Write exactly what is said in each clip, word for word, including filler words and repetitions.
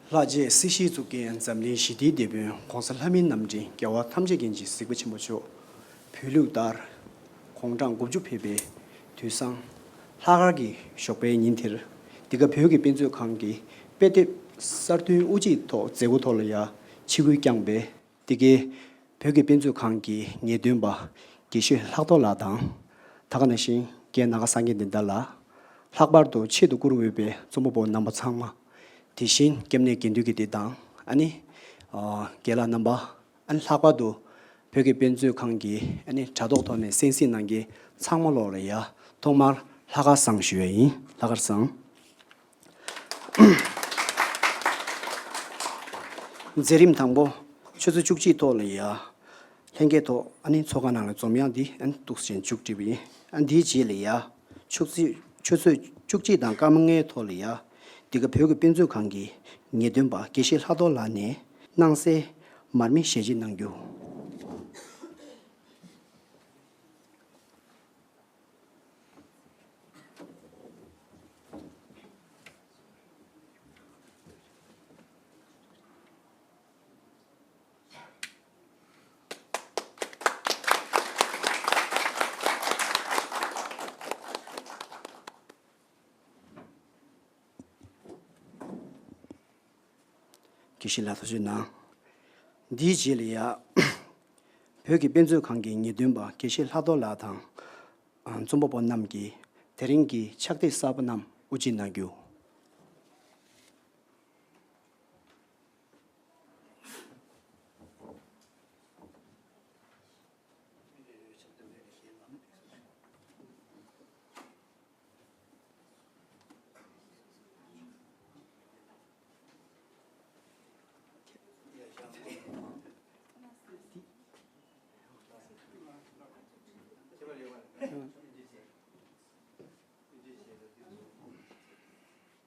ལྷག་བཅས་སྲིད་ཞིའི་གཙུག་རྒྱན་འཛམ་གླིང་ཞི་བདེའི་དེད་དཔོན་༸གོང་ས་ལྷ་མིའི་རྣམ་འདྲེན་རྒྱལ་བ་ཐམས་ཅད་མཁྱེན་ཅིང་གཟིགས་པ་ཆེན་པོ་མཆོག་བོད་ལུགས་ལྟར་དགུང་གྲངས་དགུ་བཅུ་ཕེབས་པའི་དུས་བཟང་། ལྷག་དཀར་གྱི་ཞོགས་པའི་ཉིན་དེར། འདི་ག་བོད་ཀྱི་དཔེ་མཛོད་ཁང་གི་དཔེ་དེབ་གསར་ཐོན་དབུ་འབྱེད་ཐོག་མཛད་སྒོ་ཐོག་ལ་ཡ་ཆིབས་བསྒྱུར་བསྐྱངས་པའི། འདི་གའི་བོད་ཀྱི་དཔེ་མཛོད་ཁང་གི་ངེས་སྟོན་པ་དགེ་བཤེས་ལྷག་རྡོར་ལགས་དང་། ད་ག་ནང་བཞིན་རྒན་ནཱ་ག་སངས་རྒྱས་བསྟན་དར་ལགས། ལྷག་པར་དུ་ཆེད་དུ་བཀུར་འོས་པའི་རྩོམ་པ་པོ་རྣམ་པ་ཚང་མ། དེ་བཞིན་སྐྱབས་གནས་དགེ་འདུན་གྱི་སྡེ་དང་ཨ་ནི། ཨ། རྒན་ལགས་རྣམ་པ། ཨ་ནི་ལྷག་པར་དུ་བོད་ཀྱི་དཔེ་མཛོད་ཁང་གི་ཨ་ནི་དྲ་ཐོག་ཐོག་ནས་གསན་གཟིགས་གནང་མཁན་ཚང་མ་ལོག་ལ་ཡ་ཐོག་མར་ལྷག་དཀར་བཟང་ཞུ་ཡ་ཡིན། ལྷག་དཀར་བཟང་། མཛད་རིམ་དང་པོ་ཆུ་ཚོད་བཅུ་གཅིག་ཐོག་ལ་ཡ། ལྷན་རྒྱས་ཐོག་ཨ་ནི་ཚོགས་ཁང་ནང་ལ་འཛོམས་ཡག་འདི་ཨ་ནི་འདུག་སེ་མཇུག་སྒྲིལ་བ་ཡིན། ཨ་འདིའི་རྗེས་ལ་ཡ། ཆུ་ཚོད་ཆུ་ཚོད་བཅུ་གཅིག་དང་སྐར་མ་ལྔའི་ཐོག་ལ་ཡ། འདི་ག་བོད་ཀྱི་དཔེ་མཛོད་ཁང་གི་ངེས་སྟོན་པ་དགེ་བཤེས་ལྷག་རྡོར་ལགས་ནས་སྣང་གསལ་མར་མེ་ཞལ་འབྱེད་གནང་རྒྱུ། དགེ་བཤེས་ལགས་ཐུགས་རྗེ་གནང་། འདིའི་རྗེས་ལ་ཡ། བོད་ཀྱི་དཔེ་མཛོད་ཁང་གི་ངེས་སྟོན་པ་དགེ་བཤེས་ལྷག་རྡོར་ལགས་དང་། ཨ། རྩོམ་པ་པོ་རྣམས་ཀྱིས་དེ་རིང་གི་ཕྱག་དེབ་གསར་པ་རྣམས་དབུ་འབྱེད་གནང་རྒྱུ།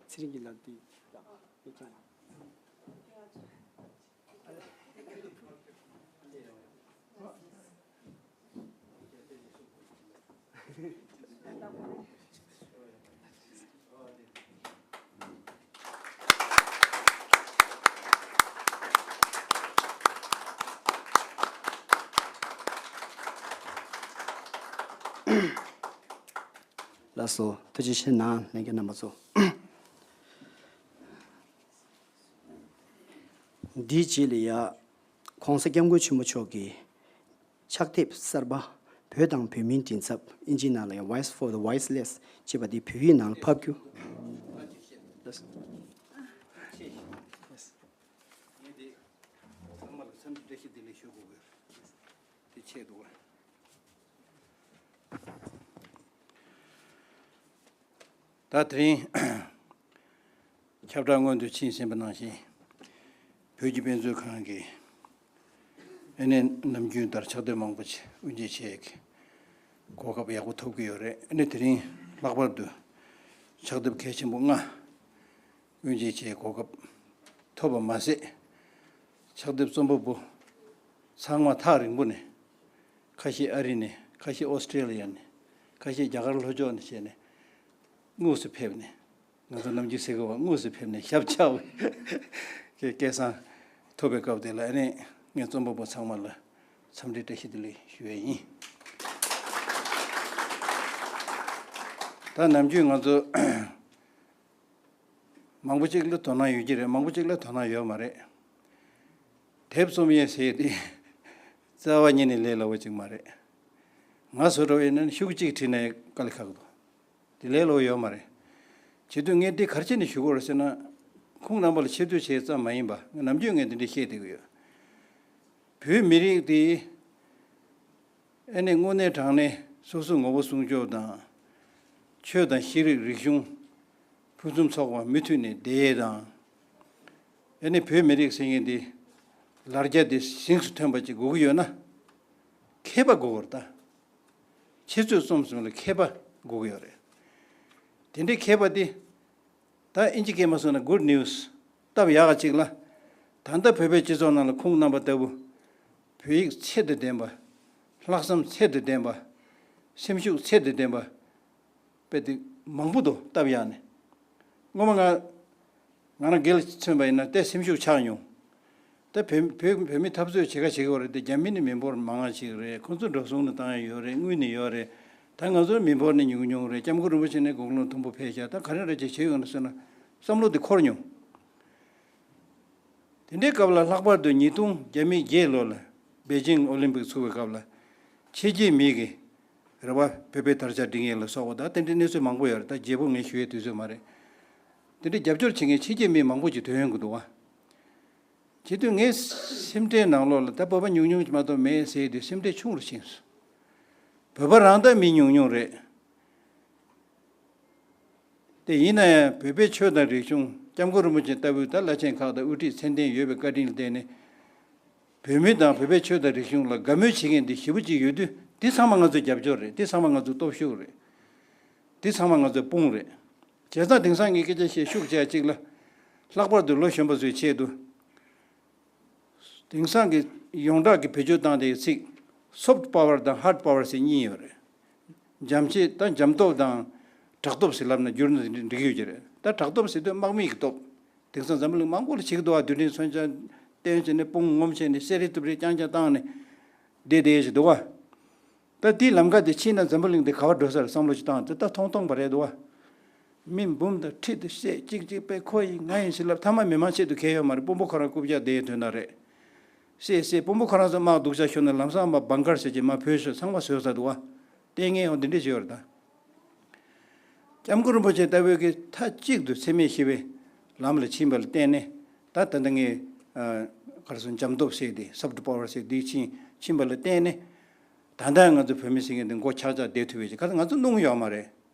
ཚེ་རིང་གི་ལག་དེ་ཡིག་ཀྱང་། ལགས་སོ། ཐུགས་རྗེ་ཆེ་གནང་། ལྷན་རྒྱས་རྣམ་པ་ཚོ། འདིའི་རྗེས་ལ་ཡ། ༸གོང་ས་༸སྐྱབས་མགོན་ཆེན་པོ་མཆོག་གི་ཕྱག་དེབ་གསར་པ། བོད་དང་བོད་མིའི་མགྲིན་ཚབ། ཨིན་ཇིའི་ནང་ལ་ཡང་Voice for the Voiceless ཅེས་པ་འདི་བོད་ཡིག་ནང་ལ་ཕབ་རྒྱུ། ངས་འདི་ཚང་མ་ལ་འཚམས་འདྲི་བཀྲ་ཤིས་བདེ་ལེགས་ཞུ་དགོས་ཀྱི་ཡོད་རེད། དེ་ཆེད་དུ། ད་དེ་རིང་ཁྱབ་བསྒྲགས་སྔོན་དུ་ཕྱིན་ཟིན་པ་ནང་བཞིན། བོད་ཀྱི་དཔེ་མཛོད་ཁང་གིས་ཨ་ནི་ནམ་རྒྱུན་ལྟར་ཕྱག་དེབ་མང་པོ་ཞིག་དབུ་འབྱེད་བྱེད་ཀྱི་གོ་སྐབས་ཡག་པོ་ཐོབ་ཀྱི་ཡོད་རེད། ཨ་ནི་དེ་རིང་ལྷག་པར་དུ་ཕྱག་དེབ་གལ་ཆེན་པོ་ལྔ་དབུ་འབྱེད་བྱེད་གོ་སྐབས་ཐོབ་པ་མ་ཟད། ཕྱག་དེབ་རྩོམ་པ་པོ་ཚང་མ་ཐག་རིང་པོ་ནས། ཁ་ཤས་ཨ་རི་ནས། ཁ་ཤས་ཨོ་སི་ཀྲེ་ལི་ཡ་ནས། ཁ་ཤས་རྒྱ་གར་ལྷོ་ཕྱོགས་ནས་བྱས་ནས་དངོས་སུ་ཕེབས་ནས། ང་ཚོ་ནམ་རྒྱུན་ཟེར་གི་བ། དངོས་སུ་ཕེབས་ནས་ཞབས་བཅགས་པའི་སྐལ་བཟང་ཐོབ་པའི་སྐབས་དེ་ལ། ཨ་ནི་ངས་རྩོམ་པ་པོ་ཚང་མ་ལ་འཚམས་འདྲི་བཀྲ་ཤིས་བདེ་ལེགས་ཞུ་ཡས་ཡིན། ད་ནམ་རྒྱུན་ང་ཚོ་མང་པོ་ཅིག་ལ་དོ་སྣང་ཡོད་ཀྱི་རེད། མང་པོ་ཅིག་ལ་དོ་སྣང་ཡོད་མ་རེད། དེབ་རྩོམ་ཡས་ཟེར་ཡས་དེ་རྩ་བ་ཉིད་ནས་ལས་སླ་བོ་ཅིག་མ་རེད། ང་བཟོ་འདྲ་བོ་ཡིན་ན་ཤོག་གུ་གཅིག་བྲིས་ནས་དཀའ་ལས་ཁག་འདུག་དེ་ལས་སླ་བོ་ཡོད་མ་རེད། བྱེད་དུས་ངས་འདི་ག་རེ་བྱས་ནས་ཞུ་དགོས་རེད་ཟེར་ན། ཁོང་རྣམ་པ་ལ་ཆེ་བསྟོད་བྱས་ཙམ་མ་ཡིན་པ། ནམ་རྒྱུན་ངས་འདི་འདྲ་བཤད་བསྡད་ཀྱི་ཡོད། བོད་མི་རིགས་དེ་ཨ་ནི་དངོས་གནས་དྲང་གནས་སོ་སོའི་ངོ་བོ་སྲུང་སྐྱོབ་དང་། ཆོས་དང་ཤེས་རིག་རིག་གཞུང་ཕུན་སུམ་ཚོགས་པ་མུ་མཐུད་ནས་བསྡད་ཡས་དང་། ཨ་ནི་བོད་མི་རིགས་ཟེར་མཁན་དེ་ལ་རྒྱ་དེ་གཟེངས་སུ་ཐོན་པ་ཅིག་དགོས་ཀྱི་ཡོད་ན། མཁས་པ་དགོས་ཀྱི་རེད་ད། འཆད་རྩོད་རྩོམ་གསུམ་ལ་མཁས་པ་དགོས་ཀྱི་ཡོད་རེད། དེ་འདྲའི་མཁས་པ་དེ། ད་ཨིན་ཇི་སྐད་མ་སོང་ན་good news། སྟབས་ཡག་ག་ཅིག་ལ། ད་ལྟ་བོད་པའི་སྤྱི་ཚོགས་ནང་ལ་ཁོང་རྣམ་པ་ལྟ་བུ། བོད་ཡིག་ཚད་དང་ལྡན་པ། ལྷག་བསམ་ཚད་དང་ལྡན་པ། སེམས་ཤུགས་ཚད་དང་ལྡན་པ། དཔེ་དེ་མང་པོ་འདུག་སྟབས་ཡག་ནས། སྔོན་མ་ང་ ང་རང་སྒེར་ལ་མཚོན་པ་ཡིན་ན་ཏོག་སེམས་ཤུགས་ཆག་མྱོང་། ད་བོད་བོད་བོད་མི་འཐབ་རྩོད་བྱེད་ག་བྱེད་ཀྱི་ཡོད་རེད་དེ། རྒྱ་མི་ནི་མི་འབོར་མང་ང་ཞིག་རེད། ཁོང་ཚོ་འགྲོ་སོང་ནི་བཏང་ཡ་ཡོད་རེད། དངུལ་ནི་ཡོད་རེད། ད་ང་ཚོ་མི་འབོར་ནི་ཉུང་ཉུང་རེད། སྐྱབས་མགོན་རིན་པོ་ཆེ་ནི་དགུང་ལོ་མཐོན་པོ་ཕེབས་ཤག་ད་ག་རེ་འདྲ་ཅིག་བྱེད་ཡོང་ན་ཟེར་ན་བསམ་བློ་དེ་འཁོར་མྱོང་། དེ་འདྲའི་སྐབས་ལ་ལྷག་པར་དུ་ཉིས་སྟོང་བརྒྱ་མེད་བརྒྱད་ལོ་ལ་པེ་ཅིང་ཨོ་ལིམ་པིག་ཚུགས་པའི་སྐབས་ལ་ཕྱི་རྒྱལ་མི་གི་རེ་བ་བོད་པའི་དར་ཆ་སྒྲེང་ཡས་ལ་སོགས་པ་དང་དེ་འདྲའི་གནས་ཚུལ་མང་པོ་ཡོད་རེད། ད་རྒྱས་པོ་ངས་ཞུ་ཡའི་དུས་ཚོད་མ་རེད། དེ་འདྲའི་རྒྱབ་སྐྱོར་བྱེད་མཁན་ཕྱི་རྒྱལ་མི་མང་པོ་ཅིག་ཐོན་ཡོང་གི་འདུག་བ། བྱེད་དུས་ངའི་སེམས་ཁྲལ་ནང་ལོགས་ལ་ད་བོད་པ་ཉུང་ཉུང་ཅིག་མ་གཏོགས་མེད་ཟེར་དུས་སེམས་ཁྲལ་ཆུང་རུ་ཕྱིན་སོང་། བོད་པ་རང་ད་མི་ཉུང་ཉུང་རེད། དེ་ཡིན་ན་ཡང་བོད་པའི་ཆོས་དང་རིག་གཞུང་སྐྱབས་མགོན་རིན་པོ་ཆེ་ལྟ་བུའི་ད་བླ་ཆེན་ཁག་དང་དབུ་ཁྲིད་མཚན་ལྡན་ཡོད་པའི་བཀའ་དྲིན་ལ་བརྟེན་ནས། བོད་མི་དང་བོད་པའི་ཆོས་དང་རིག་གཞུང་ལ་དགའ་མོས་བྱེད་མཁན་འདི་ཞེ་པོ་ཅིག་ཡོད་དུས། འདི་ཚང་མ་ང་ཚོའི་རྒྱབ་སྐྱོར་རེད། འདི་ཚང་མ་ང་ཚོའི་སྟོབས་ཤུགས་རེད། འདི་ཚང་མ་ང་ཚོའི་དཔུང་རེད། བྱས་ཙང་དེང་སང་ངས་སྐད་ཆ་བཤད་ཤུགས་ཆེ་གཅིག་ལ། ལྷག་པར་དུ་ལོ་གཞོན་པ་ཚོའི་ཆེད་དུ། དེང་སང་གི་ཡོངས་གྲགས་ཀྱི་བེད་སྤྱོད་བཏང་དེའི་ཚིག soft power དང་hard power ཟེར་གཉིས་ཡོད་རེད། འཇམ་བྱེད་དང་འཇམ་སྟོབས་དང་དྲག་སྟོབས་ཟེར་ལབ་ན་འགྱུར་ན་འགྲིག་གི་ཡོད་ཀྱི་རེད། ད་དྲག་སྟོབས་ཟེར་དུས་དམག་མི་གི་སྟོབས། དེང་སང་འཛམ་བུ་གླིང་མང་པོ་ལ་བྱེད་ཀྱི་འདུག་བ། རྡུལ་ཕྲན་མཚོན་ཆ་བཏོན་བྱས་ནས་དཔུང་ངོམ་བྱས་ནས་གསེར་རི་ཏི་རི་རྐྱང་རྐྱང་བཏང་ནས་བསྡད་བསྡད་ཡས་ཞིག་འདུག་བ། ད་དེའི་ལམ་ཁ་དེ་ཕྱིན་ན་འཛམ་བུ་གླིང་འདི་ག་བར་འགྲོ་ས་རེད་བསམ་བློ་ཞིག་བཏང་དུས་ད་མཐོང་མཐོང་པ་རེད་འདུག་བ། མི་འབུམ་དང་ཁྲི་དང་བཤད་གཅིག་གཅིག་པས་ཁོ་ཡིན་ང་ཡིན་ཟེར་ལབ། མཐའ་མ་མི་མང་ཆེད་དུ་ཁེལ་ཡོད་མ་རེད། དཔོན་པོ་ཁོ་རང་རྐུབ་བཀྱག་བསྡད་ཡོད་དོན་དག་རེད། བཤད་བཤད་དཔོན་པོ་ཁོ་རང་ཚོ་དམག་སྡུག་ཅག་ཤོར་ནས་ལམ་སང་མ་བང་ཀར་ཟེར་གྱི་མ་བོད་ཤོར་ཚང་མ་བཟོས་ཚར་འདུག་བ། ལྟས་ངན་འོ་འདི་འདྲས་ཞིག་ཡོད་རེད་ད། སྐྱབས་མགོན་རིན་པོ་ཆེ་ལྟ་བུའི་གི་མཐའ་གཅིག་ཏུ་འཚེ་མེད་ཞི་བའི་ལམ་ལ་ཕྱིན་པ་ལ་བརྟེན་ནས། ད་ད་ལྟ་ངས་ཨ་ག་རེ་ཟེར་འཇམ་སྟོབས་ཟེར་དེ་soft power ཟེར་དེ་ཕྱིན་ཕྱིན་པ་ལ་བརྟེན་ནས། ད་ལྟ་ང་ཚོ་བོད་མི་ཟེར་མཁན་དེ་མགོ་ཆག་ཆག་བསྡད་ཐུབ་པའི་ཅིག་ག་ཚོད་ང་ཚོ་སྣུང་ཡོད་མ་རེད།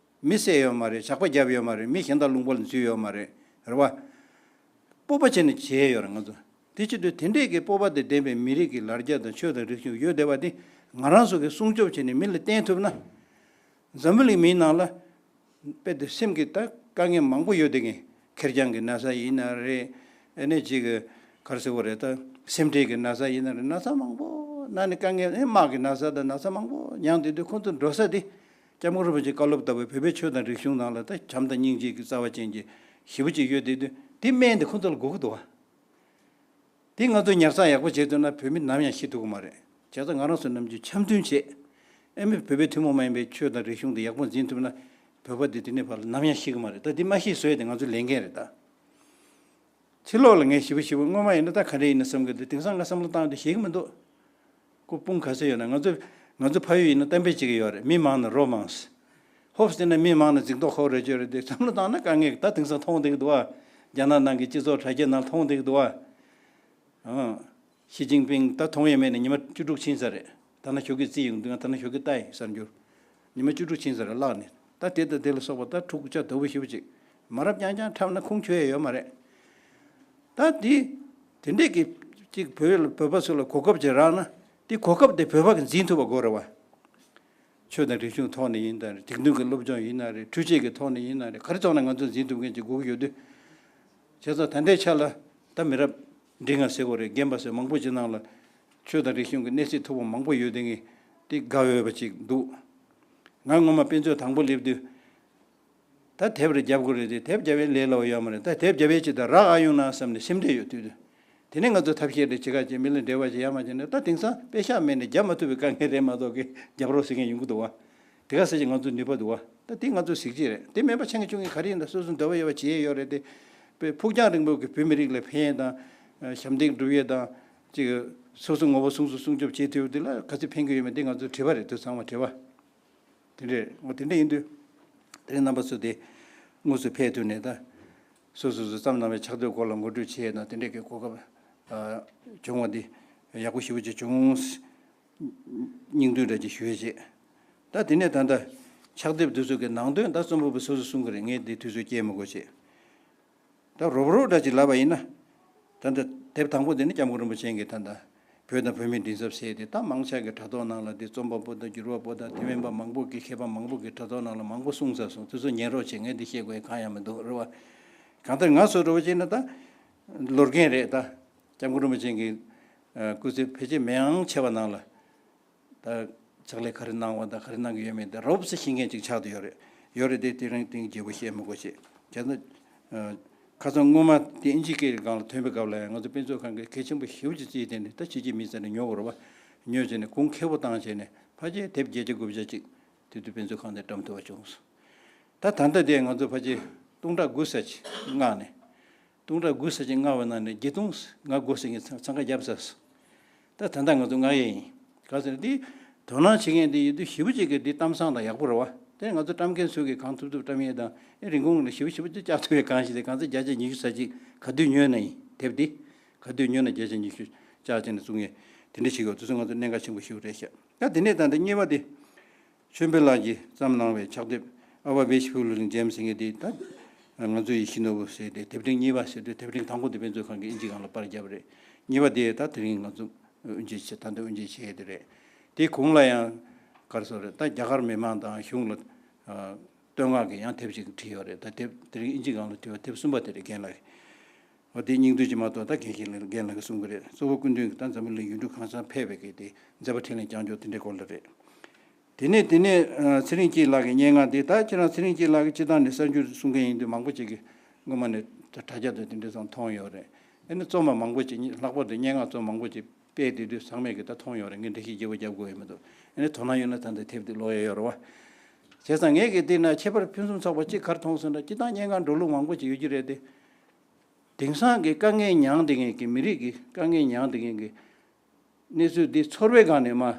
མི་བསད་ཡོད་མ་རེད། ཇག་པ་བརྒྱབ་ཡོད་མ་རེད། མི་གཞན་དག་ལུང་པ་ལ་འཛུལ་ཡོད་མ་རེད། རེད་བ། སྤོབས་པ་བྱས་ནས་བྱས་ཡོད་རེད་ང་ཚོ། དེ་བྱེད་དུས་དེ་འདྲས་ཀྱི་སྤོབས་པ་དང་ལྡན་པའི་མི་རིགས་ཀྱི་ལ་རྒྱ་དང་ཆོས་དང་རིག་གཞུང་ཡོད་བསྡད་པ་དེ་ང་རང་ཚོ་གིས་སྲུང་སྐྱོབ་བྱས་ནས་མི་ལ་བསྟན་ཐུབ་ན། འཛམ་བུ་གླིང་མིའི་ནང་ལ་དཔེ་དེ་སེམས་ཀྱི་ད་དཀའ་ངལ་མང་པོ་ཡོད་བསྡད་མཁན། ཁེར་རྐྱང་གི་ན་ཚ་ཡིན་ན་རེད། ཨ་ནི་གཅིག་གི་ག་རེ་ཟེར་དགོས་རེད། ད་སེམས་ཁྲལ་གྱི་ན་ཚ་ཡིན་ན་རེད། ན་ཚ་མང་པོ་ན་ནས་དཀའ་ངལ་ཨེ་དམག་གི་ན་ཚ་དང་ན་ཚ་མང་པོ་མྱངས་བསྡད་དུས་ཁོང་ཚོ་འགྲོ་ས་དེ། སྐྱབས་མགོན་རིན་པོ་ཆེའི་བཀའ་སློབ་ལྟ་བུའི་བོད་པའི་ཆོས་དང་རིག་གཞུང་ནང་ལ་ད་བྱམས་དང་སྙིང་རྗེ་གི་རྩ་བ་ཅན་གྱི་ཞེ་པོ་ཅིག་ཡོད་བསྡད་དུས། དེ་སྨན་དེ་ཁོང་ཚོ་ལ་དགོས་ཀྱི་འདུག་བ། དེ་ང་ཚོས་ཉར་ཚགས་ཡག་པོ་བྱས་ཐུབ་ན་བོད་མི་ནམ་ཡང་ཤི་ཐུབ་ཀྱི་མ་རེད། བྱས་ཙང་ང་རང་ཚོ་ནམ་རྒྱུན་འཆམ་མཐུན་བྱེད། ཨ་མི་བོད་པའི་ཐུན་མོང་མ་ཡིན་པའི་ཆོས་དང་རིག་གཞུང་དེ་ཡག་པོ་འཛིན་ཐུབ་ན། བོད་པ་དེ་དེ་ནས་ཕར་ལ་ནམ་ཡང་ཤི་གི་མ་རེད། ད་དེ་མ་ཤི་བཟོ་ཡས་དེ་ང་ཚོའི་ལས་འགན་རེད་ད། ཕྱི་ལོགས་ལ་ངས་ཞེ་པོ་ཞེ་པོ་སྔོན་མ་ཡིན་ན་ད་ག་འདྲ་ཡིན་ན་བསམ་གི་འདུག་དེང་སང་ང་བསམ་བློ་བཏང་དུས་ཤེས་གི་མི་འདུག་ཁོ་དཔུང་ག་ཚོད་ཡོད་ན། ང་ཚོ་ང་ཚོ་ཕ་ཡུལ་ཡིན་ན་གཏམ་དཔེ་གཅིག་ཡོད་རེད། མི་མང་ན་རོ་མང་ཟེར། ཧོབ་སྟེ་ན་མི་མང་ན་འཛིང་ཐོག་ཁོག་རེ་བཅོས་རེད་དེ། བསམ་བློ་བཏང་ན་དཀའ་ངལ་ད་དེང་སང་མཐོང་བསྡད་ཀྱི་འདུག་ཨ། རྒྱ་ནག་ནང་གི་སྤྱི་ཚོགས་དྲ་རྒྱ་ནང་མཐོང་བསྡད་ཀྱི་འདུག་ཨ། ཨང་། ཞི་ཅིན་ཕིང་ད་མཐོང་ཡས་མེད་ནས་ཉི་མ་བཅུ་དྲུག་ཕྱིན་ས་རེད། ད་ནང་ཞོགས་ཀས་རྩིས་ཡོང་དུས་ང་ད་ནང་ཞོགས་ཀས་ལྟ་ཡིན་གསར་འགྱུར། ཉི་མ་བཅུ་དྲུག་ཕྱིན་ས་རེད་བརླག་ནས། ད་དེ་དང་དེ་ལ་སོགས་པ་ད་འཁྲུག་ཆ་དོད་པོ་ཞེ་པོ་ཅིག་མ་རབས་རྐྱང་རྐྱང་འཁྲབ་ན་ཁུངས་འཁྱོལ་ཡས་ཡོད་མ་རེད། ད་དེ་དེ་འདྲས་ཀྱི་ཅིག་བོད་ལ་བོད་པ་ཚོ་ལ་གོ་སྐབས་ཅིག་རག་ན། དེ་གོ་སྐབས་དེ་བོད་པ་གིས་འཛིན་ཐུབ་པ་དགོས་རེད་བ། ཆོས་དང་རིག་གཞུང་ཐོག་ནས་ཡིན་ན་རེད། སྒྲིག་འདོན་གྱི་སློབ་སྦྱོང་ཡིན་ན་རེད། འཕྲུལ་ཆས་ཀྱི་ཐོག་ནས་ཡིན་ན་རེད། ག་རེ་ཐོག་ནས་ང་ཚོས་འཛིན་ཐུབ་མཁན་ཅིག་དགོས་ཀྱི་ཡོད་དུས། བྱས་ཙང་ད་ལྟའི་ཆ་ལ་ད་མི་རབས་འབྲིང་ང་ཟེར་དགོས་རེད། རྒན་པ་ཟེར་མང་པོ་ཅིག་ནང་ལ་ཆོས་དང་རིག་གཞུང་གི་གནས་ཚད་མཐོ་པོ་མང་པོ་ཡོད་དེ་ངས་དེ་དགའ་འོས་པ་ཅིག་འདུག་ང་སྔོན་མ་དཔེ་མཛོད་དང་པོ་སླེབས་དུས། ད་དེབ་རེ་རྒྱབ་དགོས་རེད་དེ། དེབ་རྒྱབ་པའི་ལས་སླ་པོ་ཡོད་མ་རེད། ད་དེབ་རྒྱབ་པའི་ཆེད་དུ་རག་ཨ་ཡོང་ན་བསམ་ནས་སེམས་ཁྲལ་ཡོད་དུས། དེ་ནས་ང་ཚོ་ཐབས་ཤེས་རེ་བྱེད་ག་བྱེད། མི་ལ་འབྲེལ་བ་བྱེད་ཡ་མ་བྱེད་ནས། ད་དེང་སང་པེ་ཤག་མེད་ནས་རྒྱབ་མ་ཐུབ་པའི་དཀའ་ངལ་རེད་མ་གཏོགས་ཀྱི་རྒྱབ་རོགས་ཟེར་མཁན་ཡོང་གི་འདུག་བ། དེ་ག་ཟེར་གྱི་ང་ཚོ་ནུས་པ་འདུག་བ། ད་དེ་ང་ཚོ་གཟི་བརྗིད་རེད། དེ་མེད་པ་ཆེ་ངེས་ཆུང་ངེས་ག་རེ་ཡིན་ད། སོ་སོ་འདོད་པ་ཡོད་པ་བྱེད་ཡས་ཡོད་རེད་དེ། དཔེ་ཕུགས་རྒྱང་རིང་པོ་གི་བོད་མི་རིགས་ལ་ཕན་ཡས་དང་། ཞབས་འདེགས་སྒྲུབ་ཡས་དང་། ཅིག་སོ་སོ་ངོ་བོ་སྲུང་སོ་སྲུང་སྐྱོབ་བྱེད་ཐུབ་ཡས་དེ་ལ་ག་ཚོད་ཕན་གྱི་ཡོད་མེད་དེ་ང་ཚོ་དྲི་བ་རེད། དུས་ཚང་མ་དྲི་བ། དེ་འདྲས་འོ་དེ་འདྲས་ཡིན་དུས། དེ་རིང་རྣམ་པ་ཚོ་དེ་དངོས་སུ་ཕེབས་ཐུབ་ནས་ད། སོ་སོ་སོ་བརྩམས་གནང་བའི་ཕྱག་དེབ་སྐོར་ལ་ངོ་སྤྲོད་བྱས་ན་དེ་འདྲས་ཀྱི་གོ་སྐབས་ཨ་བྱུང་བ་འདི་ཡག་པོ་ཞེ་པོ་ཅིག་བྱུང་། སྙིང་བསྡུས་འདྲ་ཅིག་ཞུ་ཡས་བྱས། ད་དེ་ནས་ད་ལྟ་ཕྱག་དེབ་དེ་ཚོ་གི་ནང་དོན་ད་རྩོམ་པ་པོ་སོ་སོ་གསུང་གི་རེད། ངས་འདི་དུས་ཚོད་སྐྱེལ་མི་དགོས་བྱས། ད་རོབ་རོབ་འདྲ་ཅིག་ལབ་པ་ཡིན་ན། ད་ལྟ་དེབ་དང་པོ་དེ་ནི་སྐྱབས་མགོན་རིན་པོ་ཆེ་གིས་ད་ལྟ་བོད་དང་བོད་མིའི་མགྲིན་ཚབ་ཟེར་ཏེ། ད་མང་ཆེ་གི་དྲ་ཐོག་ནང་ལ་དེ་རྩོམ་པ་པོ་དང་འགྱུར་བ་པོ་དང་དེ་མིན་པ་མང་པོ་གི་མཁས་པ་མང་པོ་གི་དྲ་ཐོག་ནང་ལ་མང་པོ་གསུངས་ཚར་སོང་། དེ་ཚོ་ཉན་རོགས་བྱེད། ངས་འདི་བཤད་དགོས་གང་ཡང་མི་འདུག་རེད་བ། གང་ལྟར་ང་ཚོ་འདྲ་བོ་བྱས་ན་ད་ལོ་རྒན་རེད། ད་སྐྱབས་མགོན་རིན་པོ་ཆེ་གི་སྐུ་ཚེ་ཕལ་ཆེར་མི་ཡང་ཆེ་བ་ནང་ལ། ད་ཕྱག་ལས་ག་རེ་གནང་བ་དང་ག་རེ་གནང་གི་ཡོད་མེད་དེ་རོབ་ཙམ་ཤེས་མཁན་ཅིག་ཆགས་བསྡད་ཡོད་རེད། ཡོད་རེད་དེ། དེ་རིང་དེང་རྒྱས་པོ་བཤད་མི་དགོས་བྱས། བྱས་ན། ཨ། ཁ་སང་སྔོན་མ་དེ་ཨིན་ཇི་སྐད་སྒང་ལ་ཐོན་པའི་སྐབས་ལ་ཡང་ང་ཚོ་དཔེ་མཛོད་ཁང་གིས་གལ་ཆེན་པོ་ཞེ་པོ་ཅིག་བརྩིས་ཏེ་ནི་ད་ཕྱི་རྒྱལ་མི་ཚོ་ནས་ཉོ་དགོས་རེད་བ། ཉོས་བྱས་ནས་གོང་ཁེ་པོ་བཏང་བྱས་ནས་ཕལ་ཆེར་དེབ་བརྒྱད་ཅུ་དགུ་བརྒྱ་ཅིག་དེ་དུས་དཔེ་མཛོད་ཁང་ནས་བཀྲམ་ཐུབ་པ་བྱུང་སོང་། ད་ད་ལྟ་དེ་ང་ཚོ་ཕལ་ཆེར་སྟོང་ཕྲག་དགུ་ཙམ་ཅིག་མངགས་ནས། སྟོང་ཕྲག་དགུ་ཙམ་ཅིག་མངགས་པའི་ནང་ནས་བརྒྱད་སྟོང་ང་དགུ་ཙམ་ཅིག་འཚང་ཁ་བརྒྱབ་ཚར་སོང་། ད་ད་ལྟ་ང་ཚོ་མངགས་ཡས་ཡིན། ག་ཟེར་ན་དེ་དོ་སྣང་བྱེད་མཁན་དེ་ཡོད་དུས་ཞེ་པོ་ཅིག་གི་དེ་གཏམ་བཟང་དང་ཡག་པོ་རེད་བ། དེ་ང་ཚོ་བཀྲམ་མཁན་ཚོས་གི་གང་ཐུབ་ཐུབ་བཀྲམ་ཡས་དང་ཨེ་རིན་གོང་ལ་ཞེ་པོ་ཞེ་པོ་ཅིག་བཅག་ཐུབ་ཡས་གང་ཞིག་དེ་གང་ཚེ་བརྒྱ་ཆ་ཉི་ཤུ་ཙམ་ཅིག་ག་དུས་ཉོས་ན་ཡིན། དེབ་དེ་ག་དུས་ཉོས་ན་བརྒྱ་ཆ་ཉི་ཤུ་བཅག་བྱས་ནས་བཙུགས་ཡས་དེ་འདྲ་ཞིག་ཡོད། དེ་ཚོ་ང་ཚོ་གནད་འགག་ཆེན་པོ་ཞེ་པོ་རེད་ཤག་ད་དེ་ནས་ད་ལྟ་གཉིས་པ་དེ། ཆོས་འཕེལ་ལགས་ཀྱིས་བརྩམས་གནང་བའི་ཕྱག་དེབ་ཨ་བ་བེ་ཤི་ཕུ་ལུ་རིང་ཇེམ་ཟེར་མཁན་དེ་ད་ང་ཚོ་ཡི་ཤི་ནོ་བུ་ཟེར་ཏེ་དེབ་ཕྲེང་གཉིས་པ་ཟེར་དུས་དེབ་ཕྲེང་དང་པོ་དེ་དཔེ་མཛོད་ཁང་གིས་ཨིན་ཇི་སྒང་ལ་པར་བརྒྱབ་རེད། གཉིས་པ་དེ་ད་དེ་རིང་ང་ཚོ་དབུ་འབྱེད་བྱེད་ད་ལྟ་དབུ་འབྱེད་བྱེད་ཡས་དེ་རེད། དེའི་གོང་ལ་ཡང་ག་རེ་ཟེར་རེད། ད་རྒྱ་གར་མི་མང་དང་གཞུང་ལ་བསྟོད་བསྔགས་ཀྱི་ཡང་དེབ་ཅིག་བྲིས་ཡོད་རེད། ད་དེབ་དེ་རིང་ཨིན་ཇི་སྒང་ལ་བྲིས་པ་དེབ་གསུམ་པ་དེ་རེད། རྒན་ལགས། འོ་དེ་སྙིང་བསྡུས་ཀྱི་མ་གཏོགས་ད་རྒན་ཞིག་ལ་རྒན་ལགས་ཀྱིས་གསུང་གི་རེད། གཙོ་བོ་སྐུ་མདུན་གྱིས་ད་འཛམ་བུ་གླིང་ཡུལ་གྲུ་གང་སར་ཕེབས་པའི་གི་དེ་མཛད་པ་འཕྲིན་ལས་རྒྱང་སྐྱོང་དེ་འདྲའི་སྐོར་ལ་རེད། དེ་ནས་དེ་ནས་ཨ་ཚེ་རིང་སྐྱིད་ལགས་ཀྱི་སྙན་ངག་དེ་ད་ཁྱེད་རང་ཚེ་རིང་སྐྱིད་ལགས་ཀྱིས་སྤྱིར་བཏང་ནས་གསར་འགྱུར་གསུང་མཁན་ཡིན་དུས་མང་པོ་ཅིག་གིས་སྔོན་མ་ནས་ད་དྲ་རྒྱ་དང་དེ་འདྲ་ཚང་མཐོང་ཡོད་རེད། ཨ་ནི་རྩོམ་པ་མང་པོ་ཅིག་ལྷག་པར་དུ་སྙན་ངག་རྩོམ་མང་པོ་ཅིག་སྤེལ་བསྡད་དུས་ཚང་མས་ཀྱིས་ད་མཐོང་ཡོད་རེད། ངས་འགྲེལ་བཤད་རྒྱས་པོ་རྒྱབ་དགོས་ཡོད་མི་འདུག་ཨ་ནི་དོ་སྣང་ཡོད་ན་ད་ལྟ་དེབ་དེ་ཀློག་ཡས་ཡོད་རེད་བ། བྱས་ཙང་ངས་ཀྱིས་དེ་ན་ཁྱད་པར་ཕུན་སུམ་ཚོགས་པ་གཅིག་ག་རེ་མཐོང་ཟེར་ན་སྤྱིར་བཏང་སྙན་ངག་འགྲོ་ལུགས་མང་པོ་ཅིག་ཡོད་ཀྱི་རེད་དེ། དེང་སང་གི་དཀའ་ངལ་མྱངས་བསྡད་མཁན་གྱི་མི་རིགས་ཀྱི་དཀའ་ངལ་མྱངས་བསྡད་མཁན་གྱི་གནས་ཚུལ་འདི་ཚོར་བའི་སྒང་ནས་མ།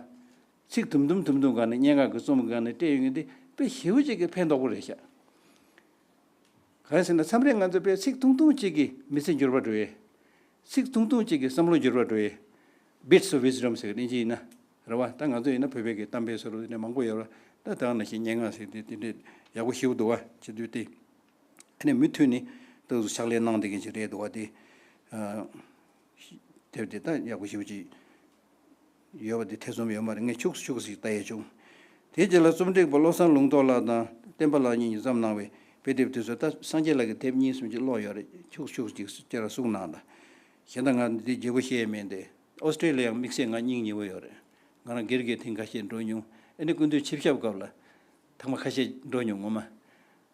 ཚིག་དུམ་དུམ་དུམ་དུམ་སྒང་ནས་སྙན་ངག་གི་རྩོམ་སྒང་ནས་སྤྲད་ཡོང་མཁན་འདི་དཔེ་ཞེ་པོ་ཅིག་གི་ཕན་ཐོགས་པོ་རེད་ཤག་གང་ཡིན་ཟེར་ན་མཚམས་རེ་ང་ཚོ་དཔེ་ཚིག་ཐུང་ཐུང་ཅིག་གིས་མི་ཚེ་འགྱུར་བ་འགྲོ་ཡས། ཚིག་ཐུང་ཐུང་ཅིག་གིས་བསམ་བློ་འགྱུར་བ་འགྲོ་ཡས། Bits of Wisdom ཟེར་གི་དབྱིན་ཇི་ཡིན་ན་རེད་བ། ད་ང་ཚོ་ཡིན་ན་བོད་པའི་གི་གཏམ་དཔེ་བཟོ་འདྲ་དེ་འདྲ་མང་པོ་ཡོད་རེད། ད་ད་ག་ནང་བཞིན་སྙན་ངག་ཟེར་དེ་དེ་འདྲ་ཡག་པོ་ཞེ་པོ་འདུག་བ། བྱེད་དུས་དེ། ཨ་ནི་མུ་མཐུད་ནས་ཏོག་ཙམ་ཕྱག་ལས་གནང་བསྡད་མཁན་ཞིག་རེད་འདུག་བ་དེ། ཨ། དེབ་དེ་ད་ཡག་པོ་ཞེ་པོ་ཅིག་ཡོད་པ་དེ་ཐེ་ཚོམ་ཡོད་མ་རེད། ངས་ཁྱུག་ཙམ་ཁྱུག་ཙམ་ཞིག་ལྟ་ཡས་བྱུང་། དེའི་རྗེས་ལ་རྩོམ་སྒྲིག་པ་བློ་བཟང་ལུང་རྟོགས་ལགས་དང་བསྟན་པ་ལགས་གཉིས་ཀྱིས་བརྩམས་གནང་བའི་དཔེ་དེབ་དེ་ཚོ་ད་སངས་རྒྱས་ལགས་ཀྱི་དེབ་གཉིས་གསུམ་ཅིག་ཀློག་ཡོད་རེད། ཁྱུག་ཙམ་ཁྱུག་ཙམ་ཅིག་ཁྱེད་རང་གསུང་གནང་དང་། གཞན་དག་ང་འདི་བརྗེ་པོ་བཤད་ཡས་མེད་དེ། ཨོ་སི་ཀྲེ་ལི་ཡའི་དམིགས་བསལ་ང་སྙིང་ཉེ་བོ་ཡོད་རེད། ང་རང་སྒེར་གྱི་ཐེངས་ཁ་ཤས་འགྲོ་མྱོང་། ཨ་ནི་སྐུ་མདུན་ཆིབས་ཞབས་སྐབས་ལ་ཐེངས་མ་ཁ་ཤས་འགྲོ་མྱོང་། ངོ་མ་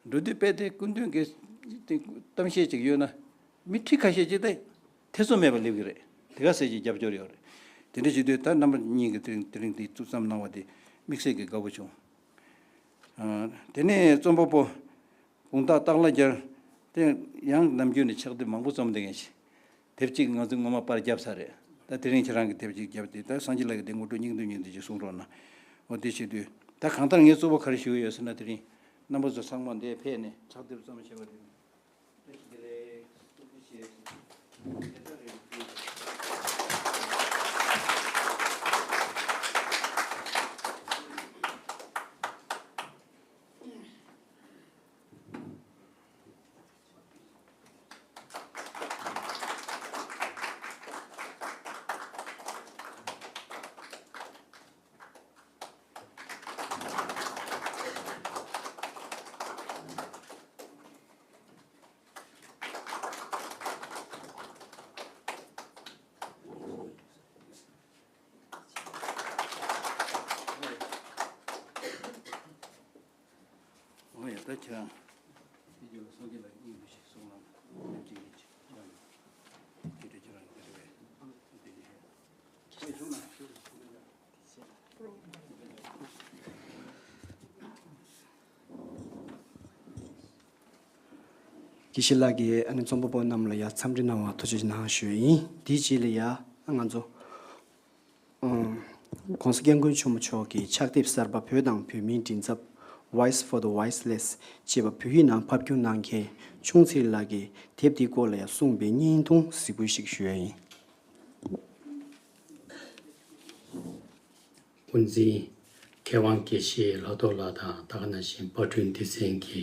འགྲོ་དུས་དཔེ་དེ་སྐུ་མདུན་གྱི་དེ་གཏམ་བཤད་ཅིག་ཡོད་ན་མི་ཁྲི་ཁ་ཤས་ཅིག་དེ་ཐེ་ཚོམ་མེད་པར་སླེབས་ཀྱི་རེད། དེ་ག་ཚད་ཅིག་རྒྱབ་སྐྱོར་ཡོད་རེད། དེ་འདྲ་བྱེད་དུས་ད་རྣམ་པ་གཉིས་ཀྱིས་དེ་རིང་དེ་རིང་དེ་བཙུགས་བརྩམས་གནང་བ་དེ་དམིགས་བསལ་གྱི་དགའ་པོ་བྱུང་། ཨ། དེ་ནས་རྩོམ་པ་པོ་དགོངས་དག་སྟག་ལྷ་རྒྱལ་དེ་ཡང་ནམ་རྒྱུན་ནས་ཕྱག་དེབ་མང་པོ་རྩོམ་བསྡད་མཁན་ཞིག་དེབ་གཅིག་ང་ཚོས་སྔོན་མ་པར་བརྒྱབ་ཚར་རེད། ད་དེ་རིང་ཁྱེད་རང་གིས་དེབ་གཅིག་བརྒྱབ་སྟེ་ད་སངས་རྒྱས་ལགས་ཀྱི་དེ་ངོ་སྤྲོད་སྙིང་བསྡུས་སྙིང་བསྡུས་ཅིག་གསུང་རོགས་གནང་། འོ་དེ་བྱེད་དུས་ད་གང་ལྟར་ངས་གཙོ་བོ་ག་རེ་ཞུ་གི་ཡོད་ཟེར་ན། དེ་རིང་རྣམ་པ་ཚོ་ཚང་མ་འདིར་ཕེབས་ནས་ཕྱག་དེབ་རྩོམ་བྱས་པ་དེ་བཀྲ་ཤིས་བདེ་ལེགས། ཐུགས་རྗེ་ཆེ། དེ་ལྟར་རེད། འོ་ཡ། ད་ཁྱེད་རང་དེ་རྒྱུ་ལ་སངས་རྒྱས་ལ་སྙིང་པོ་ཞིག་གསུང་གནང་། དེ་འདྲ་ཁྱེད་རང་གི་རེ་བས་དེ་འདྲ་ཁྱེད་བྱུང་ན། དགེ་བཤེས་ལགས་ཀྱིས་ཨ་ནི་རྩོམ་པ་པོ་རྣམས་ལ་ཡ་འཚམས་འདྲི་གནང་བར་ཐུགས་རྗེ་གནང་ཞུ་ཡིན། དེའི་རྗེས་ལ་ཡ་ང་ཚོ་ཨང་། ༸གོང་ས་༸སྐྱབས་མགོན་ཆེན་པོ་མཆོག་གི་ཕྱག་དེབ་གསར་པ་བོད་དང་བོད་མིའི་མགྲིན་ཚབ། Voice for the Voiceless ཅེས་པ་བོད་ཡིག་ནང་ཕབ་བསྒྱུར་གནང་མཁན་ཆུང་ཚེ་རིང་ལགས་ཀྱིས་དེབ་འདིའི་སྐོར་ལ་ཡང་གསུངས་པའི་བརྙན་ཐུང་གཟིགས་འབུལ་ཞིག་ཞུ་ཡ་ཡིན། དབུ་འཛིན་མཁས་དབང་དགེ་བཤེས་ལྷག་རྡོར་ལགས་དང་ད་ག་ནང་བཞིན་པར་སྐྲུན་སྡེ་ཚན་གྱི་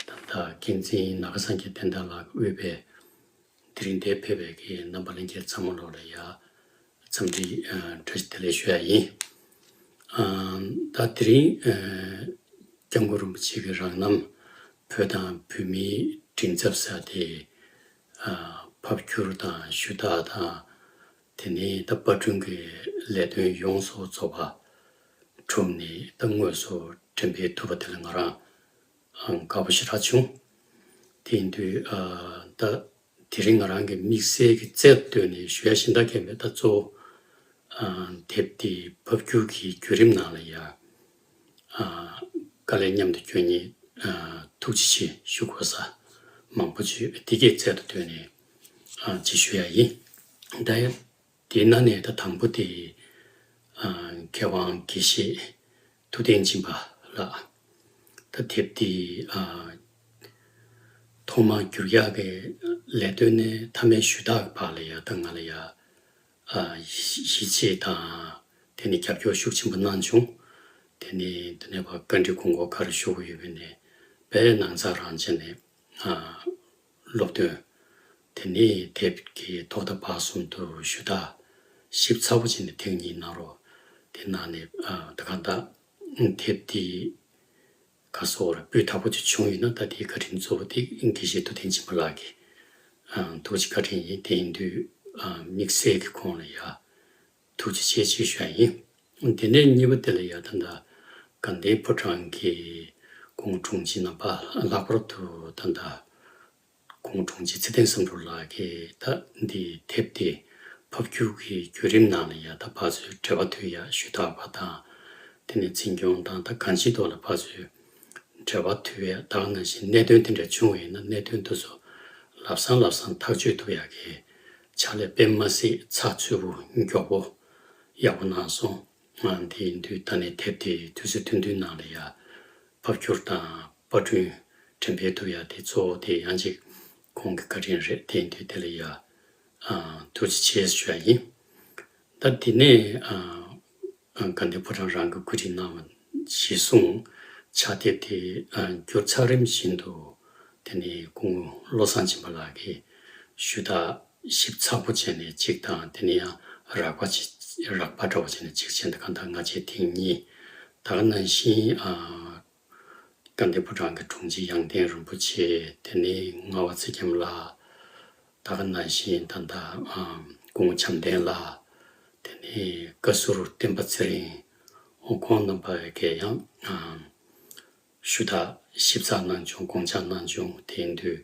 ད་ལྟ་འགན་འཛིན་ནག་སངས་རྒྱས་བསྟན་དར་ལགས་དབུས་པའི་དེ་རིང་འདིར་ཕེབས་པའི་གི་རྣམ་པ་ལྷན་རྒྱས་ཚང་མ་ལོག་ལ་ཡ་འཚམས་འདྲི་ཨ་བཀྲ་ཤིས་བདེ་ལེགས་ཞུ་ཡ་ཡིན། ཨ་ད་དེ་རིང་ཨ་༸སྐྱབས་མགོན་རིན་པོ་ཆེ་གི་རང་རྣམ་བོད་དང་བོད་མིའི་མགྲིན་ཚབ་ཟེར་དེ་ཨ་ཕབ་བསྒྱུར་དང་ཞུ་དག་དང་། དེ་ནས་ད་པར་སྐྲུན་གྱི་ལས་དོན་ཡོངས་སུ་རྫོགས་པ་གྲུབ་ནས་ད་དངོས་སུ་འགྲེམས་སྤེལ་ཐུབ་པ་དེ་ལ་ང་རང་ཨང་དགའ་པོ་ཞེ་དྲག་བྱུང་། དེ་ཡིན་དུས་ཨ་ད་དེ་རིང་ང་རང་གི་དམིགས་བསལ་གྱི་རྩལ་དུ་བཏོན་ནས་ཞུ་ཡ་གཞན་དག་གལ་མེད། ད་གཙོ་བོ་ཨ་དེབ་དེ་ཕབ་སྒྱུར་གྱི་བརྒྱུད་རིམ་ནང་ལ་ཡ་ཨ་དཀའ་ལས་མཉམ་དུ་སྐྱོན་མཁན་ཨ་ཐུགས་རྗེ་ཆེ་ཞུ་དགོས་ས་མང་པོ་ཅིག་ཡོད། དེ་གའི་རྩལ་དུ་བཏོན་ནས་ཨ་ཅིག་ཞུ་ཡ་ཡིན། ད་ཡ་དེའི་ནང་ནས་ད་དང་པོ་དེ་ཨ་མཁས་དབང་དགེ་བཤེས་ཐུབ་བསྟན་སྦྱིན་པ་ལགས། ད་དེབ་དེ་ཨ་ཐོག་མར་བསྒྱུར་ཡག་གི་ལས་དོན་ནས་མཐའ་མའི་ཞུ་དག་བར་ལ་ཡ་ད་ང་ལ་ཡ་ཨ་ཡིད་ཆེས་དང་དེ་ནས་རྒྱབ་སྐྱོར་ཤུགས་ཆེན་པོ་གནང་བྱུང་། དེ་ནས་དེ་ནས་ཕར་བཀའ་འདྲི་དགོངས་སྐོར་ག་རེ་ཞུ་དགོས་ཡོད་པ་ནས་དཔེ་ནང་ཚགས་རང་བྱས་ནས་ཨ་སློབ་སྟོན། དེ་ནས་དེབ་ཀྱི་ཐོག་མཐའ་བར་གསུམ་དུ་ཞུ་དག་ཞིབ་ཚགས་པོ་བྱས་ནས་ཐེངས་གཉིས་གནང་རོགས། དེ་གནང་ནས་ཨ་ད་གང་ལྟར་དེབ་འདི་ག་སོགས་ར་སྤུས་དག་པོ་ཅིག་བྱུང་ཡོད་ན་ད་དེའི་བཀའ་དྲིན་གཙོ་བོ་དེ་དགེ་བཤེས་ཐུབ་བསྟན་སྦྱིན་པ་ལགས་ཀྱི་ཨ་ཐུགས་རྗེ་བཀའ་དྲིན་ཡིན། དེ་ཡིན་དུས་ཨ་དམིགས་བསལ་གྱི་ཁོང་ལ་ཡ་ཐུགས་རྗེ་ཆེ་ཅེས་ཞུ་ཡ་ཡིན། དེ་ནས་གཉིས་པ་དེ་ལ་ཡ་ད་ལྟ་དགའ་ལྡན་ཕོ་བྲང་གི་སྐུ་ངོ་དྲུང་ཆེ་རྣམ་པ་ལྷག་པར་དུ་ད་ལྟ་སྐུ་ངོ་དྲུང་ཆེ་ཚེ་བརྟན་བསམ་གྲུབ་ལགས་ཀྱིས་ད་འདི་དེབ་དེ་ཕབ་སྒྱུར་གྱི་བརྒྱུད་རིམ་ནང་ལ་ཡ་ད་ཕར་ཚུར་འབྲེལ་བ་མཐུད་ཡ་ཞུ་དག་པ་དང་། དེ་ནས་འཛིན་སྐྱོང་དང་ད་གང་ཅིའི་ཐོག་ལ་ཕར་ཚུར་འབྲེལ་བ་མཐུད་ཡ། ད་ག་ནང་བཞིན་གནད་དོན་དེ་འདྲ་བྱུང་བ་ཡིན་ན་གནད་དོན་དེ་ཚོ་ལམ་སང་ལམ་སང་ཐག་གཅོད་ཐུབ་ཡ་གི་ཕྱག་ལས་དཔེ་མ་སྲིད་ཚགས་ཚུད་པོ་མགྱོགས་པོ་ཡག་པོ་གནང་སོང་། ང་དེ་ཡིན་དུས་ད་ནས་དེབ་དེ་དུས་ཚོད་ཐུང་ཐུང་ནང་ལ་ཡ་ཕབ་སྒྱུར་དང་པར་སྐྲུན་འགྲེམས་སྤེལ་ཐུབ་ཡ་དེ་གཙོ་བོ་དེ་ཡང་ཅིག་ཁོང་གི་བཀའ་དྲིན་རེད། དེ་ཡིན་དུས་དེ་ལ་ཡ་ཨ་ཐུགས་རྗེ་ཆེ་ཞུ་ཡ་ཡིན། ད་དེ་ནས་ཨ་ཨ་དགའ་ལྡན་ཕོ་བྲང་རང་གི་བཀོད་སྒྲིག་གནང་བ་གཞིར་བཟུང་ཕྱག་དེབ་དེ་ཨ་བསྒྱུར་ཚར་རིམ་བཞིན་དུ་དེ་ནས་སྐུ་ངོ་བློ་བཟང་སྦྱིན་པ་ལགས་ཀྱིས་ཞུ་དག་ཞིབ་ཚགས་པོ་བྱས་ནས་གཅིག་དང་། དེ་ནས་ཡང་རགས་པ་ཅིག་རགས་པ་འདྲ་བོ་བྱས་ནས་གཅིག་བྱས་ནས་གང་ལྟར་སྔ་རྗེས་ཐེངས་གཉིས། ད་ག་ནང་བཞིན་ཨ་དགའ་ལྡན་ཕོ་བྲང་གི་དྲུང་ཆེ་ཡང་སྟེང་རིན་པོ་ཆེ། དེ་ནས་ངག་དབང་ཚེ་རྒྱམ་ལགས། ད་ག་ནང་བཞིན་ད་ལྟ་ཨ་སྐུ་ངོ་བྱམས་ལྡན་ལགས། དེ་ནས་བཀའ་ཟུར་བསྟན་པ་ཚེ་རིང་། ཁོང་རྣམ་པ་གིས་ཡང་ཨ་ཞུ་དག་ཞིབ་ཚགས་གནང་བྱུང་། དགོངས་འཆར་གནང་བྱུང་། དེ་ཡིན་དུས་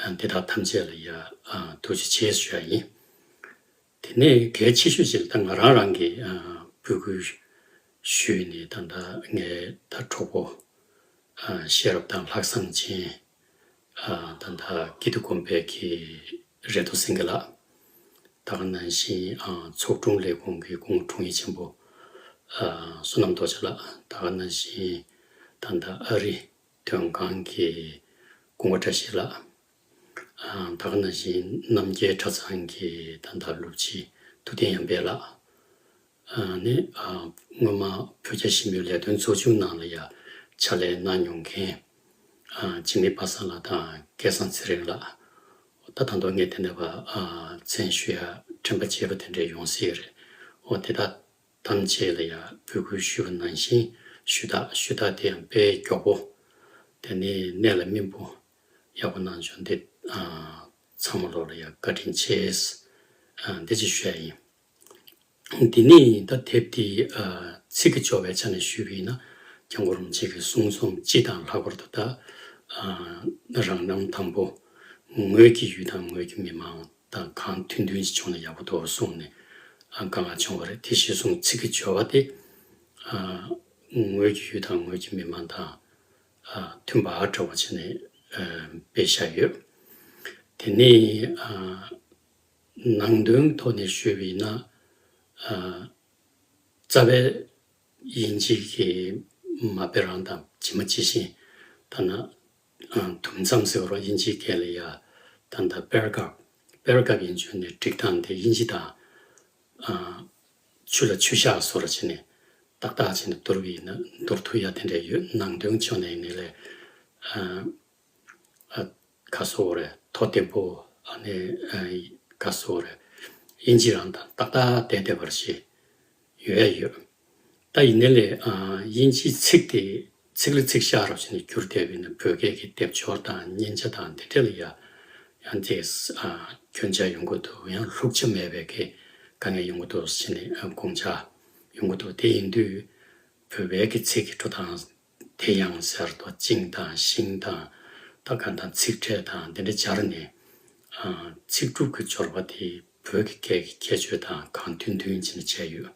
ཨ་དེ་དག་ཐམས་ཅད་ལ་ཡ་ཨ་ཐུགས་རྗེ་ཆེ་ཞུ་ཡ་ཡིན། དེ་ནས་གལ་ཆེ་ཤོས་ཤིག་ལ་ད་ང་རང་རང་གིས་ཨ་འབོད་སྐུལ་ཞུས་ནས་ད་ལྟ་ངའི་ད་གྲོགས་པོ་ཨ་ཤེས་རབ་དང་ལྷག་བསམ་ཅན། ཨ་ད་ལྟ་ཀིརྟི་དགོན་པའི་གི་རེ་ལྟོ་སེང་གེ་ལགས། ད་ག་ནང་བཞིན་ཨ་ཚོགས་དྲུང་ལས་ཁུངས་ཀྱི་སྐུ་ངོ་དྲུང་ཡིག་ཆེན་པོ་ཨ་བསོད་ནམས་རྡོ་རྗེ་ལགས། ད་ག་ནང་བཞིན་ད་ལྟ་ཨ་རི་དོན་ཁང་གི་སྐུ་ངོ་བཀྲ་ཤིས་ལགས། ཨ་ད་ག་ནང་བཞིན་རྣམ་རྒྱལ་གྲྭ་ཚང་གི་ད་ལྟ་སློབ་སྤྱི་ཐུབ་བསྟན་ཡར་འཕེལ་ལགས། ཨ་ནི་ཨ་སྔོན་མ་བོད་རྒྱ་ཞི་མོལ་ལས་དོན་ཚོགས་ཆུང་ནང་ལ་ཡ་ཕྱག་ལས་གནང་མྱོང་མཁན་ཨ་འཇིགས་མེད་པ་སངས་ལགས་དང་སྐལ་བཟང་ཚེ་རིང་ལགས། ད་ད་དུང་ངས་དེ་ནས་ཕར་ཨ་མཚན་ཞུ་ཡ་དྲན་པ་བརྗེད་པ་དེ་འདྲ་ཡོང་སྲིད་རེད། འོ་དེ་དག་ཐམས་ཅད་ལ་ཡ་འབོད་སྐུལ་ཞུས་པ་ནང་བཞིན་ཞུ་དག་ཞུ་དག་དེ་ཡང་དཔེ་མགྱོགས་པོ། དེ་ནས་གནད་ལ་སྨིན་པོ་ཡག་པོ་གནང་བྱུང་། འདི་ཨ་ཚང་མ་ལོག་ལ་ཡ་བཀའ་དྲིན་ཆེ། ཨ་འདི་ཅིག་ཞུ་ཡ་ཡིན། འདི་ནས་ད་དེབ་འདི་ཨ་ཚིག་གི་སྦྱོར་བའི་ཆ་ནས་ཞུས་པ་ཡིན་ན། སྐྱབས་མགོན་རིན་པོ་ཆེ་གི་གསུང་རྩོམ་སྤྱི་དང་ལྷག་པར་དུ་ད་ཨ་རང་རྣམ་དང་པོ་ངོས་ཀྱི་ཡུལ་དང་ངོས་ཀྱི་མི་མང་དང་གང་མཐུན་མཐུན་ཞིག་བྱུང་ན་ཡག་པོ་འདུག་གསུངས་ནས་ཨ་དཀའ་ངལ་བྱུང་བ་རེད། དེ་གཞིར་བཟུང་ཚིག་གི་སྦྱོར་བ་དེ་ཨ་ངོས་ཀྱི་ཡུལ་དང་ངོས་ཀྱི་མི་མང་དང་ཨ་མཐུན་པ་འདྲ་བོ་བྱས་ནས་ཨ་སྤེལ་བཞག་ཡོད། དེ་ནས་ཨ་ནང་དོན་ཐོག་ནས་ཞུས་པ་ཡིན་ན། ཨ་རྩ་བའི་དབྱིན་ཇི་གི་མ་དཔེ་རང་དང་ཇི་མ་ཇི་བཞིན་ཐ་ན་ཨ་དུམ་མཚམས་ཟེར་བ་དབྱིན་ཇིའི་སྐད་ལ་ཡ་ད་ལྟ་པེ་ར་གྷ་རབ་པེ་ར་གྷ་རབ་ཡིན་བྱུང་ནས་བསྒྲིགས་སྟངས་དེ་དབྱིན་ཇི་དང་ཨ་ཆུ་ལ་ཆུ་བཞག་བཟོ་འདྲ་བྱས་ནས་ཏག་ཏག་བྱས་ནས་བསྡུར་བ་ཡིན་ན་བསྡུར་ཐུབ་ཡ་དེ་འདྲ་ཡོད། ནང་དོན་ཕྱོགས་ནས་ཡིན་ནའི་ལས་ཨ། ཨ་ག་སོགས་རེད། ཐོ་བརྟན་པོ་ཨ་ནི་ཨ་ག་སོགས་རེད། དབྱིན་ཇི་རང་དང་ཏག་ཏག་བསྡད་བསྡད་པ་ཞིག་ཡོད་ཡ་ཡོད། ད་ཡིན་ནའི་ལས་ཨ་དབྱིན་ཇིའི་ཚིག་དེ་ཚིག་ལ་ཚིག་ཤག་རབ་བྱས་ནས་བསྒྱུར་བསྡད་པ་ཡིན་ན་བོད་སྐད་ཀྱི་སྡེབ་སྦྱོར་དང་མཉེན་ཆ་དང་དེ་འདྲ་ལ་ཡ་ཡང་དེ་ཨ་སྐྱོན་ཆ་ཡོང་གི་འདུག་ཡང་ལྷུག་ཆ་མེད་པའི་གི་དཀའ་ངལ་ཡོང་གི་འདུག་ཟེར་ནས་ཨ་དགོངས་འཆར་ཡོང་གི་འདུག་དེ་ཡིན་དུས་བོད་པའི་གི་ཚིག་གི་འགྲོ་སྟངས་དེ་ཡང་ཟེར་ཏོ་ཅིང་དང་ཤིང་དང་ ད་གང་ལྟར་ཚིག་ཕྲད་དང་དེ་འདྲ་སྦྱར་ནས། ཨ། ཚིག་གྲུབ་ཀྱི་སྦྱོར་བ་དེ་བོད་ཀྱི་སྐད་ཀྱི་ཁྱད་ཆོས་དང་གང་མཐུན་མཐུན་བྱས་ནས་བྱས་ཡོད།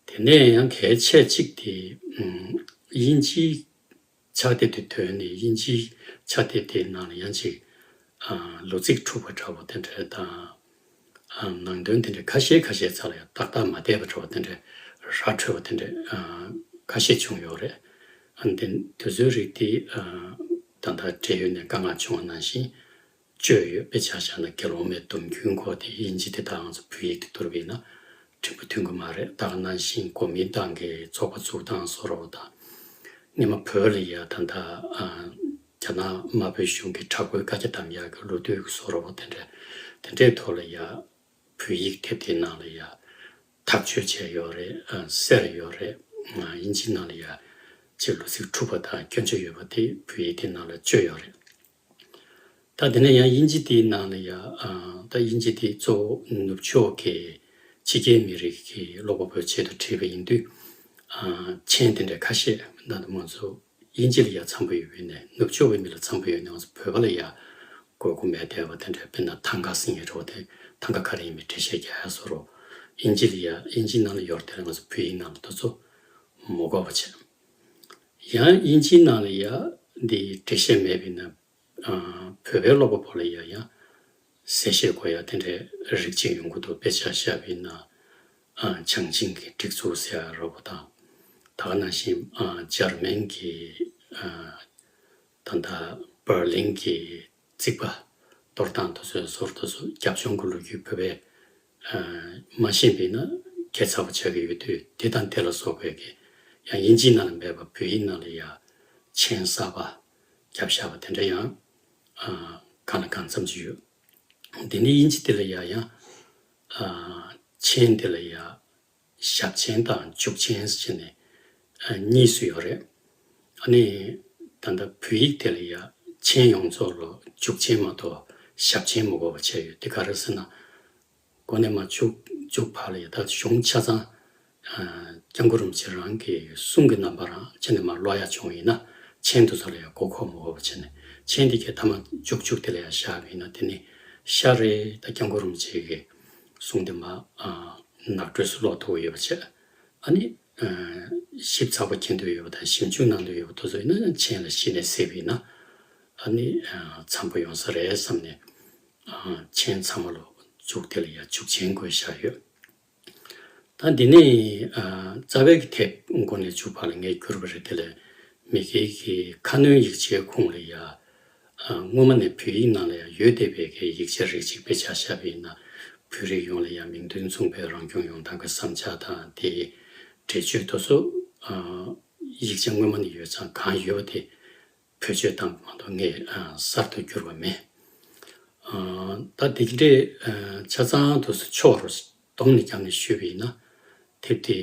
དེ་ནས་ཡང་གལ་ཆེ་གཅིག་དེ། ཨམ། དབྱིན་ཇིའི་ཕྱག་དེབ་དེ་ཐོན་ནས་དབྱིན་ཇིའི་ཕྱག་དེབ་དེའི་ནང་ལ་ཡང་ཅིག་ཨ། ལོ་ཚིགས་འཁྲུགས་པ་འདྲ་བོ་དེ་འདྲ་དང་། ཨ། ནང་དོན་དེ་འདྲ་ཁ་ཤས་ཁ་ཤས་ཚ་ལ་ཡང་ཏག་ཏག་མ་བསྡད་པ་འདྲ་བོ་དེ་འདྲ་ར་འཕྲོད་པ་དེ་འདྲ། ཨ། ཁ་ཤས་བྱུང་ཡོད་རེད། ཨ། དེ་དེ་ཚོའི་རིགས་དེ། ཨ། ད་ལྟ་འབྲེལ་ཡོད་ནས་བཀའ་མངགས་བྱུང་བ་ནང་བཞིན་བཅོས་ཡོད། དཔེ་ཆ་བཞག་ན་དགེ་སློང་མའི་སྡོམ་རྒྱུན་སྐོར་དེ་དབྱིན་ཇི་དེ་དང་ང་ཚོ་བོད་ཡིག་དེ་བསྡུར་བ་ཡིན་ན་འགྲིག་པ་མཐུན་གི་མ་རེད། ད་ག་ནང་བཞིན་གོ་མིན་ཏང་གི་ཚོགས་པ་བཙུགས་སྟངས་བཟོ་འདྲ་བོ་དང་། སྔོན་མ་བོད་ལ་ཡ་ད་ལྟ། ཨ། རྒྱ་ནག་དམར་པོའི་གཞུང་གི་དྲག་པོའི་བཀའ་རྒྱ་བསྡམ་ཡག་གི་ལོ་དུས་ཀྱི་བཟོ་འདྲ་བོ་དེ་འདྲ། དེ་འདྲའི་ཐོག་ལ་ཡ་བོད་ཡིག་དེབ་དེའི་ནང་ལ་ཡ་ཐག་གཅོད་བྱས་ཡོད་རེད། ཨ། གསལ་ཡོད་རེད། ཨ། དབྱིན་ཇིའི་ནང་ལ་ཡ་ཅིག་ལོ་ཚིགས་འཁྲུགས་པ་དང་སྐྱོན་ཆ་ཡོད་པ་དེ་བོད་ཡིག་དེའི་ནང་ལ་བཅོས་ཡོད་རེད། ད་དེ་ནས་ཡང་དབྱིན་ཇི་དེའི་ནང་ལ་ཡ། ཨ། ད་དབྱིན་ཇི་དེ་གཙོ་བོ་ནུབ་ཕྱོགས་ཀྱི་ཕྱི་རྒྱལ་མི་རིགས་ཀྱི་ཀློག་པ་པོའི་ཆེད་དུ་བྲིས་པ་ཡིན་དུས། ཨ། མཆན་དེ་འདྲ་ཁ་ཤས་ད་ང་ཚོ་དབྱིན་ཇི་ལ་ཡ་འཚམ་པོ་ཡོད་པ་ཡིན་ནའི་ནུབ་ཕྱོགས་པའི་མི་ལ་འཚམ་པོ་ཡོད་ནའི་ང་ཚོ་བོད་པ་ལ་ཡ་དགོས་མཁོ་མེད་བསྡད་པ་དེ་འདྲ། དཔེར་ན་ཐང་ག་ཟེར་མཁན་འདྲ་བོ་དེ་ཐང་ག་ག་རེ་ཡིན་མིན་འགྲེལ་བཤད་རྒྱག་ཡ་བཟོ་འདྲ་བོ། དབྱིན་ཇི་ལ་ཡ་དབྱིན་ཇིའི་ནང་ལ་ཡོད་རེད་དེ་ལ་ང་ཚོ་བོད་ཡིག་ནང་ལ་དེ་ཚོ་མི་དགོས་པ་བྱས། ཡང་དབྱིན་ཇིའི་ནང་ལ་ཡ་འདི་འགྲེལ་བཤད་མེད་པ་ཡིན་ན། ཨ། བོད་པའི་ཀློག་པ་པོ་ལ་ཡ་ཡང་གསལ་བཤད་དགོས་ཡ་དེ་འདྲའི་རིགས་གཅིག་ཡོང་གི་འདུག་དཔེ་ཆ་བཞག་པ་ཡིན་ན། ཨ། བྱང་ཆིངས་ཀྱི་སྒྲིག་འཛུགས་ཟེར་ཡ་འདྲ་བོ་དང་། ད་ག་ནང་བཞིན། ཨ། འཇར་མན་གྱི། ཨ། ད་ལྟ་འབར་ལིན་གྱི་རྩིག་པ་གཏོར་སྟངས་དེ་ཚོའི་བཟོ་འདྲ་དེ་ཚོ། རྒྱབ་ལྗོངས་ཀྱི་ལོ་རྒྱུས་བོད་པས། ཨ། མ་ཤེས་པ་ཡིན་ན་ཁྱད་མཚར་པོ་ཆགས་ཀྱི་ཡོད་དུས། དེ་དང་དེ་ལ་སོགས་པའི་གི་ཡང་དབྱིན་ཇིའི་ནང་ལ་མེད་པ་བོད་ཡིག་ནང་ལ་ཡ་མཆན་གསར་པ་བརྒྱབ་བཞག་པ་དེ་འདྲ་ཡང་། ཨ། གང་ལ་གང་འཚམ་ཅིག་ཡོད། དེ་ནས་དབྱིན་ཇི་དེ་ལ་ཡ་ཡང་། ཨ། མཆན་དེ་ལ་ཡ་ཞབས་མཆན་དང་མཇུག་མཆན་ཟེར་ནས། ཨ། གཉིས་སུ་ཡོད་རེད། ཨ་ནི་ད་ལྟ་བོད་ཡིག་དེ་ལ་ཡ་མཆན་ཡོངས་རྫོགས་ལ་མཇུག་མཆན་མ་གཏོགས་ཞབས་མཆན་མི་དགོས་པ་བྱས་ཡོད། དེ་ག་རེ་ཟེར་ན། འགོ་ནས་མར་མཇུག་མཇུག་བར་ལ་ཡ། ད་གཞུང་ཆ་ཚང་། ཨ། སྐྱབས་མགོན་རིན་པོ་ཆེ་རང་གི་གསུང་གི་རྣམ་པ་རང་ཕྱི་ནས་མར་ཀློག་ཡ་བྱུང་ཡིན་ན། མཆན་དེ་ཚོ་ལ་ཡ་མགོ་འཁོར་མི་དགོས་པ་བྱས་ནས། མཆན་དེ་གའི་མཐའ་མ་མཇུག་མཇུག་དེ་ལ་ཡ་བཞག་པ་ཡིན་ན། དེ་ནི་ཤར་རེ་ད་སྐྱབས་མགོན་རིན་པོ་ཆེ་གི་གསུང་དེ་མར། ཨ། ནག་འགྲོས་སུ་ཀློག་ཐུབ་ཡོད་པ་བྱས། ཨ་ནི། ཨ། ཞིབ་ཚགས་པོ་མཁྱེན་འདོད་ཡོད་པ་དང་ཞིབ་འཇུག་གནང་འདོད་ཡོད་པ་དེ་ཚོ་ཡིན་ན་མཆན་ལ་གཞི་ནས་གཟིགས་པ་ཡིན་ན། ཨ་ནི། ཨ། འཚམ་པོ་ཡོང་ས་རེད་བསམ་ནས། ཨ། མཆན་ཚང་མ་ལ་མཇུག་དེ་ལ་ཡ་མཇུག་མཆན་བཀོད་བཞག་ཡོད། ད་འདི་ནས། ཨ། རྩ་བའི་གི་དེབ་འགོ་ནས་མཇུག་བར་ལ་ངས་བསྒྱུར་བ་རེད། དེ་ལས་མི་སྒེར་གྱི་ཁ་སྣོན་ཡིག་ཆའི་ཁུངས་ལ་ཡ། ཨ། སྔོན་མ་ནས་བོད་ཡིག་ནང་ལ་ཡ་ཡོད་བསྡད་པའི་གི་ཡིག་ཆ་རིགས་གཅིག་དཔེ་ཆ་བཞག་པ་ཡིན་ན། བོད་རིགས་ཡོངས་ལ་ཡ་མིང་དོན་མཚུངས་པའི་རང་སྐྱོང་ཡོང་སྟངས་ཀྱི་བསམ་འཆར་དང་། དེའི་འགྲེལ་བརྗོད་དེ་ཚོ། ཨ། ཡིག་ཆ་སྔོན་མ་ནས་ཡོད་ཙང་གང་ཡོད་པ་དེ་བེད་སྤྱོད་བཏང་བ་མ་གཏོགས་ངས། ཨ། གསར་དུ་བསྒྱུར་བ་མེད། ཨ། ད་དེ་འདྲའི། ཨ། ཆ་ཚང་དུ་ཕྱོགས་རུ་བསྡོམས་ནས་བརྒྱབ་ནས་ཞུས་པ་ཡིན་ན། དེབ་དེ་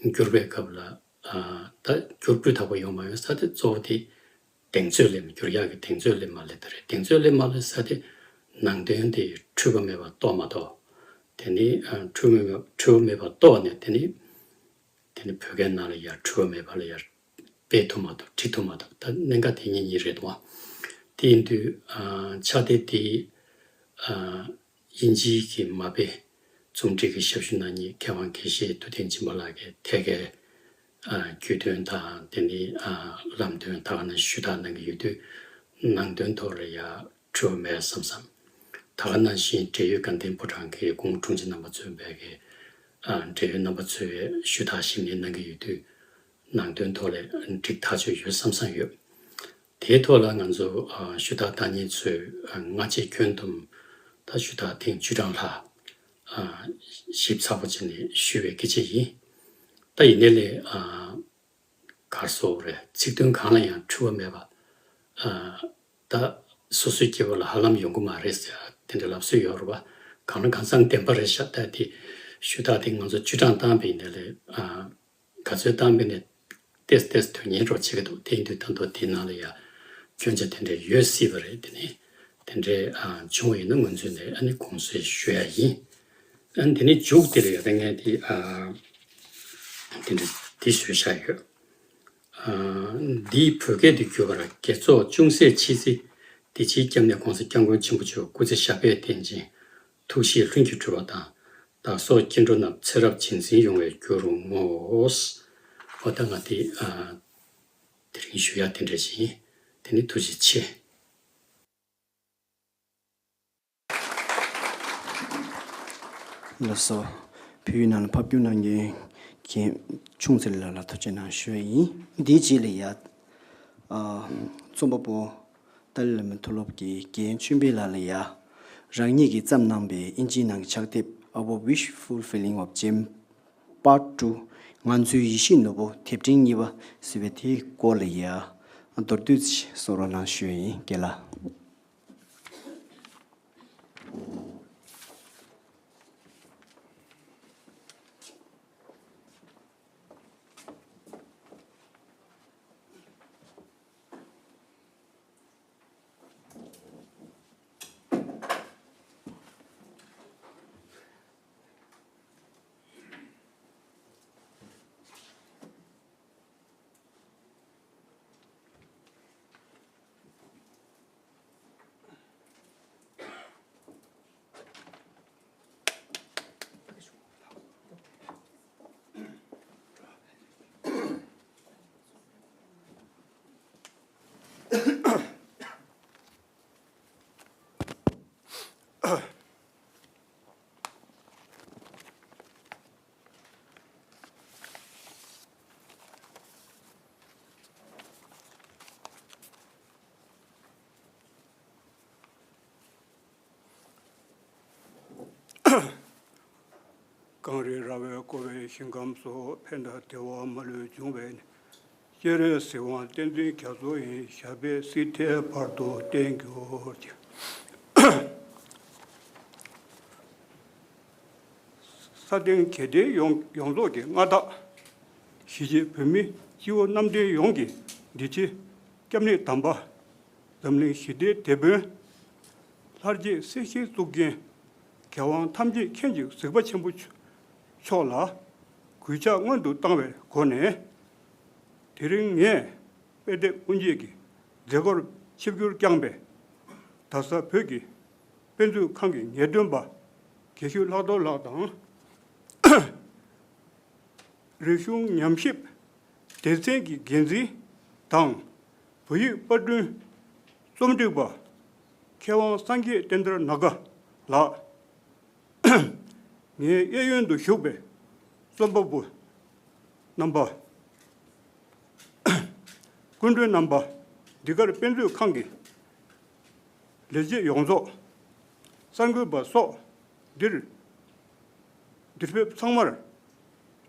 བསྒྱུར་བའི་སྐབས་ལ། ཨ། ད་བསྒྱུར་སྤུས་དག་པོ་ཡོང་མ་ཡོང་ས་དེ་གཙོ་བོ་དེ་གདེང་ཚོད་སླེབས། བསྒྱུར་ཡག་གི་གདེང་ཚོད་སླེབས་མ་སླེབས་དེ་རེད། གདེང་ཚོད་སླེབས་མ་སླེབས་ས་དེ་ནང་དོན་དེ་འཁྲུལ་པ་མེད་པ་རྟོགས་མ་གཏོགས། དེ་ནི། ཨ། འཁྲུལ་མེད་པ་འཁྲུལ་པ་མེད་པ་རྟོགས་ནས། དེ་ནི། དེ་ནི་བོད་སྐད་ནང་ལ་ཡ་འཁྲུལ་པ་མེད་པ་ལ་ཡ་སྤེལ་ཐུབ་མ་ཐུབ་བྲིས་ཐུབ་མ་ཐུབ། ད་གནད་འགག་དེ་གཉིས་གཉིས་རེད་འདུག་བ། དེ་ཡིན་དུས། ཨ། ཕྱག་དེབ་དེ། ཨ། དབྱིན་ཇིའི་གི་མ་དཔེ་རྩོམ་སྒྲིག་གི་ཞབས་ཞུ་གནང་མཁན་མཁས་དབང་དགེ་བཤེས་ཐུབ་བསྟན་སྦྱིན་པ་ལགས་ཀྱིས་ཐད་ཀའི། ཨ། རྒྱུས་སྟོན་དང་། དེ་ནི། ཨ། ལམ་སྟོན་ད་ག་ནང་བཞིན་ཞུ་དག་གནང་གི་ཡོད་དུས། ནང་དོན་ཐོག་ལ་ཡ་འཁྲུལ་པ་མེད་བསམ་བསམ། ད་ག་ནང་བཞིན་འབྲེལ་ཡོད་དགའ་ལྡན་ཕོ་བྲང་གི་སྐུ་ངོ་དྲུང་ཆེ་རྣམ་པ་གཙོས་པའི་གི། ཨ། འབྲེལ་ཡོད་རྣམ་པ་ཚོས་ཞུ་དག་ཞིབ་ནས་གནང་གི་ཡོད་དུས། ནང་དོན་ཐོག་ལ་འགྲིག་ཐག་ཆོད་ཡོད་བསམ་བསམ་ཡོད། དེའི་ཐོག་ལ་ང་ཚོ། ཨ། ཞུ་དག་བཏང་མཁན་ཚོས། ཨ། སྔ་རྗེས་ཁྱོན་བསྡོམས་ད་ཞུ་དག་ཐེངས་བཅུ་གྲངས་ལྷག་ཨ། ཞིབ་ཚགས་པོ་བྱས་ནས་ཞུས་པའི་སྐད་ཆ་ཡིན། ད་ཡིན་ནའི་ལས། ཨ། ག་རེ་ཟེར་དགོས་རེད། ཚིག་དོན་གང་ལ་ཡང་འཁྲུལ་པ་མེད་པ། ཨ། ད་སོ་སོའི་སྐྱེ་བོ་ལ་ཧ་ལམ་ཡོང་གི་མ་རེད་ཟེར་ཡ་དེ་འདྲ་ལབ་སྲོལ་ཡོད་རེད་བ། གང་ལ་གང་འཚམ་བདེན་པ་རེད་ཤག་ད་དེ་ཞུ་དག་དེ་ང་ཚོ་བཅུ་གྲངས་བཏང་བ་ཡིན་ནའི་ལས། ཨ། ག་ཚོད་བཏང་བ་ཡིན་ནའི་ཏོག་ཙམ་ཏོག་ཙམ་དོན་གཉེར་རོགས་བྱེད་ཀྱི་འདུག་དེ་ཡིན་དུས་ད་དུང་དེའི་ནང་ལ་ཡ་སྐྱོན་ཆ་དེ་འདྲ་ཡོད་སྲིད་པ་རེད། དེ་ནི་དེ་འདྲའི། ཨ། བྱུང་བ་ཡིན་ན་ངོས་འཛིན་ནས། ཨ་ནི་དགོངས་སེལ་ཞུ་ཡ་ཡིན། ཨ་ནི་དེ་ནས་མཇུག་དེ་ལ་ཡ་ད་ངས་དེ། ཨ། དེ་འདྲ་དེ་བཟོས་བཞག་ཡོད། འདིའི་བོད་སྐད་དུ་བསྒྱུར་བར་དགེ་ཚོགས་ཅུང་ཟད་མཆིས་ཚེ། དེ་ཕྱིའི་སྐྱབས་གནས་༸གོང་ས་༸སྐྱབས་མགོན་ཆེན་པོ་མཆོག་སྐུ་ཚེ་ཞབས་པད་བརྟན་ཅིང་། ཐུགས་བཞེད་ལྷུན་གྱིས་གྲུབ་པ་དང་། བདག་སོགས་སྐྱེ་འགྲོ་རྣམས་ཚེ་རབས་རྗེས་འཛིན་ཡོང་བའི་རྒྱུ་རུ་བསྔོ། འོ་ད་ང་དེ་དེ་རིང་ཞུ་ཡག་དེ་འདྲ་ཞིག་ཡིན། དེ་ནི་ཐུགས་རྗེ་ཆེ། ལགས་སོ། བོད་ཡིག་ནང་ལ་ཕབ་སྒྱུར་གནང་མཁན་རྒན་ཆུང་ཚེ་རིང་ལགས་ལ་ཐུགས་རྗེ་གནང་ཞུ་ཡ་ཡིན། འདིའི་རྗེས་ལ་ཡ། ཨ། རྩོམ་པ་པོ་ཏཱ་ལའི་བླ་མའི་མཐུ་སློབ་ཀྱི་རྒན་ཆོས་འཕེལ་ལགས་ལ་ཡ། རང་ཉིད་ཀྱིས་བརྩམས་གནང་པའི་ཨིན་ཇིའི་ནང་གི་ཕྱག་དེབ་Our Wish Fulfilling of James Part Two, ང་ཚོའི་ཡིད་བཞིན་ནོར་བུ་དེབ་ཕྲེང་གཉིས་པ་ཟེར་བའི་དེའི་སྐོར་ལ་ཡ། མདོར་བསྡུས་ཤིག་གསུང་རོགས་གནང་ཞུ་ཡ་ཡིན། རྒན་ལགས། གངས་རི་ར་བས་བསྐོར་བའི་ཞིང་ཁམས་སུ། ཕན་དང་བདེ་བ་མ་ལུས་འབྱུང་བའི་གནས། སྤྱན་རས་གཟིགས་དབང་བསྟན་འཛིན་རྒྱ་མཚོ་ཡི། ཞབས་པད་སྲིད་མཐའི་བར་དུ་བརྟན་གྱུར་ཅིག། ས་སྟེང་གལ་ཏེ་ཡོངས་ཡོངས་རྫོགས་ཀྱི་མངའ་བདག་གཞིས་བྱེས་བོད་མི་སྤྱི་བོ་གནམ་བསྟན་ཡོངས་ཀྱི་བདེ་སྐྱིད་སྐྱབས་གནས་དམ་པ། འཛམ་གླིང་ཞི་བདེའི་དེད་དཔོན། ལྷར་བཅས་སྲིད་ཞིའི་གཙུག་རྒྱན། རྒྱལ་དབང་ཐམས་ཅད་མཁྱེན་ཅིང་གཟིགས་པ་ཆེན་པོ་མཆོག་ལ་གུས་ཕྱག་སྔོན་དུ་བཏང་བའི་སྒོ་ནས། དེ་རིང་ངས་དཔེ་དེབ་དབུ་འབྱེད་ཀྱི་མཛད་སྒོར་ཆིབས་བསྒྱུར་བསྐྱངས་པའི་དྭགས་པོའི་བོད་ཀྱི་དཔེ་མཛོད་ཁང་གི་ངེས་སྟོན་པ་དགེ་བཤེས་ལྷག་རྡོར་ལགས་དང་། རིག་གཞུང་ཉམས་ཞིབ་སྡེ་ཚན་གྱི་འགན་འཛིན་དང་། བོད་ཡིག་པར་སྐྲུན་རྩོམ་སྒྲིག་པ་མཁས་དབང་སངས་རྒྱས་བསྟན་དར་ནཱ་ག་ལགས། ངའི་གཡས་གཡོན་དུ་བཞུགས་པའི་རྩོམ་པ་པོ་རྣམ་པ། སྐུ་མགྲོན་རྣམ་པ། འདི་གར་དཔེ་མཛོད་ཁང་གི་ལས་བྱེད་ཡོངས་རྫོགས། གསར་འགོད་པ་སོགས་འདིར་འདིར་ཕེབས་ཚང་མར་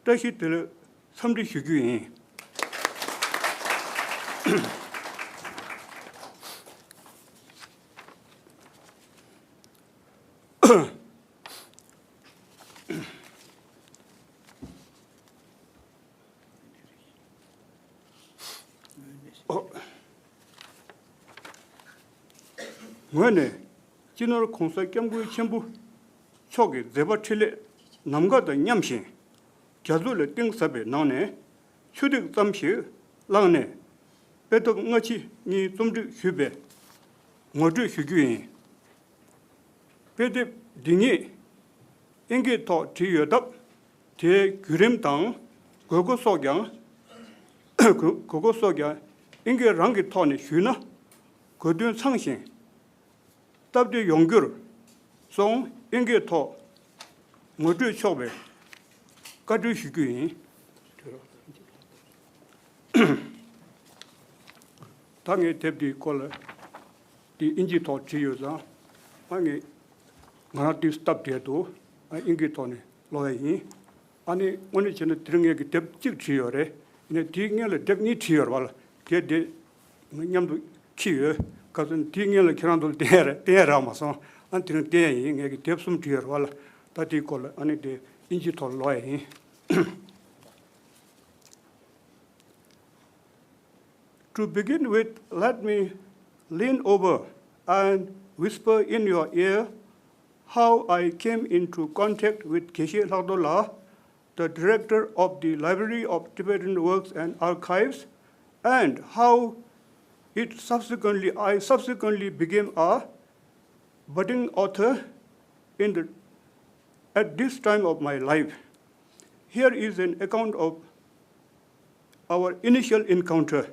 བཀྲ་ཤིས་བདེ་ལེགས་འཚམས་འདྲི་ཞུ་རྒྱུ་ཡིན། ངོས་ནས་སྤྱི་ནོར་༸གོང་ས་༸སྐྱབས་མགོན་ཆེན་པོ་མཆོག་གི་མཛད་པ་འཕྲིན་ལས་ནམ་མཁའ་དང་མཉམ་ཞིང་རྒྱ་མཚོ་ལས་གཏིང་ཟབ་པའི་ནང་ནས་ཆུ་ཐིགས་ཙམ་ཞིག་བླངས་ནས་དཔེ་དེབ་སྔ་ཕྱི་གཉིས་རྩོམ་སྒྲིག་ཞུས་པའི་ངོ་སྤྲོད་ཞུ་རྒྱུ་ཡིན། དཔེ་དེབ་འདི་ཉིད་ཨིན་སྐད་ཐོག་བྲིས་ཡོད་སྟབས། དེའི་བརྒྱུད་རིམ་དང་དགོས་མཁོ་སོགས་ཀྱང་དགོས་མཁོ་སོགས་ཀྱང་ཨིན་སྐད་རང་གི་ཐོག་ནས་ཞུས་ན་གོ་དོན་ཚང་ཞིང་སྟབས་བདེ་ཡོང་རྒྱུར་སོང་། ཨིན་སྐད་ཐོག་ངོ་སྤྲོད་ཆོག་པའི་བཀའ་འཁྲོལ་ཞུ་རྒྱུ་ཡིན། ད་ངས་དེབ་འདིའི་སྐོར་ལ་འདི་ཨིན་ཇིའི་ཐོག་བྲིས་ཡོད་ཙང་། ཨ་ངས་ང་རང་འདི་སྟབས་བདེ་འདུག་ཨ་ཨིན་སྐད་ཐོག་ནས་ཀློག་ཡ་ཡིན། ཨ་ནི་དངོས་གནས་བྱས་ན་དེ་རིང་ངས་ཀྱི་དེབ་གཅིག་བྲིས་ཡོད་རེད། ཡིན་ནའི་དེའི་སྔོན་ལ་དེབ་གཉིས་བྲིས་ཡོད་རེད་བ་ལ། དེ་དེ་ང་མཉམ་དུ་ཁྱེར་ཡོད། ག་ཚོད་དེའི་སྔོན་ལ་ཁྱེད་རང་ཚོ་ལ་བསྟན་ཡ་རེད། བསྟན་ཡ་རག་མ་སོང་། ཨ་ནི་དེ་རིང་བསྟན་ཡ་ཡིན། ངས་ཀྱི་དེབ་གསུམ་བྲིས་ཡོད་རེད་བ་ལ། ད་དེའི་སྐོར་ལ་ཨ་ནི་དེ་ཨིན་ཇིའི་ཐོག་ལ་ཀློག་ཡ་ཡིན། To begin with, let me lean over and whisper in your ear how I came into contact with Geshe Lhagdo La, the director of the Library of Tibetan Works and Archives, and how it subsequently, I subsequently became a budding author in the, at this time of my life. Here is an account of our initial encounter.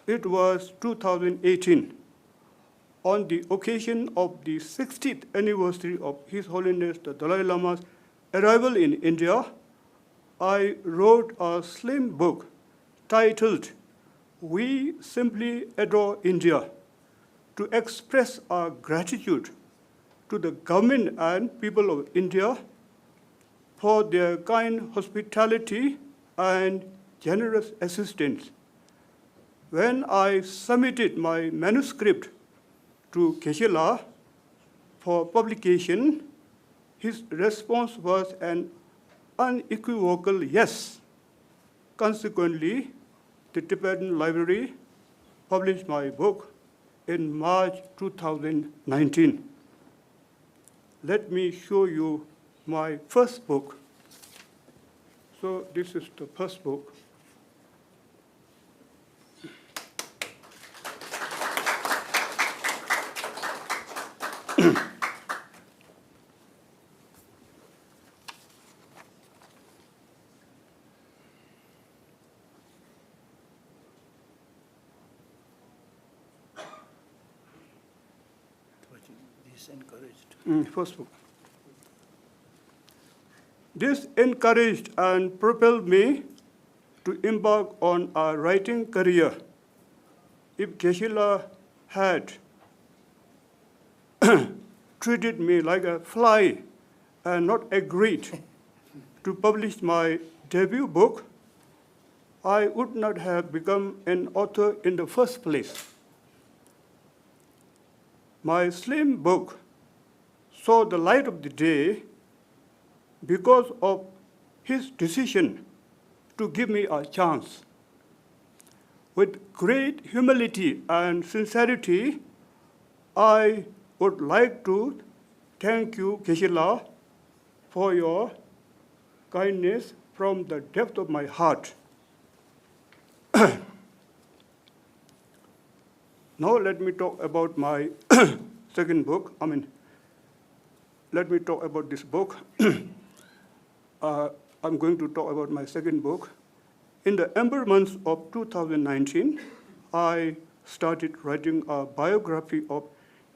It was two thousand eighteen, on the occasion of the sixtieth anniversary of His Holiness the Dalai Lama's arrival in India. I wrote a slim book titled We Simply Adore India to express our gratitude to the government and people of India for their kind hospitality and generous assistance. When I submitted my manuscript to Geshe-la for publication, his response was an unequivocal yes. Consequently, the Tibetan Library published my book in March two thousand nineteen. Let me show you my first book. So, this is the first book. This encouraged. Mm, first book. This encouraged and propelled me to embark on a writing career. If Geshe-la had treated me like a fly and not agreed to publish my debut book, I would not have become an author in the first place. My slim book saw the light of the day because of his decision to give me a chance. With great humility and sincerity, I would like to thank you, Geshe-la, for your kindness from the depth of my heart. Now let me talk about my second book. I mean, let me talk about this book. Uh, I'm going to talk about my second book. In the Ember months of two thousand nineteen, I started writing a biography of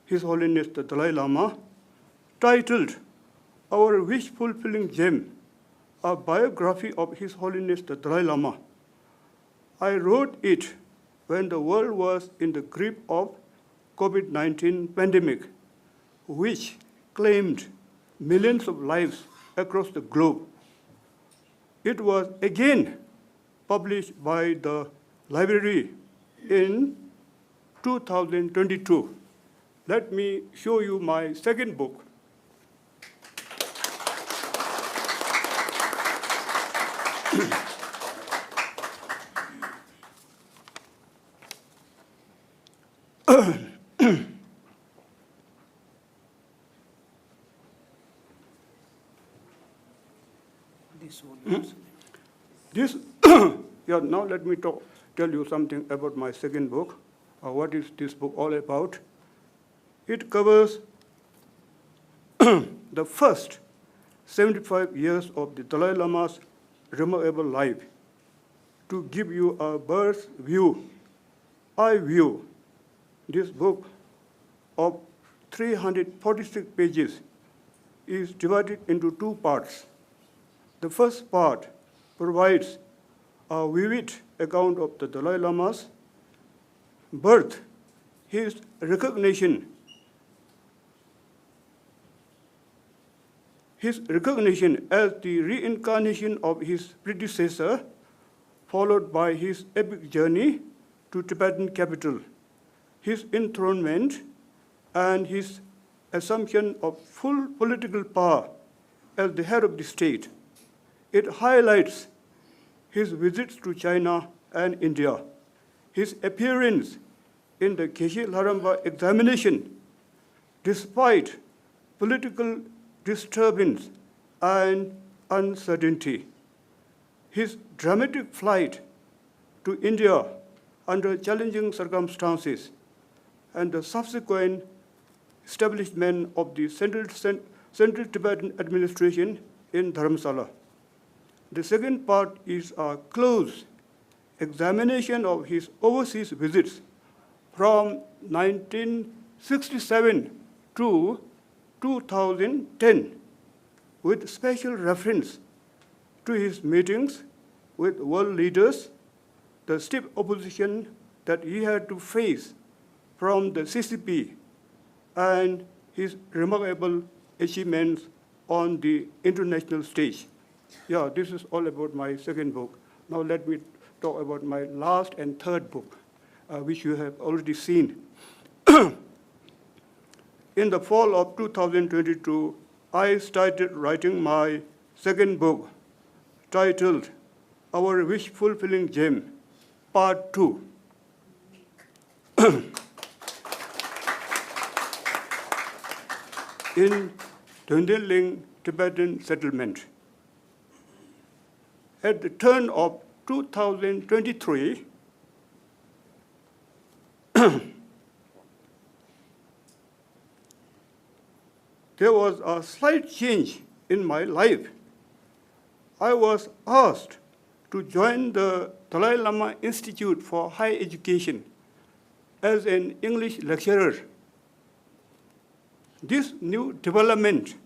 His Holiness the Dalai Lama, titled Our Wish Fulfilling Gem, a biography of His Holiness the Dalai Lama. I wrote it when the world was in the grip of COVID nineteen pandemic, which claimed millions of lives across the globe. It was again published by the library in two thousand twenty-two. Let me show you my second book. This volume. This, yeah, now let me talk, tell you something about my second book. Uh, what is this book all about? It covers the first seventy-five years of the Dalai Lama's remarkable life. To give you a bird's view, I view this book of three hundred forty-six pages is divided into two parts. The first part provides a vivid account of the Dalai Lama's birth, his recognition, his recognition as the reincarnation of his predecessor, followed by his epic journey to Tibetan capital, his enthronement, and his assumption of full political power as the head of the state. It highlights his visits to China and India, his appearance in the Geshe Larenpa examination, despite political disturbance and uncertainty. His dramatic flight to India under challenging circumstances and the subsequent establishment of the Central, Cent- Central Tibetan Administration in Dharamsala. The second part is a close examination of his overseas visits from nineteen sixty-seven to two thousand ten, with special reference to his meetings with world leaders, the stiff opposition that he had to face from the C C P, and his remarkable achievements on the international stage. Yeah, this is all about my second book. Now let me talk about my last and third book, uh, which you have already seen. In the fall of two thousand twenty-two, I started writing my second book, titled Our Wish Fulfilling Gem, Part two, in Dönden Ling Tibetan Settlement. At the turn of two thousand twenty-three, there was a slight change in my life. I was asked to join the Dalai Lama Institute for Higher Education as an English lecturer. This new development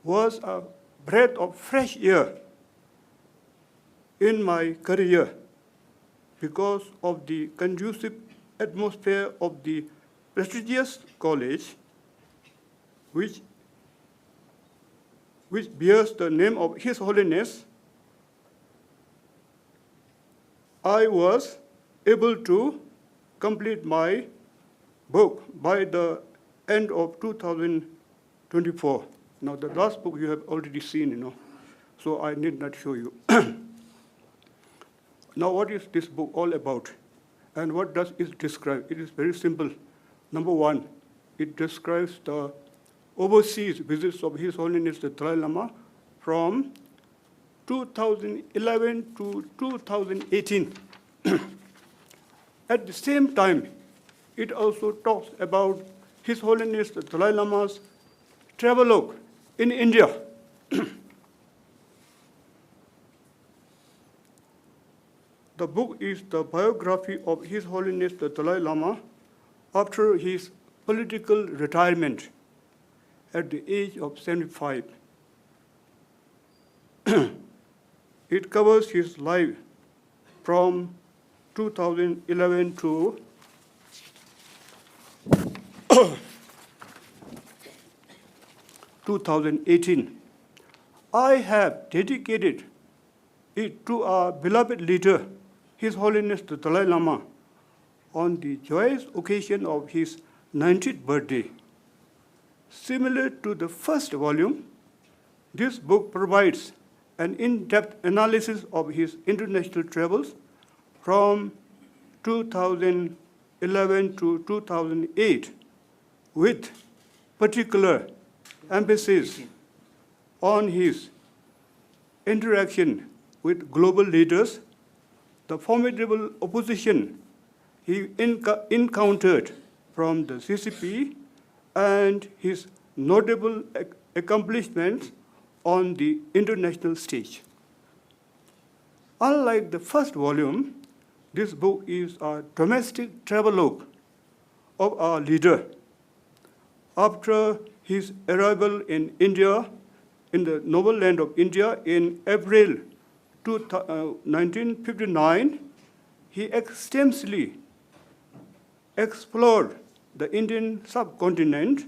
was a breath of fresh air in my career because of the conducive atmosphere of the prestigious college, which, which bears the name of His Holiness. I was able to complete my book by the end of two thousand twenty-four. Now, the last book you have already seen, you know, so I need not show you. Now, what is this book all about? And what does it describe? It is very simple. Number one, it describes the overseas visits of His Holiness the Dalai Lama from two thousand eleven to two thousand eighteen. At the same time, it also talks about His Holiness the Dalai Lama's travelogue in India. The book is the biography of His Holiness the Dalai Lama after his political retirement at the age of seventy-five. It covers his life from two thousand eleven to two thousand eighteen. I have dedicated it to our beloved leader, His Holiness the Dalai Lama, on the joyous occasion of his ninetieth birthday. Similar to the first volume, this book provides an in-depth analysis of his international travels from two thousand eleven to two thousand eight, with particular emphasis on his interaction with global leaders, the formidable opposition he enc- encountered from the C C P, and his notable ac- accomplishments on the international stage. Unlike the first volume, this book is a domestic travelogue of our leader. After his arrival in India, in the noble land of India, in April two, uh, nineteen fifty-nine, he extensively explored the Indian subcontinent,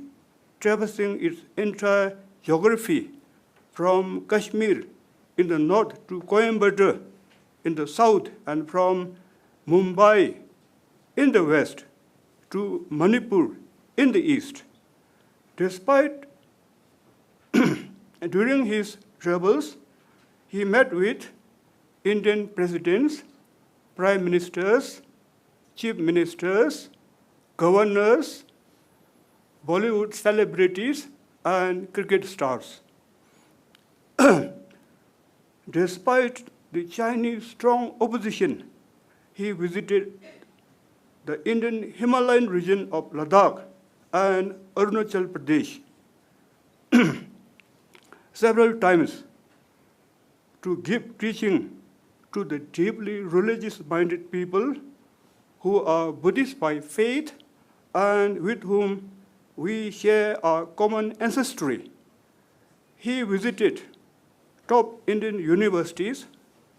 traversing its entire geography from Kashmir in the north to Coimbatore in the south, and from Mumbai in the west to Manipur in the east. Despite during his travels, he met with Indian presidents, prime ministers, chief ministers, governors, Bollywood celebrities, and cricket stars. Despite the Chinese strong opposition, He visited the Indian Himalayan region of Ladakh and Arunachal Pradesh several times to give teaching to the deeply religious minded people who are Buddhist by faith and with whom we share our common ancestry. He visited top Indian universities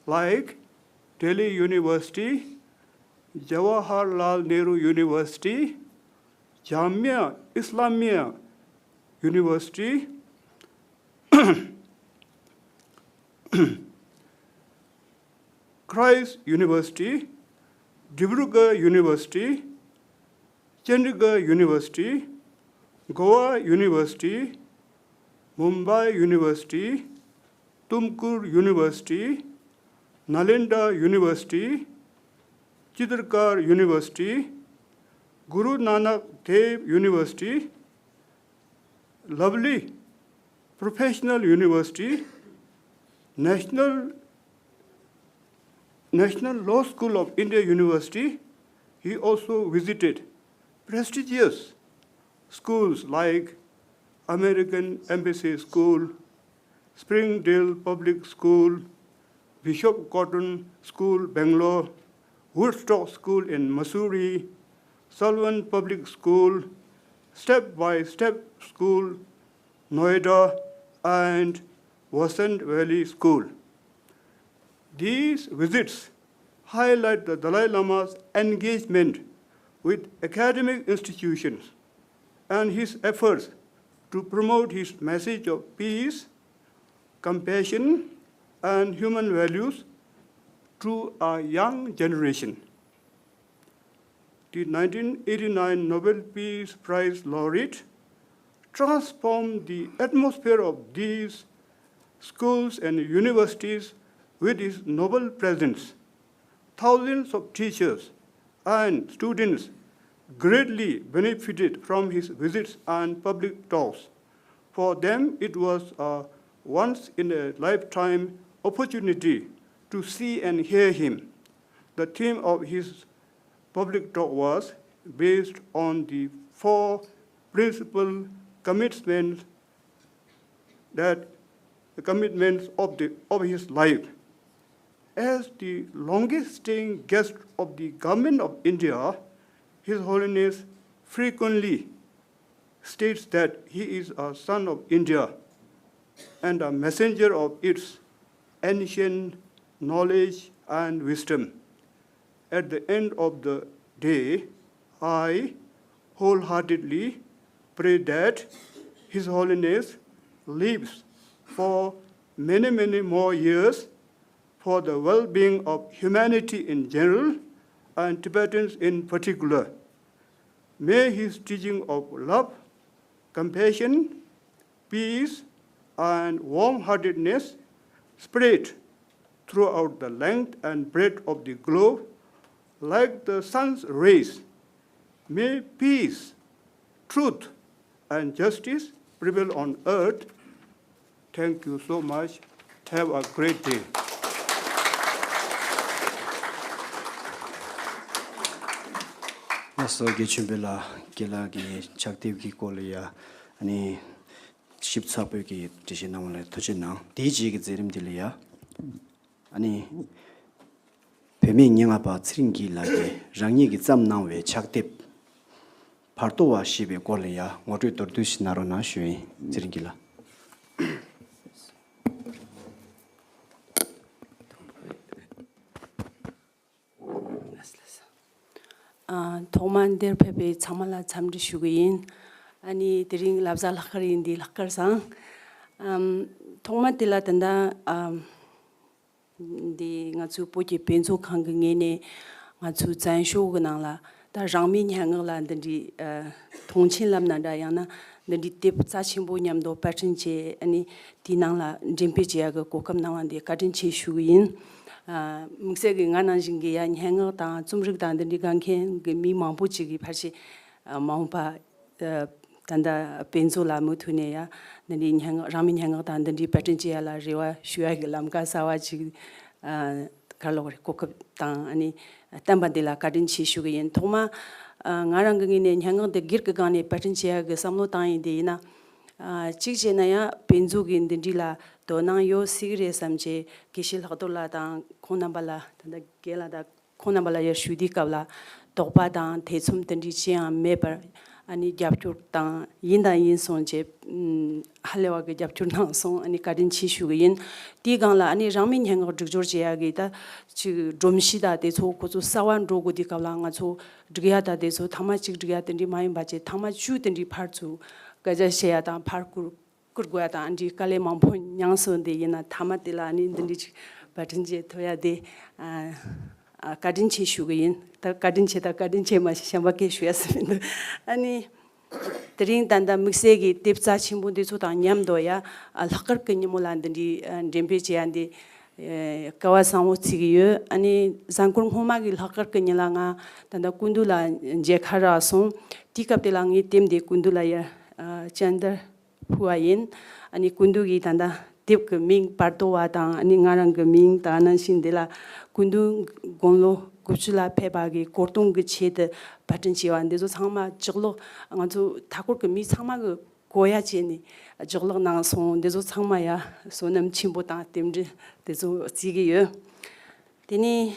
like Delhi University, Jawaharlal Nehru University, Jamia Islamia University, Christ University, Dibrugarh University, Chandigarh University, Goa University, Mumbai University, Tumkur University, Nalanda University, Chitrakhar University, Guru Nanak Dev University, Lovely Professional University, National National Law School of India University. He also visited prestigious schools like American Embassy School, Springdale Public School, Bishop Cotton School, Bangalore, Woodstock School in Missouri, Salvan Public School, Step by Step School, Noida, and Vasant Valley School. These visits highlight the Dalai Lama's engagement with academic institutions and his efforts to promote his message of peace, compassion, and human values to a young generation. The nineteen eighty-nine Nobel Peace Prize laureate transformed the atmosphere of these schools and universities with his noble presence. Thousands of teachers and students greatly benefited from his visits and public talks. For them, it was a once in a lifetime opportunity to see and hear him. The theme of his public talk was based on the four principal commitments that the commitments of, the, of his life. As the longest staying guest of the Government of India, His Holiness frequently states that he is a son of India and a messenger of its ancient knowledge and wisdom. At the end of the day, I wholeheartedly pray that His Holiness lives for many, many more years for the well being of humanity in general and Tibetans in particular. May his teaching of love, compassion, peace, and warm heartedness spread throughout the length and breadth of the globe like the sun's rays. May peace, truth, and justice prevail on earth. Thank you so much. Have a great day. ལགས་སོ། དགེ་ཆོས་འཕེལ་ལགས་ཀྱི་ལགས་ཀྱི་ཕྱག་དེབ་ཀྱི་སྐོར་ལ་ཡ་ཨ་ནི་ཞིབ་ཚགས་པོའི་གི་འགྲེལ་བཤད་གནང་བ་ལ་ཐུགས་རྗེ་གནང་། དེའི་རྗེས་ཀྱི་མཛད་རིམ་འདི་ལ་ཡ་ཨ་ནི་བུད་མེད་སྙན་ངག་པ་ཚེ་རིང་སྐྱིད་ལགས་ཀྱིས་རང་ཉིད་ཀྱིས་བརྩམས་གནང་བའི་ཕྱག་དེབ་བར་དོ་བ་ཞེས་པའི་སྐོར་ལ་ཡ་ངོ་སྤྲོད་མདོར་བསྡུས་ཤིག་གནང་རོགས་གནང་ཞུ་ཡིན། ཚེ་རིང་སྐྱིད་ལགས། ཨ། ཐོག་མར་འདིར་ཕེབས་པའི་ཚང་མ་ལ་འཚམས་འདྲི་ཞུ་གི་ཡིན། ཨ་ནི་དེ་རིང་ལབ་གསང་ལྷག་དཀར་ཡིན་དུས་ལྷག་དཀར་བཟང་། ཨམ། ཐོག་མ་དེ་ལ་ད་ལྟ་ཨམ། འདི་ང་ཚོའི་བོད་ཀྱི་དཔེ་མཛོད་ཁང་གི་ངོས་ནས་ང་ཚོའི་བཙན་བྱོལ་གི་ནང་ལ་ད་རང་མོས་སྙན་ངག་ལ་འདི་འདྲའི་ཨ། མཐོང་ཆེན་ལབ་ན་འདྲ། ཡང་ན་འདི་འདྲའི་དེབ་རྩ་ཆེན་པོ་མཉམ་དུ་པར་སྐྲུན་བྱས། ཨ་ནི་དེའི་ནང་ལ་འགྲེམས་སྤེལ་བྱེད་ཡག་གི་གོ་སྐབས་གནང་བ་འདི་བཀའ་དྲིན་ཆེ་ཞུ་གི་ཡིན། ཨ། དམིགས་བསལ་གྱིས་ང་ནང་བཞིན་གྱི་ཡ་སྙན་ངག་དང་རྩོམ་རིག་དང་འདི་འདྲའི་དགའ་མཁན་གྱི་མི་མང་པོ་ཅིག་གིས་ཕལ་ཆེར་ཨ། མ་འོངས་པ་ཨ། ད་ལྟ་དཔེ་མཛོད་ལ་མུ་མཐུད་ནས་ཡ་འདི་འདྲའི་སྙན་ངག་རང་མོས་སྙན་ངག་དང་འདི་འདྲའི་པར་སྐྲུན་བྱེད་ཡ་ལ་རེ་བ་ཞུ་ཡ་གི་ལམ་ཁ་གསར་བ་ཅིག་ ཨ་ག་རེ་ལབ་དགོས་རེད། གོ་སྐབས་དང་ཨ་ནི་བསྟན་པ་འདི་ལ་བཀའ་དྲིན་ཆེ་ཞུ་གི་ཡིན། ཐོག་མ་ཨ་ང་རང་གི་ངོས་ནས་སྙན་ངག་འདི་སྒེར་གྱི་སྒང་ནས་པར་སྐྲུན་བྱེད་ཡག་གི་བསམ་བློ་བཏང་ཡིན། དེ་ཡིན་ན་ཨ་གཅིག་བྱས་ན་ཡང་བོད་མཛོད་ཀྱི་འདི་འདྲ་ལ་དོ་སྣང་ཡོད་སྲིད་ཀྱི་རེད་བསམ་བྱས། དགེ་བཤེས་ལྷག་རྡོར་ལགས་དང་ཁོང་རྣམ་པ་ལ། ད་ལྟ་རྒན་ལགས་དང་ཁོང་རྣམ་པ་ལ་ཡར་ཞུ་དུས་སྐབས་ལ་དོགས་པ་དང་ཐེ་ཚོམ་དེ་འདྲ་ཅི་ཡང་མེད་པར་ཨ་ནི་རྒྱབ་སྐྱོར་དང་ཡིན་དང་ཡིན་གསུངས་བྱས། ཨམ་ཧ་ལས་པ་གི་རྒྱབ་སྐྱོར་གནང་སོང་། ཨ་ནི་བཀའ་དྲིན་ཆེ་ཞུ་གི་ཡིན། དེའི་སྒང་ལ་ཨ་ནི་རང་མོས་སྙན་ངག་སྒྲིག་སྦྱོར་བྱེད་ཡག་གི་ད་ཅིག་སྒྲོམ་གཞི་ད་དེ་ཚོ་ཁོ་ཚོ་གསར་བ་འགྲོ་དགོས་དུས་སྐབས་ལ། ང་ཚོ་སྒྲིག་ཡག་ད་དེ་ཚོ་ཐེངས་མ་གཅིག་སྒྲིག་ཡག་དེ་འདྲ་མ་ཡིན་པ་བྱས། ཐེངས་མ་བཅུ་དེ་འདྲ་ཕར་ཚུར་སྐད་ཆ་བཤད་ཡག་དང་ཕར་བསྐུར་བསྐུར་དགོས་ཡ་དང་འདི་དཀའ་ལས་མང་པོ་མྱངས་སོང་། དེ་ཡིན་ན་མཐའ་མ་དེ་ལ་ནི་འདི་འདྲ་ཅིག་པར་སྐྲུན་བྱེད་ཐུབ་ཡ་དེ་ཨ་ཨ་བཀའ་དྲིན་ཆེ་ཞུ་གི་ཡིན། ད་བཀའ་དྲིན་ཆེ་ད་བཀའ་དྲིན་ཆེ་མ་ཞིག་གཞན་པ་སྐད་ཞུ་ཡ་ཟེར་མི་འདུག་ཨ་ནི་དེ་རིང་ད་ལྟ་དམིགས་བསལ་གྱི་དེབ་རྩ་ཆེན་པོ་འདི་ཚོ་དང་མཉམ་དུ་ཡ་ཨ་ལྷག་དཀར་གྱི་ཉིན་མོ་ལ་འདི་འདྲའི་ཨ་འགྲེམས་སྤེལ་བྱེད་ཡ་འདི་ཨ་སྐལ་བ་བཟང་བོ་བརྩི་གི་ཡོད། ཨ་ནི་གཟའ་འཁོར་སྔོན་མ་གི་ལྷག་དཀར་གྱི་ཉིན་ལ་ང་ད་ལྟ་ཀུན་འདུས་ལ་མཇལ་ཁ་རག་སོང་། དེའི་སྐབས་དེ་ལ་ངས་དེབ་འདི་ཀུན་འདུས་ལ་ཡ་ཨ་སྤྱན་བསྟར་ཕུལ་བ་ཡིན། ཨ་ནི་ཀུན་འདུས་ཀྱི་ད་ལྟ་དེབ་ཀྱི་མིང་པར་དོ་བ་དང་། ཨ་ནི་ང་རང་གི་མིང་དང་། ནང་བཞིན་དེ་ལ་ཀུན་འདུས་དགུང་ལོ་དགུ་བཅུ་ལ་ཕེབས་པ་གི་གོ་སྟོན་གྱི་ཆེད་དུ་པར་སྐྲུན་བྱས་པ་འདི་ཚོ་ཚང་མ་ལྗགས་ཀློག་ང་ཚོ་མཐའ་འཁོར་གྱི་མི་ཚང་མ་གི་གོ་ཡ་བྱས་ནས་ལྗགས་ཀློག་གནང་སོང་། འདི་ཚོ་ཚང་མ་ཡ་བསོད་ནམས་ཆེན་པོ་དང་རྟེན་འབྲེལ་དེ་ཚོ་བརྩི་གི་ཡོད། དེ་ནས་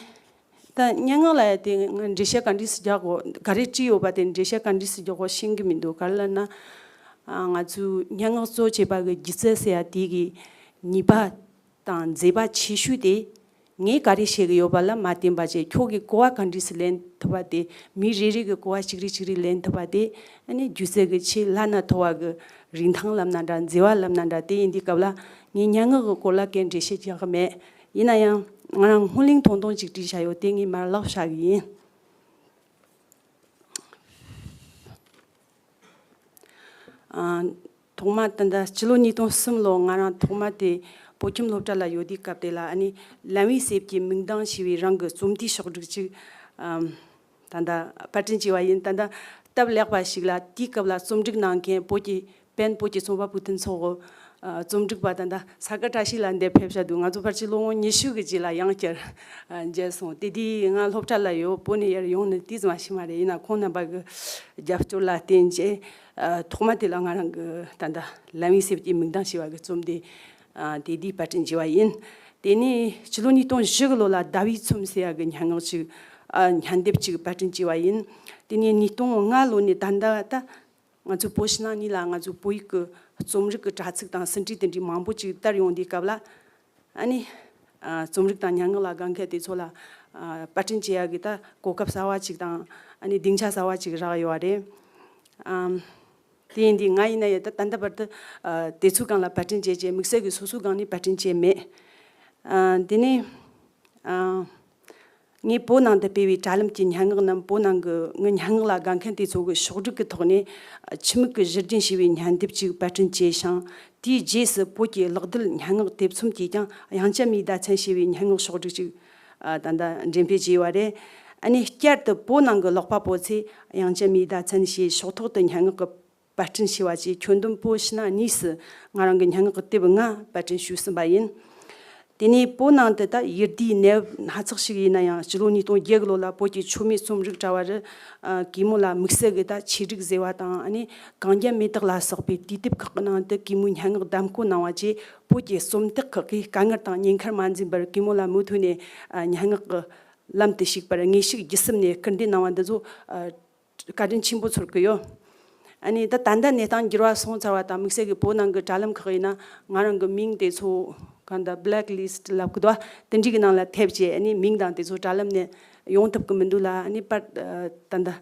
ད་སྙན་ངག་ལ་ཡ་དེ་ང་འགྲེལ་བཤད་ག་འདྲས་སུ་རྒྱག་དགོས། ག་རེ་བྲིས་ཡོད་པ་དེ་འགྲེལ་བཤད་ག་འདྲས་སུ་རྒྱག་དགོས་ཤེས་ཀྱི་མི་འདུག་ག་རེ་ལབ་ན་ཨ་ང་ཚོའི་སྙན་ངག་གཙོ་བྱས་པ་གི་སྒྱུ་རྩལ་ཟེར་ཡ་དེ་གི་ནུས་པ་དང་མཛེས་པ་ཆེ་ཤོས་དེ་ངས་ག་རེ་བཤད་གི་ཡོད་པ་ལ་མ་བརྟེན་པ་བྱས། ཁྱོད་ཀྱིས་གོ་བ་ག་འདྲས་སུ་ལེན་ཐུབ་པ་དེ། མི་རེ་རེ་གི་གོ་བ་གཅིག་རེ་གཅིག་རེ་ལེན་ཐུབ་པ་དེ་ཨ་ནི་སྒྱུ་རྩལ་གི་ཆེས་བླ་ན་མཐོ་བ་གི་རིན་ཐང་ལབ་ན་འདྲ། མཛེས་པ་ལབ་ན་འདྲ། དེ་ཡིན་དུས་སྐབས་ལ་ངས་སྙན་ངག་གི་སྐོར་ལ་གའི་འགྲེལ་བཤད་རྒྱག་གི་མེད། ཡིན་ན་ཡང་ང་རང་སྔོན་གླེང་ཐུང་ཐུང་ཅིག་བྲིས་བཞག་ཡོད། དེ་ངས་མར་ཀློག་བཞག་གི་ཡིན། ཨ། ཐོག་མ་ད་ལྟ་སྤྱི་ལོ་ཉིས་སྟོང་གསུམ་ལོ་ང་རང་ཐོག་མ་དེ་བོད་ཁྱིམ་སློབ་གྲྭ་ལ་ཡོད་དུས་སྐབས་དེ་ལ་ཨ་ནི་ལམ་བུའི་གསེབ་ཀྱི་མིག་མདངས་ཞེས་པའི་རང་གི་རྩོམ་དེབ་ཕྱོགས་སྒྲིག་ཅིག་ཨམ། ད་ལྟ་པར་སྐྲུན་བྱས་པ་ཡིན། ད་ལྟ་སྟབས་ལེགས་པ་ཞིག་ལ་དེའི་སྐབས་ལ་རྩོམ་སྒྲིག་གནང་མཁན་བོད་ཀྱི་པེན་བོད་ཀྱི་རྩོམ་པ་པོ་མཐུན་ཚོགས་ཀྱི་ཨ་རྩོམ་སྒྲིག་པ་ད་ལྟ་ས་ག་བཀྲ་ཤིས་ལགས་འདིར་ཕེབས་བཞག་འདུག་ང་ཚོ་ཕལ་ཆེར་ལོ་ངོ་ཉི་ཤུ་གི་རྗེས་ལ་ཡང་བསྐྱར་ཨ་མཇལ་སོང་། དེ་དུས་ང་སློབ་གྲྭ་ལ་ཡོད། བོད་ནས་ཡར་ཡོང་ནི་ཏོག་ཙམ་ཞིག་མ་རེད། ཡིན་ན་ཁོང་རྣམ་པ་གི་རྒྱབ་སྐྱོར་ལ་བརྟེན་བྱས་ཨ་ཐོག་མ་དེ་ལ་ང་རང་གི་ད་ལྟ་ལམ་བུའི་གསེབ་ཀྱི་མིག་མདངས་ཞེས་པ་གི་རྩོམ་དེ་ཨ་དེ་དུས་པར་སྐྲུན་བྱས་པ་ཡིན། དེ་ནས་ཕྱི་ལོ་ཉིས་སྟོང་བཞི་གི་ལོ་ལ་ཟླ་བའི་ཚོམས་ཟེར་ཡག་གི་སྙན་ངག་ཅིག་ཨ་སྙན་དེབ་ཅིག་པར་སྐྲུན་བྱས་པ་ཡིན། དེ་ནས་ཉིས་སྟོང་ལྔ་ལོ་ནས་ད་ལྟ་ད་ང་ཚོའི་བོད་ཕྱི་ནང་གཉིས་ལ་ང་ཚོའི་བོད་ཡིག་གི་རྩོམ་རིག་གི་དྲ་ཚིགས་དང་ཟིན་བྲིས་དེ་འདྲའི་མང་པོ་ཅིག་དར་ཡོང་དུས་སྐབས་ལ། ཨ་ནི་ཨ་རྩོམ་རིག་དང་སྙན་ངག་ལ་དགའ་མཁན་དེ་ཚོ་ལ་ཨ་པར་སྐྲུན་བྱེད་ཡག་གི་ད་གོ་སྐབས་གསར་བ་ཅིག་དང་ཨ་ནི་སྡིངས་ཆ་གསར་བ་ཅིག་རག་ཡོད་པ་རེད། ཨམ། དེ་ཡིན་དུས་ང་ཡིན་ན་ཡང་ད་ད་ལྟ་བར་དུ་ཨ་དེ་ཚོའི་སྒང་ལ་པར་སྐྲུན་བྱས་བྱས། དམིགས་བསལ་གྱི་སོ་སོའི་སྒང་ནས་པར་སྐྲུན་བྱས་མེད། ཨ་དེ་ནས་ཨ། ངས་བོད་ནང་དུ་སྤེལ་བའི་དྲ་ལམ་གྱི་སྙན་ངག་རྣམས་བོད་ནང་གི་ངའི་སྙན་ངག་ལ་དགའ་མཁན་དེ་ཚོ་གི་ཕྱོགས་སྒྲིག་གི་ཐོག་ནས། ཆུ་མིག་གི་བཞུར་རྒྱུན་ཞེས་པའི་སྙན་དེབ་ཅིག་པར་སྐྲུན་བྱས་ཤིང་། དེའི་རྗེས་སུ་བོད་ཀྱི་ལག་རྡུལ་སྙན་ངག་དེབ་ཚོམས་ཀྱིས་ཀྱང་དབྱངས་ཅན་མའི་ཟླ་མཚན་ཞེས་པའི་སྙན་ངག་ཕྱོགས་སྒྲིག་ཅིག་ཨ་ད་ལྟ་འགྲེམས་སྤེལ་བྱས་ཡོད་པ་རེད། ཨ་ནི་བསྐྱར་དུ་བོད་ནང་གི་ཀློག་པ་པོ་ཚོས་དབྱངས་ཅན་མའི་ཟླ་མཚན་ཞེས་ཕྱོགས་གཏོགས་ཏུ་སྙན་ངག་གི་པར་སྐྲུན་བྱས་པ་བཅས་ཁྱོན་བསྡོམས་པོད་ཕྱི་ནང་གཉིས་སུ་ང་རང་གི་སྙན་ངག་གི་དེབ་ལྔ་པར་སྐྲུན་ཞུས་ཟིན་པ་ཡིན། དེ་ནས་བོད་ནང་དུ་ད་ཡུལ་དུས་གནས་བབ་སྣ་ཚོགས་ཤིག་ཡིན་ན་ཡང་། སྤྱི་ལོ་ཉིས་སྟོང་བརྒྱད་གི་ལོ་ལ་བོད་ཀྱི་ཆོས་མེད་རྩོམ་རིག་དྲ་བ་རུ་ཨ་གུས་མོ་ལ་དམིགས་བསལ་གྱི་ད་ཆེད་སྒྲིག་ཟེར་བ་དང་། ཨ་ནི་གངས་རྒྱན་མེ་སྟག་ལ་སོགས་པའི་དུས་དེབ་ཁག་གི་ནང་དུ་གུས་མོའི་སྙན་ངག་བདམས་བསྐོ་གནང་བ་བཅས་བོད་ཀྱི་རྩོམ་སྟེགས་ཁག་གིས་དཀའ་ངལ་དང་ཉེན་ཁར་མ་འཛེམས་པར་གུས་མོ་ལ་མུ་མཐུད་ནས་ཨ་སྙན་ངག་གི་ལམ་དུ་ཞུགས་པར་ངེས་ཤུགས་བརྒྱུད་གསུམ་ནས་སྐུལ་འདེད་གནང་བ་འདི་ཚོ་ཨ་བཀའ་དྲིན་ཆེན་པོ་ཚོར་གི་ཡོད། ཨ་ནི་ད་ད་ལྟ་གནས་སྟངས་འགྱུར་བ་སོང་ཚར་བ་དང་། དམིགས་བསལ་གྱི་བོད་ནང་གི་དྲ་ལམ་ཁག་ཡིན་ན་ང་རང་གི་མིང་དེ་ཚོ་གང་ལྟར་བྷི་ལེག་ལི་སི་ཊི་ལབ་གི་འདུག་བ། དེ་འདྲའི་གི་ནང་ལ་ཐེབས་བྱས། ཨ་ནི་མིང་དང་དེ་ཚོ་དྲ་ལམ་ནས་ཡོང་ཐུབ་གི་མི་འདུག་ལ། ཨ་ནི་པར་ད་ལྟ་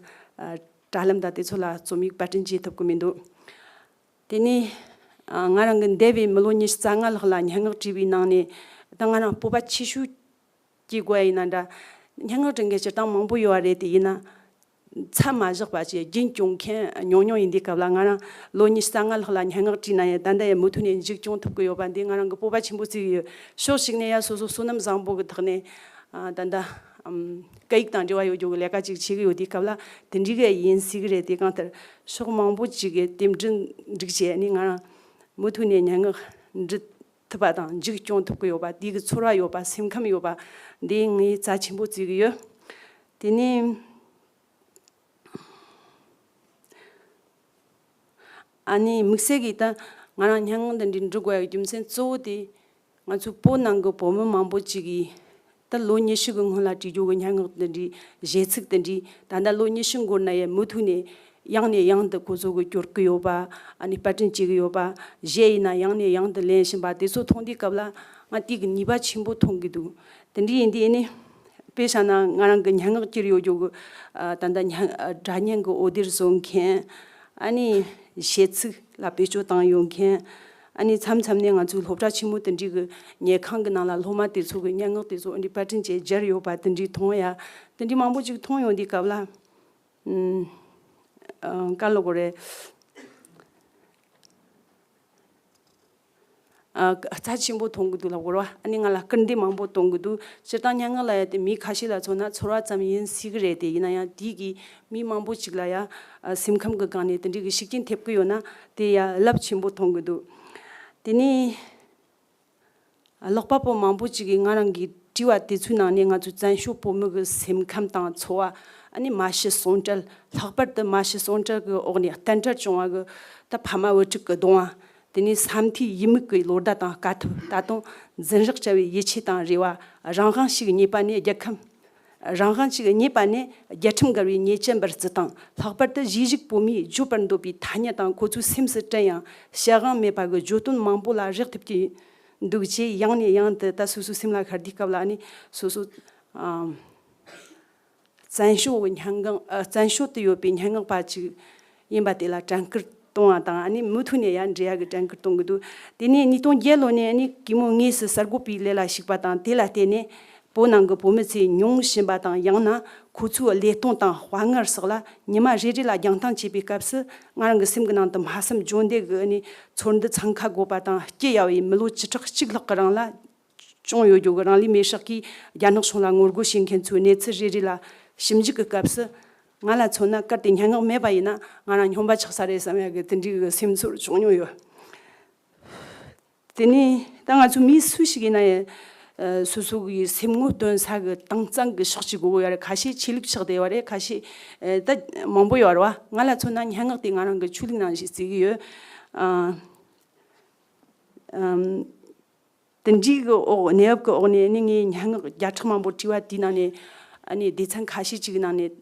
དྲ་ལམ་དང་དེ་ཚོ་ལ་རྩོམ་ཡིག་པར་སྐྲུན་བྱེད་ཐུབ་གི་མི་འདུག་དེ་ནས་ང་རང་གི་འདས་པའི་མི་ལོ་ཉི་ཤུ་རྩ་ལྔ་ལྷག་ལ་སྙན་ངག་བྲིས་པའི་ནང་ནས། ད་ང་རང་སྤོབས་པ་ཆེ་ཤོས་སྐྱེ་དགོས་ཡིན་ན་འདྲ། སྙན་ངག་འབྲི་མཁན་སྤྱིར་བཏང་མང་པོ་ཡོད་པ་རེད། དེ་ཡིན་ན་མཚམས་མ་བཞག་པ་བྱས་རྒྱུན་སྐྱོང་མཁན་ཉུང་ཉུང་ཡིན་དུས་སྐབས་ལ། ང་རང་ལོ་ཉི་ཤུ་རྩ་ལྔ་ལྷག་ལ་སྙན་ངག་བྲིས་ན་ཡང་ད་ལྟ་ཡང་མུ་མཐུད་ནས་མཇུག་སྐྱོང་ཐུབ་ཀྱི་ཡོད་པ་འདི་ང་རང་གི་སྤོབས་པ་ཆེན་པོ་བརྩི་གི་ཡོད། ཕྱོགས་གཅིག་ནས་ཡང་སོ་སོ་བསོད་ནམས་བཟང་པོ་གི་ཐོག་ནས་ཨ་ད་ལྟ་ཨམ་སྐད་ཡིག་དང་འབྲེལ་བ་ཡོད་རྒྱུ་གི་ལས་ཀ་ཅིག་བྱེད་ཀྱི་ཡོད་དུས་སྐབས་ལ། དེ་འདྲའི་གི་ཡིན་སྲིད་གི་རེད། དེ་གང་ལྟར་ཕྱོགས་མང་པོ་ཅིག་གི་རྟེན་འབྲེལ་འགྲིག་བྱས་ནས་ང་རང་མུ་མཐུད་ནས་སྙན་ངག་འབྲི་ ཐུབ་པ་དང་འཇིགས་སྐྱོང་ཐུབ་ཀྱི་ཡོད་པ། དེ་གི་ཚོར་བ་ཡོད་པ། སེམས་ཁམས་ཡོད་པ། འདི་ངས་རྩ་ཆེན་པོ་བརྩི་གི་ཡོད། དེ་ནས། ཨ་ནི་དམིགས་བསལ་གྱིས་ད་ང་རང་སྙན་ངག་འདི་འདྲའི་འབྲི་དགོས་ཡག་རྒྱུ་མཚན་གཙོ་བོ་དེ། ང་ཚོའི་བོད་ནང་གི་བོད་མི་མང་པོ་ཅིག་གིས་ད་ལོ་ཉི་ཤུ་གི་སྔོན་ལ་བྲིས་རྒྱུ་གི་སྙན་ངག་འདི་འདྲའི་གཞས་ཚིག་འདི་འདྲའི། ད་ལྟ་ལོ་ཉི་ཤུ་འགོར་ན་ཡང་མུ་མཐུད་ནས་ཡང་ནས་ཡང་དུ་ཁོ་ཚོ་གི་སྐྱོར་གི་ཡོད་པ། ཨ་ནི་པར་སྐྲུན་བྱེད་གི་ཡོད་པ། གཞས་ཡིན་ན་ཡང་ནས་ཡང་དུ་ལེན་བཞིན་པ་དེ་ཚོ་མཐོང་དུས་སྐབས་ལ་ང་དེ་གི་ནུས་པ་ཆེན་པོ་མཐོང་གི་འདུག་དེ་འདྲ་ཡིན་དུས་ཨ་ནི། དཔེ་བཞག་ན་ང་རང་གི་སྙན་ངག་གྱེར་ཡོད་རྒྱུ་གི། ཨ། ད་ལྟ་སྙན། ཨ། སྒྲ་སྙན་གྱི་འོད་སྡེར་བཟོ་མཁན། ཨ་ནི་གཞས་ཚིག་ལ་བེད་སྤྱོད་བཏང་ཡོད་མཁན། ཨ་ནི་མཚམས་མཚམས་ནས་ང་ཚོའི་སློབ་གྲྭ་ཆེན་མོ་དེ་འདྲའི་གི་ཉལ་ཁང་གི་ནང་ལ་སློབ་མ་དེ་ཚོ་གི་སྙན་ངག་དེ་ཚོ་འདི་པར་སྐྲུན་བྱས་སྦྱར་ཡོད་པ་དེ་འདྲའི་མཐོང་ཡ། དེ་འདྲའི་མང་པོ་ཅིག་མཐོང་ཡོང་དུས་སྐབས་ལ། ཨུམ། ཨ། ག་ལབ་དགོས་རེད། ཨ། རྩ་ཆེན་པོ་མཐོང་གི་འདུག་ལབ་དགོས་རེད་བ། ཨ་ནི་ང་ལ་སྐུལ་འདེད་མང་པོ་གཏོང་གི་འདུག་སྤྱིར་བཏང་སྙན་ངག་ལབ་ཡ་དེ་མི་ཁ་ཤས་ལ་མཚོན་ན་ཚོར་བ་ཙམ་ཡིན་སྲིད་གི་རེད་དེ། ཡིན་ན་ཡང་དེ་གིས་མི་མང་པོ་ཅིག་ལ་ཡ། ཨ། སེམས་ཁམས་ཀྱི་སྒང་ནས་དེ་འདྲའི་གི་ཤུགས་རྐྱེན་ཐེབས་ཀྱི་ཡོད་ན་དེ་ཡ་རླབས་ཆེན་པོ་མཐོང་གི་འདུག་དེ་ནས། ཀློག་པ་པོ་མང་པོ་ཅིག་གིས་ང་རང་གིས་བྲིས་པ་དེ་ཚོའི་ནང་ནས་ང་ཚོའི་བཙན་བྱོལ་བོད་མི་གི་སེམས་ཁམས་དང་འཚོ་བ། ཨ་ནི་མ་ཤི་གསོན་བྲལ། ལྷག་པར་དུ་མ་ཤི་གསོན་བྲལ་གི་འོག་ནས་བསྟན་བྲལ་བྱུང་བ་གི་ད་ཕ་མ་བུ་ཕྲུག་གི་གདུང་བ། དེ་ནས་ས་མཐའི་ཡུལ་མི་གི་ལོ་ཟླ་དང་དཀའ་ཐུབ། ད་དུང་འཛིན་རགས་བྲལ་བའི་ཡིད་ཆེས་དང་རེ་བ། རང་དབང་ཞིག་རྙེད་པ་ནས་རྒྱལ་ཁམས། རང་དབང་ཞིག་རྙེད་པ་ནས་རྒྱལ་ཁྲིམས་འགལ་བའི་ཉེས་ཅན་པར་བརྩི་དང་། ལྷག་པར་དུ་གཞིས་བཞུགས་བོད་མིའི་བརྗོད་པར་འདོད་པའི་ཐ་སྙད་དང་ཁོ་ཚོའི་སེམས་སུ་དྲན་ཡང་བཤད་དབང་མེད་པ་གི་བརྗོད་དོན་མང་པོ་ལ་རེག་ཐུབ་ཀྱི་འདུག་ཅེས་ཡང་ནས་ཡང་དུ་ད་སོ་སོའི་སེམས་ལ་ཤར་དུས་སྐབས་ལ་ནི་སོ་སོ། ཨམ། བཙན་བྱོལ་གྱི་སྙན་ངག་ཨ། བཙན་བྱོལ་དུ་ཡོད་པའི་སྙན་ངག་པ་ཅིག་ཡིན་པ་དེ་ལ་དྲན་སྐུལ་གཏོང་བ་དང་། ཨ་ནི་མུ་མཐུད་ནས་ཡང་འབྲི་ཡག་གི་དྲན་སྐུལ་གཏོང་གི་འདུག་དེ་ནས་ཉིས་སྟོང་བརྒྱད་ལོ་ནས་ཨ་ནི་གུས་མོ་དངོས་སུ་གསར་འགོད་པའི་ལས་ལ་ཞུགས་པ་དང་། དེ་ལ་བརྟེན་ནས་བོད་ནང་གི་བོད་མི་ཚོས་མྱོང་བཞིན་པ་དང་། ཡང་ན་ཁོ་ཚོའི་བློས་གཏོང་དང་དཔའ་ངར་སོགས་ལ་ཉི་མ་རེ་རེ་ལ་རྒྱང་ཐང་བྱེད་པའི་སྐབས་སུ། ང་རང་གི་སེམས་ཀྱི་ནང་དུ་སྨྲ་བསམ་བརྗོད་འདོད་ཀྱི་ཨ་ནི་ཚོར་འདུ་འཚང་ཁ་དགོད་པ་དང་། སྐྱི་གཡའ་བའི་མི་ལོ་བཅུ་ཕྲག་གཅིག་ལྷག་གི་རིང་ལ། བྱུང་ཡོད་རྒྱུ་གི་རང་ལུས་མེར་སྲེག་གིས་རྒྱ་ནག་གཞུང་ལ་ངོ་རྒོལ་བྱེད་མཁན་ཚོའི་གནས་ཚུལ་རེ་རེ་ལ་ཞིབ་འཇུག་གི་སྐབས་སུ། ང་ལ་མཚོན་ན་གལ་ཏེ་སྙན་ངག་མེད་པ་ཡིན་ན་ང་རང་སྨྱོན་པ་ཆགས་ས་རེད་བསམ་ཡག་གི་དེ་འདྲའི་གི་སེམས་ཚོར་བྱུང་མྱོང་ཡོད། དེ་ནས་ད་ང་ཚོ་མི་སུ་ཞིག་ཡིན་ན་ཡང་། ཨ། སོ་སོ་གི་སེམས་ངོ་སྟོན་ས་གི་དྭངས་གཙང་གི་ཕྱོགས་གཅིག་དགོས་ཀྱི་ཡོད་རེད། ཁ་ཤས་ཆོས་ལུགས་ཆགས་བསྡད་ཡོད་རེད། ཁ་ཤས། ཨ། ད་མང་པོ་ཡོད་རེད་བ། ང་ལ་མཚོན་ན་སྙན་ངག་དེ་ང་རང་གི་ཆོས་ལུགས་ནང་བཞིན་བརྩི་གི་ཡོད། ཨ། ཨམ། དེ་འདྲའི་གི་འོག་གནས་བབ་ཀྱི་འོག་ནས་ནི་ངས་སྙན་ངག་བརྒྱ་ཕྲག་མང་པོ་བྲིས་པ་དེའི་ནང་ནས་ཨ་ནི་སྡེ་ཚན་ཁ་ཤས་ཅིག་གི་ནང་ནས་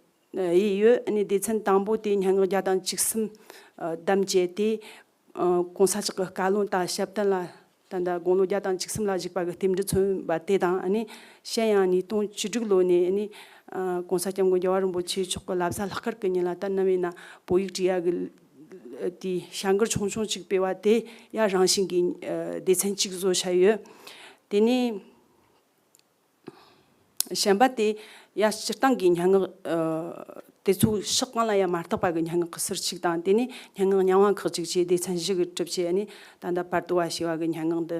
ཡིན་ཡོད། ཨ་ནི་སྡེ་ཚན་དང་པོ་དེ་སྙན་ངག་བརྒྱ་དང་བཅུ་གསུམ་བདམས་བྱས་ཏེ། ཨ། གོང་ས་མཆོག་གི་བཀའ་བློན་དང་ཞབས་བརྟན་ལ་ད་ལྟ་དགུང་ལོ་བརྒྱ་དང་བཅུ་གསུམ་ལ་བཞུགས་པ་གི་རྟེན་འབྲེལ་མཚོན་པ་དེ་དང་། ཨ་ནི་གཞན་ཡང་ཉིས་སྟོང་བཅུ་དྲུག་ལོ་ནས་ཨ་ནི། ཨ། གོང་ས་སྐྱབས་མགོན་རྒྱལ་བ་རིན་པོ་ཆེ་མཆོག་གི་བླ་གཟའ་ལྷག་དཀར་གྱི་ཉིན་ལ་ད་ནམ་ཡིན་ན་བོད་ཡིག་བྲིས་ཡག་གི་དེའི་བྱ་འགུལ་ཆུང་ཆུང་ཅིག་སྤེལ་བ་དེ་ཡང་རང་བཞིན་གྱི། ཨ། སྡེ་ཚན་གཅིག་བཟོ་བྱས་ཡོད། དེ་ནས་གཞན་པ་དེ་ཡང་སྤྱིར་བཏང་གི་སྙན་ངག་ཨ། དེ་ཚོའི་ཕྱོགས་གང་ལ་ཡང་མ་བརྟགས་པ་གི་སྙན་ངག་གི་ཟུར་གཅིག་དང་། དེ་ནས་སྙན་ངག་རྙིང་བ་ཁག་ཅིག་བཅས་སྡེ་ཚན་བཞི་གིས་གྲུབ་བྱས་ནས་ད་ལྟ་བར་དོ་བ་ཞེས་པ་གི་སྙན་ངག་འདི།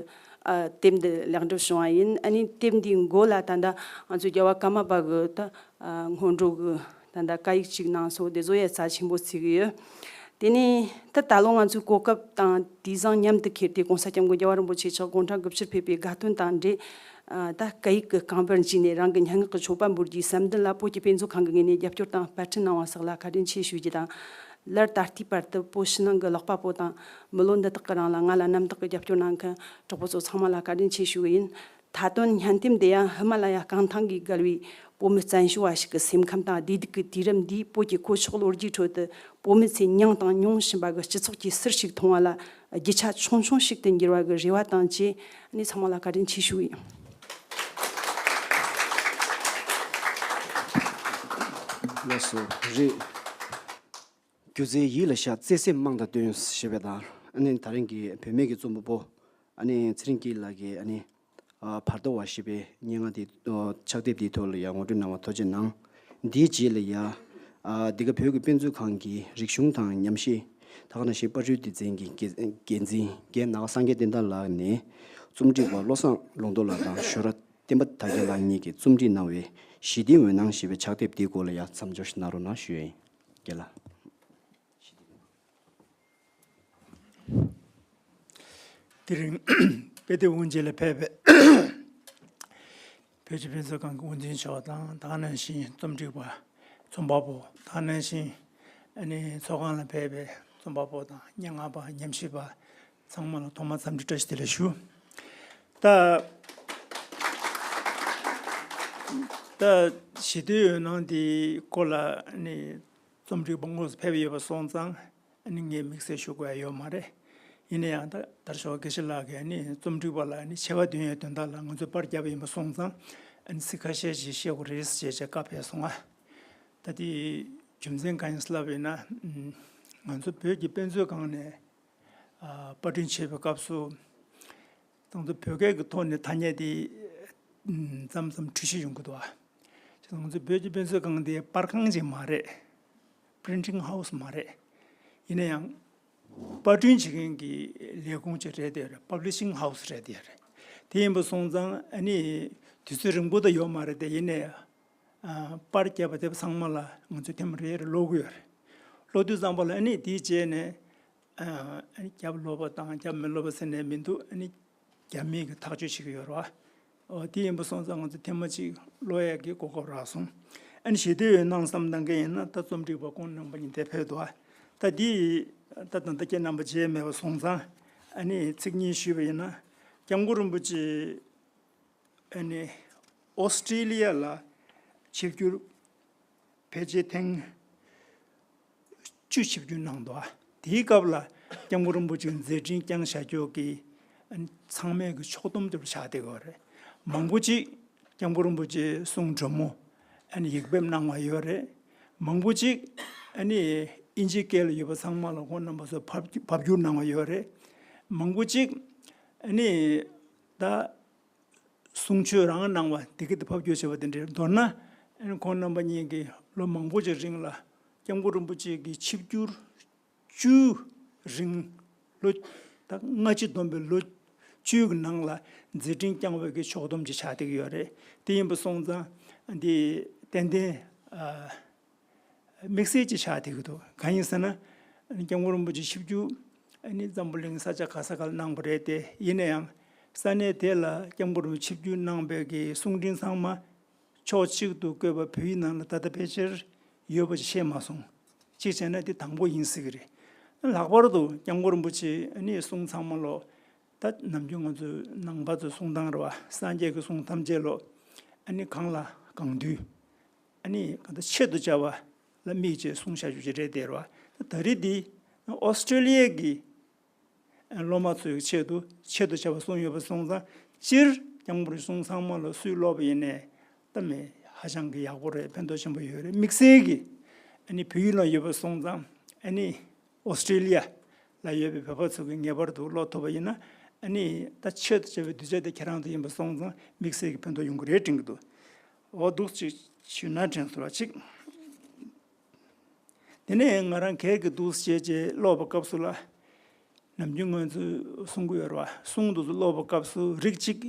ཨ། དེབ་འདི་ལེགས་འགྲུབ་བྱུང་བ་ཡིན། ཨ་ནི་དེབ་འདིའི་མགོ་ལ་ད་ལྟ་ང་ཚོའི་རྒྱལ་བ་ཀརྨ་པ་གི་ད། ཨ། སྔོན་འགྲོ་གི་ད་ལྟ་བཀའ་ཡིག་ཅིག་གནང་སོང་། དེ་ཚོ་ཡང་རྩ་ཆེན་པོ་བརྩི་གི་ཡོད། དེ་ནས་ད་ད་ལོ་ང་ཚོའི་གོ་སྐབས་དང་དུས་བཟང་མཉམ་དུ་འཁྱེར་ཏེ་གོང་ས་སྐྱབས་མགོན་རྒྱལ་བ་རིན་པོ་ཆེ་མཆོག་དགུང་གྲངས་དགུ་བཅུར་ཕེབས་པའི་དགའ་སྟོན་དང་འབྲེལ། ཨ། ད་སྐད་ཡིག་གི་རྐང་པར་འཇུས་ནས་རང་གི་སྙན་ངག་གི་མཆོད་པ་འབུལ་རྒྱུའི་སེམས་འདུན་ལ་བོད་ཀྱི་དཔེ་མཛོད་ཁང་གི་ངོས་ནས་རྒྱབ་སྐྱོར་དང་པར་སྐྲུན་གནང་བ་སོགས་ལ་བཀའ་དྲིན་ཆེ་ཞུ་རྒྱུ་དང་། སླར་ད་ལྟའི་བར་དུ་བོད་ཕྱི་ནང་གི་ཀློག་པ་པོ་དང་། མི་ལོ་འདི་དག་གི་རིང་ལ་ང་ལ་རྣམ་དག་གི་རྒྱབ་སྐྱོར་གནང་མཁན་གྲོགས་པོ་ཚོ་ཚང་མ་ལ་བཀའ་དྲིན་ཆེ་ཞུ་གི་ཡིན། མཐའ་དོན་སྙན་དེབ་འདི་ཡང་ཧི་མ་ལ་ཡ་རྐང་ཐང་གིས་བརྒལ་བའི་བོད་མི་བཙན་བྱོལ་བ་ཞིག་གི་སེམས་ཁམས་དང་བདེ་སྡུག་གི་དུས་རིམ་འདིས་བོད་ཀྱི་གོད་ཆག་ལོ་རྒྱུས་ཁྲོད་དུ་བོད་མི་ཚོས་མྱངས་དང་མྱོང་བཞིན་པ་གི་སྤྱི་ཚོགས་ཀྱི་ཟུར་ཞིག་མཐོང་བ་ལ་རྒྱུ་ཆ་ཆུང་ཆུང་ཞིག་ཏུ་འགྱུར་བ་གི་རེ་བ་དང་བཅས། ཨ་ནི་ཚང་མ་ལ་བཀའ་དྲིན་ཆེ་ཞུ་གི་ཡིན། ལགས་སོ། རེད། སྒྱུ་རྩལ་ཡིད་ལ་ཤར། བརྩེ་སེམས་དམངས་དང་བསྟུན་ཞེས་པའི་དང་། ཨ་ནི་ད་རིང་གི་བུད་མེད་ཀྱི་རྩོམ་པ་པོ། ཨ་ནི་ཚེ་རིང་སྐྱིད་ལགས་ཀྱིས་ཨ་ནི། ཨ། བར་དོ་བ་ཞེས་པའི་སྙན་ངག་དེ། ཨ། ཕྱག་དེབ་དེའི་ཐོག་ལ་ཡང་ངོ་སྤྲོད་གནང་བ་ཐུགས་རྗེ་གནང་། འདིའི་རྗེས་ལ་ཡང་། ཨ། འདི་ག་བོད་ཀྱི་དཔེ་མཛོད་ཁང་གི་རིག་གཞུང་དང་ཉམས་ཞིབ་ད་ག་ནང་བཞིན་པར་སྐྲུན་སྡེ་ཚན་གྱི་འགན་འགན་འཛིན་རྒན་ནག་སངས་རྒྱས་བསྟན་དར་ལགས་ནས། རྩོམ་སྒྲིག་པ་བློ་བཟང་ལུང་རྟོགས་ལགས་དང་ཞོ་ར་བསྟན་པ་དར་རྒྱས་ལགས་གཉིས་ཀྱིས་རྩོམ་སྒྲིག་གནང་བའི་ཞི་བདེའི་འོད་སྣང་ཞེས་པའི་ཕྱག་དེབ་དེའི་སྐོར་ལ་ཡང་མཚམས་སྦྱོར་ཞིག་གནང་རོགས་གནང་ཞུ་ཡ་ཡིན། རྒན་ལགས། དེ་རིང་ དཔེ་དེབ་དབུ་འབྱེད་ལ་ཕེབས་པའི་བོད་ཀྱི་དཔེ་མཛོད་ཁང་གི་དབུ་འཛིན་མཆོག་དང་། ད་ག་ནང་བཞིན་རྩོམ་སྒྲིག་པ་རྩོམ་པ་པོ། ད་ག་ནང་བཞིན་ཨ་ནི་ཚོགས་ཁང་ལ་ཕེབས་པའི་རྩོམ་པ་པོ་དང་སྙན་ངག་པ། ཉམས་ཞིབ་པ་ཚང་མ་ལ་ཐོག་མར་འཚམས་འདྲི་བཀྲ་ཤིས་བདེ་ལེགས་ཞུ། ད་ད་ཞི་བདེའི་འོད་སྣང་འདི་སྐོར་ལ་ནི་རྩོམ་སྒྲིག་པ་དངོས་སུ་ཕེབས་ཡོད་པ་སོང་ཙང་། ཨ་ནི་ངས་དམིགས་བསལ་ཞུ་དགོས་ཡ་ཡོད་མ་རེད། ཡིན་ན་ཡང་ད་དར་ཤོག་དགེ་བཤེས་ལགས་ཀྱིས་ཨ་ནི་རྩོམ་སྒྲིག་པ་ལ་ཨ་ནི་ཆེ་བ་འདོན་ཡའི་དོན་དག་ལ་ང་ཚོས་པར་བརྒྱབ་པ་ཡིན་པ་སོང་ཙང་། ཨ་ནི་ཚིག་ཁ་ཤས་ཤིག་བཤད་དགོས་རེད་ཅེས་བྱས་བཀའ་ཕེབས་སོང་ང་། ད་དེ་རྒྱུ་མཚན་གང་ཡིན་ལབ་ཡིན་ན། ཨམ། ང་ཚོ་བོད་ཀྱི་དཔེ་མཛོད་ཁང་ནས་ཨ་པར་སྐྲུན་བྱེད་པའི་སྐབས་སུ། ང་ཚོ་བོད་སྐད་ཀྱི་ཐོག་ནས་ཐ་སྙད་དེ་ཨམ་མཚམས་མཚམས་འཁྲུལ་གཞི་ཡོང་གི་འདུག་ཨ། ང་ཚོ་བོད་ཀྱི་དཔེ་མཛོད་ཁང་དེ་པར་ཁང་ཅིག་མ་རེད། Printing House མ་རེད། ཡིན་ན་ཡང་པར་སྐྲུན་བྱེད་མཁན་གྱི་ལས་ཁུངས་ཅིག་རེད་དེ་རེད། Publishing House རེད་དེ་རེད། དེ་ཡིན་པ་སོང་ཙང་ཨ་ནི་དུས་ཚོད་རིང་པོ་ད་ཡོད་མ་རེད་དེ། ཡིན་ནའི་ཨ་པར་བརྒྱབ་པ་དེ་ཚང་མ་ལ་ང་ཚོས་ཐེངས་མ་རེ་རེ་ཀློག་གི་ཡོད་རེད། ཀློག་དུས་ཙམ་པ་ལ་ཨ་ནི་དེའི་རྗེས་ནས་ཨ་ནི་རྒྱབ་ཀློག་པ་དང་རྒྱབ་མི་ཀློག་པ་ཟེར་ནས་མི་འདུག་ཨ་ནི་རྒྱབ་མི་གིས་ཐག་གཅོད་བྱེད་ཀྱི་ཡོད་རེད་བ། འོ་དེ་ཡིན་པ་སོང་ཙང་ང་ཚོ་ཐེངས་མ་གཅིག་ཀློག་ཡག་གི་གོ་སྐབས་རག་སོང་། ཨ་ནི་ཞི་བདེའི་འོད་སྣང་བསམ་བཏང་མཁན་ཡིན་ན་ད་རྩོམ་སྒྲིག་པ་ཁོང་རྣམ་པ་གཉིས་དེ་ཕེབས་འདུག་ཨ། ད་འདི་ད་ད་ལྟ་ཁྱེད་རྣམ་པ་མཇལ་མེད་པ་སོང་ཙང་། ཨ་ནི་ཚིག་གཉིས་ཞུས་པ་ཡིན་ན། སྐྱབས་མགོན་རིན་པོ་ཆེ་ཨ་ནི་ཨོ་སི་ཀྲི་ལི་ཡ་ལ་ཆིབས་བསྒྱུར་ཕལ་ཆེར་ཐེངས་བཅུ་ཆིབས་བསྒྱུར་གནང་འདུག་ཨ། དེའི་སྐབས་ལ་སྐྱབས་མགོན་རིན་པོ་ཆེ་མཛད་འཕྲིན་བསྐྱངས་བཞག་རྒྱུ་གི་ཨ་ནི་ཚང་མས་གི་ཕྱོགས་བསྡོམས་དེ་ཆགས་བསྡད་ཡོད་རེད། མང་པོ་ཅིག་སྐྱབས་མགོན་རིན་པོ་ཆེའི་གསུང་དྲོན་མོ་ཨ་ནི་ཡིག་ཕེབས་གནང་བ་ཡོད་རེད། མང་པོ་ཅིག་ཨ་ནི་ཨིན་ཇི་སྐད་ལ་ཡོད་པ་ཚང་མ་ལ་ཁོང་རྣམ་པ་ཚོ་ཕབ་ཕབ་བསྒྱུར་གནང་བ་ཡོད་རེད། མང་པོ་ཅིག་ཨ་ནི་ད་གསུང་ཆོས་རང་གནང་བ་དེ་ག་དེ་ཕབ་བསྒྱུར་བྱས་པ་དེ་འདྲའི། མདོར་ན་ཨ་ནི་ཁོང་རྣམ་པ་གཉིས་ཀྱིས་ལོ་མང་པོ་ཅིག་རིང་ལ་སྐྱབས་མགོན་རིན་པོ་ཆེ་གི་ཆིབས་བསྒྱུར་བཅུའི་རིང་། ལོ་ད་སྔ་ཕྱི་བསྡོམས་པའི་ལོ་བཅུའི་ནང་ལ་མཛད་འཕྲིན་བསྐྱངས་པའི་གི་ཕྱོགས་བསྡོམས་ཅིག་ཆགས་བསྡད་ཀྱི་ཡོད་རེད། དེ་ཡིན་པ་སོང་ཙང་འདི་ཏན་ཏན་ཨ་དམིགས་བསལ་ཅིག་ཆགས་བསྡད་ཀྱི་འདུག་གང་ཡིན་ཟེར་ན། སྐྱབས་མགོན་རིན་པོ་ཆེ་ཆིབས་བསྒྱུར་ཨ་ནི་འཛམ་བུ་གླིང་ས་ཆ་ག་ས་ག་ལ་གནང་བ་རེད་དེ། ཡིན་ན་ཡང་ས་གནས་དེ་ལ་སྐྱབས་མགོན་རིན་པོ་ཆེ་ཆིབས་བསྒྱུར་གནང་བའི་གི་གསུང་འཕྲིན་ཚང་མ་ཕྱོགས་གཅིག་ཏུ་བཀོད་པ་བོད་ཡིག་ནང་ལ་ད་ལྟ་ཕལ་ཆེར་ཡོད་པ་ཞིག་ཤེས་མ་སོང་། གཅིག་བྱས་ན་དེ་དང་པོ་ཡིན་སྲིད་ཀྱི་རེད། ལྷག་པར་དུ་སྐྱབས་མགོན་རིན་པོ་ཆེ་ཨ་ནི་གསུང་ཚང་མ་ལོ། ད་ནམ་རྒྱུན་ང་ཚོའི་ནང་པ་ཚོའི་གསུང་སྟངས་རེད་བ། སངས་རྒྱས་ཀྱི་གསུང་ཐམས་ཅད་ལོ་ཨ་ནི་གང་ལ་གང་འདུལ། ཨ་ནི་གང་ལྟར་ཆེད་དུ་བཅའ་བ་ལ་དམིགས་བྱས་གསུང་བཞག་རྒྱུ་ཅིག་རེད་དེ་རེད་བ། ད་རེས་འདི་ཨོ་སི་ཀྲི་ལི་ཡའི་གི་སློབ་མ་ཚོའི་ཆེད་དུ་ཆེད་དུ་བཅའ་བ་གསུངས་ཡོད་པ་སོང་ཙང་། སྤྱིར་སྐྱབས་མགོན་རིན་པོ་ཆེའི་གསུང་ཚང་མ་ལ་སུས་ཀློག་པ་ཡིན་ནའི་ད་མི་ཧ་ཅང་གི་ཡག་པོ་རེད། ཕན་ཐོགས་ཆེན་པོ་ཡོད་རེད། དམིགས་བསལ་གྱི་ཨ་ནི་བོད་ཡིག་ནང་ཡོད་པ་སོང་ཙང་། ཨ་ནི་ཨོ་སི་ཀྲི་ལི་ཡ་ལ་ཡོད་པའི་བོད་པ་ཚོ་གིས་ངེས་པར་དུ་ཀློག་ཐུབ་པ་ཡིན་ན། ཨ་ནི་ད་ཆེད་དུ་བཅའ་བའི་གདུལ་བྱ་དེ་ཁྱེད་རང་ཚོ་ཡིན་པ་སོང་ཙང་དམིགས་བསལ་གྱི་ཕན་ཐོགས་ཡོང་གི་རེད་དྲན་གྱི་འདུག་འོ་འདུག་ཅིག་ཞུས་ན་དྲན་སོང་བ་ཅིག་དེ་ནས་ང་རང་སྒེར་གྱི་འདུག་སེ་བྱས་བྱས་ཀློག་པའི་སྐབས་སུ་ལ། ནམ་རྒྱུན་ང་ཚོས་གསུང་གི་ཡོད་རེད་བ། གསུང་འདུག་སེ་ཀློག་པའི་སྐབས་སུ་རིགས་གཅིག་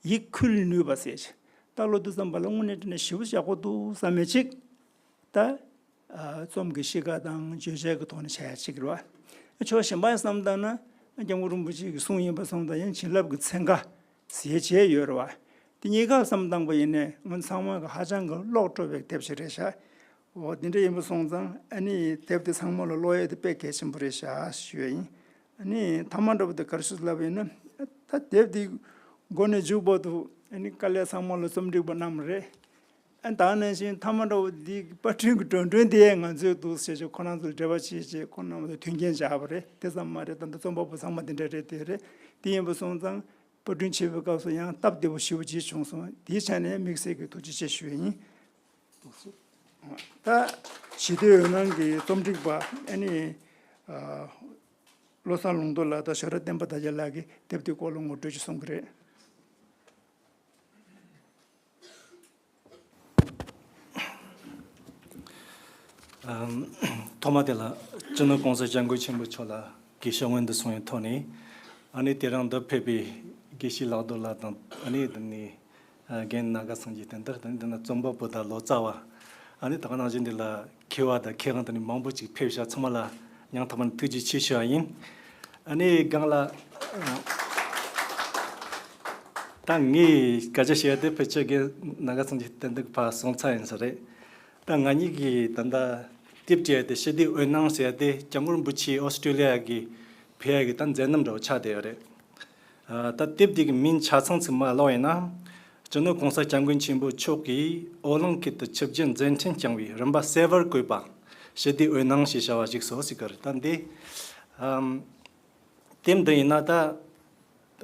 ཡིད་འཁུལ་ནུས་པ་ཟེར་ཅིག་ད་ཀློག་དུས་ཙམ་པ་ལ་དངོས་གནས་དྲང་གནས་ཞེ་པོ་ཡག་པོ་འདུག་བསམ་མཁན་ཅིག་ད་ཨ་རྩོམ་གྱི་གཤིས་ཀ་དང་བརྗོད་བྱ་གི་ཐོག་ནས་བྱ་ཡག་ཅིག་རེད་བ། ཕྱོགས་གཞན་པ་ཡང་བསམ་བཏང་ན། སྐྱབས་མགོན་རིན་པོ་ཆེ་གི་གསུང་ཡིན་པ་སོང་ཙང་ཡང་བྱིན་རླབས་ཀྱི་ཚན་ཁ་ཟེར་བྱས་ཡོད་རེད་བ། དེ་གཉིས་ཀ་བསམ་བཏང་པ་ཡིན་ནའི་ང་ཚང་མ་གི་ཧ་ཅང་གི་ཀློག་སྤྲོ་བའི་དེབ་ཞིག་རེད་ཤག་འོ་དེ་འདྲ་ཡིན་པ་སོང་ཙང་ཨ་ནི་དེབ་དེ་ཚང་མ་ལ་ཀློག་ཡས་དེ་དཔེ་གལ་ཆེན་པོ་རེད་ཤག་ཞུ་ཡ་ཡིན། ཨ་ནི་མཐའ་མ་འདྲ་པོ་དེ་ག་རེ་ཞུ་ལབ་པ་ཡིན་ན། ད་དེབ་དེ་མགོ་ནས་མཇུག་བར་དུ་ཨ་ནི་དཀའ་ལས་ཚང་མ་ལ་རྩོམ་སྒྲིག་པ་གནང་བ་རེད། ཨ་ད་ནང་བཞིན་མཐའ་མ་འདྲ་པོ་འདི་པར་སྐྲུན་གྱི་འགྲོ་གྲོན་དེ་ང་ཚོས་འདུག་སེ་བྱས་བྱས་ཁོ་རང་ཚོ་ལ་འབྲེལ་བ་བྱས་བྱས་ཁོ་རང་ཚོ་མཐུན་རྐྱེན་སྦྱར་བ་རེད། དེ་ཙམ་མ་རེད། ད་ལྟ་རྩོམ་པ་པོ་ཚང་མ་དེ་འདྲ་རེད། དེ་རེད། དེ་ཡིན་པ་སོང་ཙང་པར་སྐྲུན་བྱེད་པའི་སྐབས་སུ་ཡང་སྟབས་བདེ་པོ་ཞེ་པོ་ཅིག་བྱུང་སོང་། དེའི་ཆ་ནས་དམིགས་བསལ་གྱི་ཐུགས་རྗེ་ཆེ་ཞུ་ཡ་ཡིན། ད་ཞི་བདེའི་འོད་སྣང་གི་རྩོམ་སྒྲིག་པ་ཨ་ནི་ཨ་བློ་བཟང་ལུང་རྟོགས་ལགས་དང་ཞོ་ར་བསྟན་པ་དར་རྒྱས་ལགས་ཀྱིས་དེབ་དེའི་སྐོར་ལ་ངོ་སྤྲོད་ཅིག་གསུང་གི་རེད། ཐོག་མ་དེ་ལ་སྤྱི་ནོར་༸གོང་ས་༸སྐྱབས་མགོན་ཆེན་པོ་མཆོག་ལ་དགེ་བཤེས་སྔོན་དུ་སོང་བའི་ཐོག་ནས། ཨ་ནི་དེ་རིང་འདིར་ཕེབས་པའི་དགེ་བཤེས་ལག་རྡོར་ལགས་དང་། ཨ་ནི་དེ་ནས་རྒན་ནཱ་ག་སངས་རྒྱས་བསྟན་དར། དེ་ནས་དེ་ན་རྩོམ་པ་པོ་དང་ལོ་ཙཱ་བ། ཨ་ནི་ད་ག་ནང་བཞིན་འདི་ལ་མཁས་པ་དང་མཁས་དབང་དེ་ནས་མང་པོ་ཅིག་ཕེབས་ཤག་ཚང་མ་ལ་སྙིང་ཐག་པ་ནས་ཐུགས་རྗེ་ཆེ་ཞུ་བ་ཡིན། ཨ་ནི་སྒང་ལ། ད་ངས་སྐད་ཆ་བཤད་དེ་ཕལ་ཆེར་གི་ནང་ག་ཚང་གི་ཏན་ཏིག་ཕར་སོང་ཚར་ཡིན་ས་རེད། ད་ང་གཉིས་ཀྱིས་ད་ལྟ་དེབ་བྲིས་ཏེ་ཞི་བདེའི་འོད་སྣང་ཟེར་ཏེ་སྐྱབས་མགོན་རིན་པོ་ཆེ་ཨོ་སི་ཀྲོ་ལི་ཡ་གི་ཕེབས་ཡ་གི་ད་མཛད་རྣམ་འདྲ་བོ་ཆགས་བསྡད་ཡོད་རེད། ཨ། ད་དེབ་དེ་གི་མིང་ཆ་ཚང་ཚིག་མ་ཀློག་ཡིན་ན། སྤྱི་ནོར་༸གོང་ས་༸སྐྱབས་མགོན་ཆེན་པོ་མཆོག་གིས་ཨོ་གླིང་ཁུལ་དུ་ཆིབས་བསྒྱུར་མཛད་འཕྲིན་བསྐྱངས་པའི་རིམ་པ་གསལ་བར་བཀོད་པ། ཞི་བདེའི་འོད་སྣང་ཞེས་བྱ་བ་ཞིག་སོ་ཟེར་གི་རེད། ད་འདི། ཨམ། དེབ་འདི་ཡིན་ན་ད།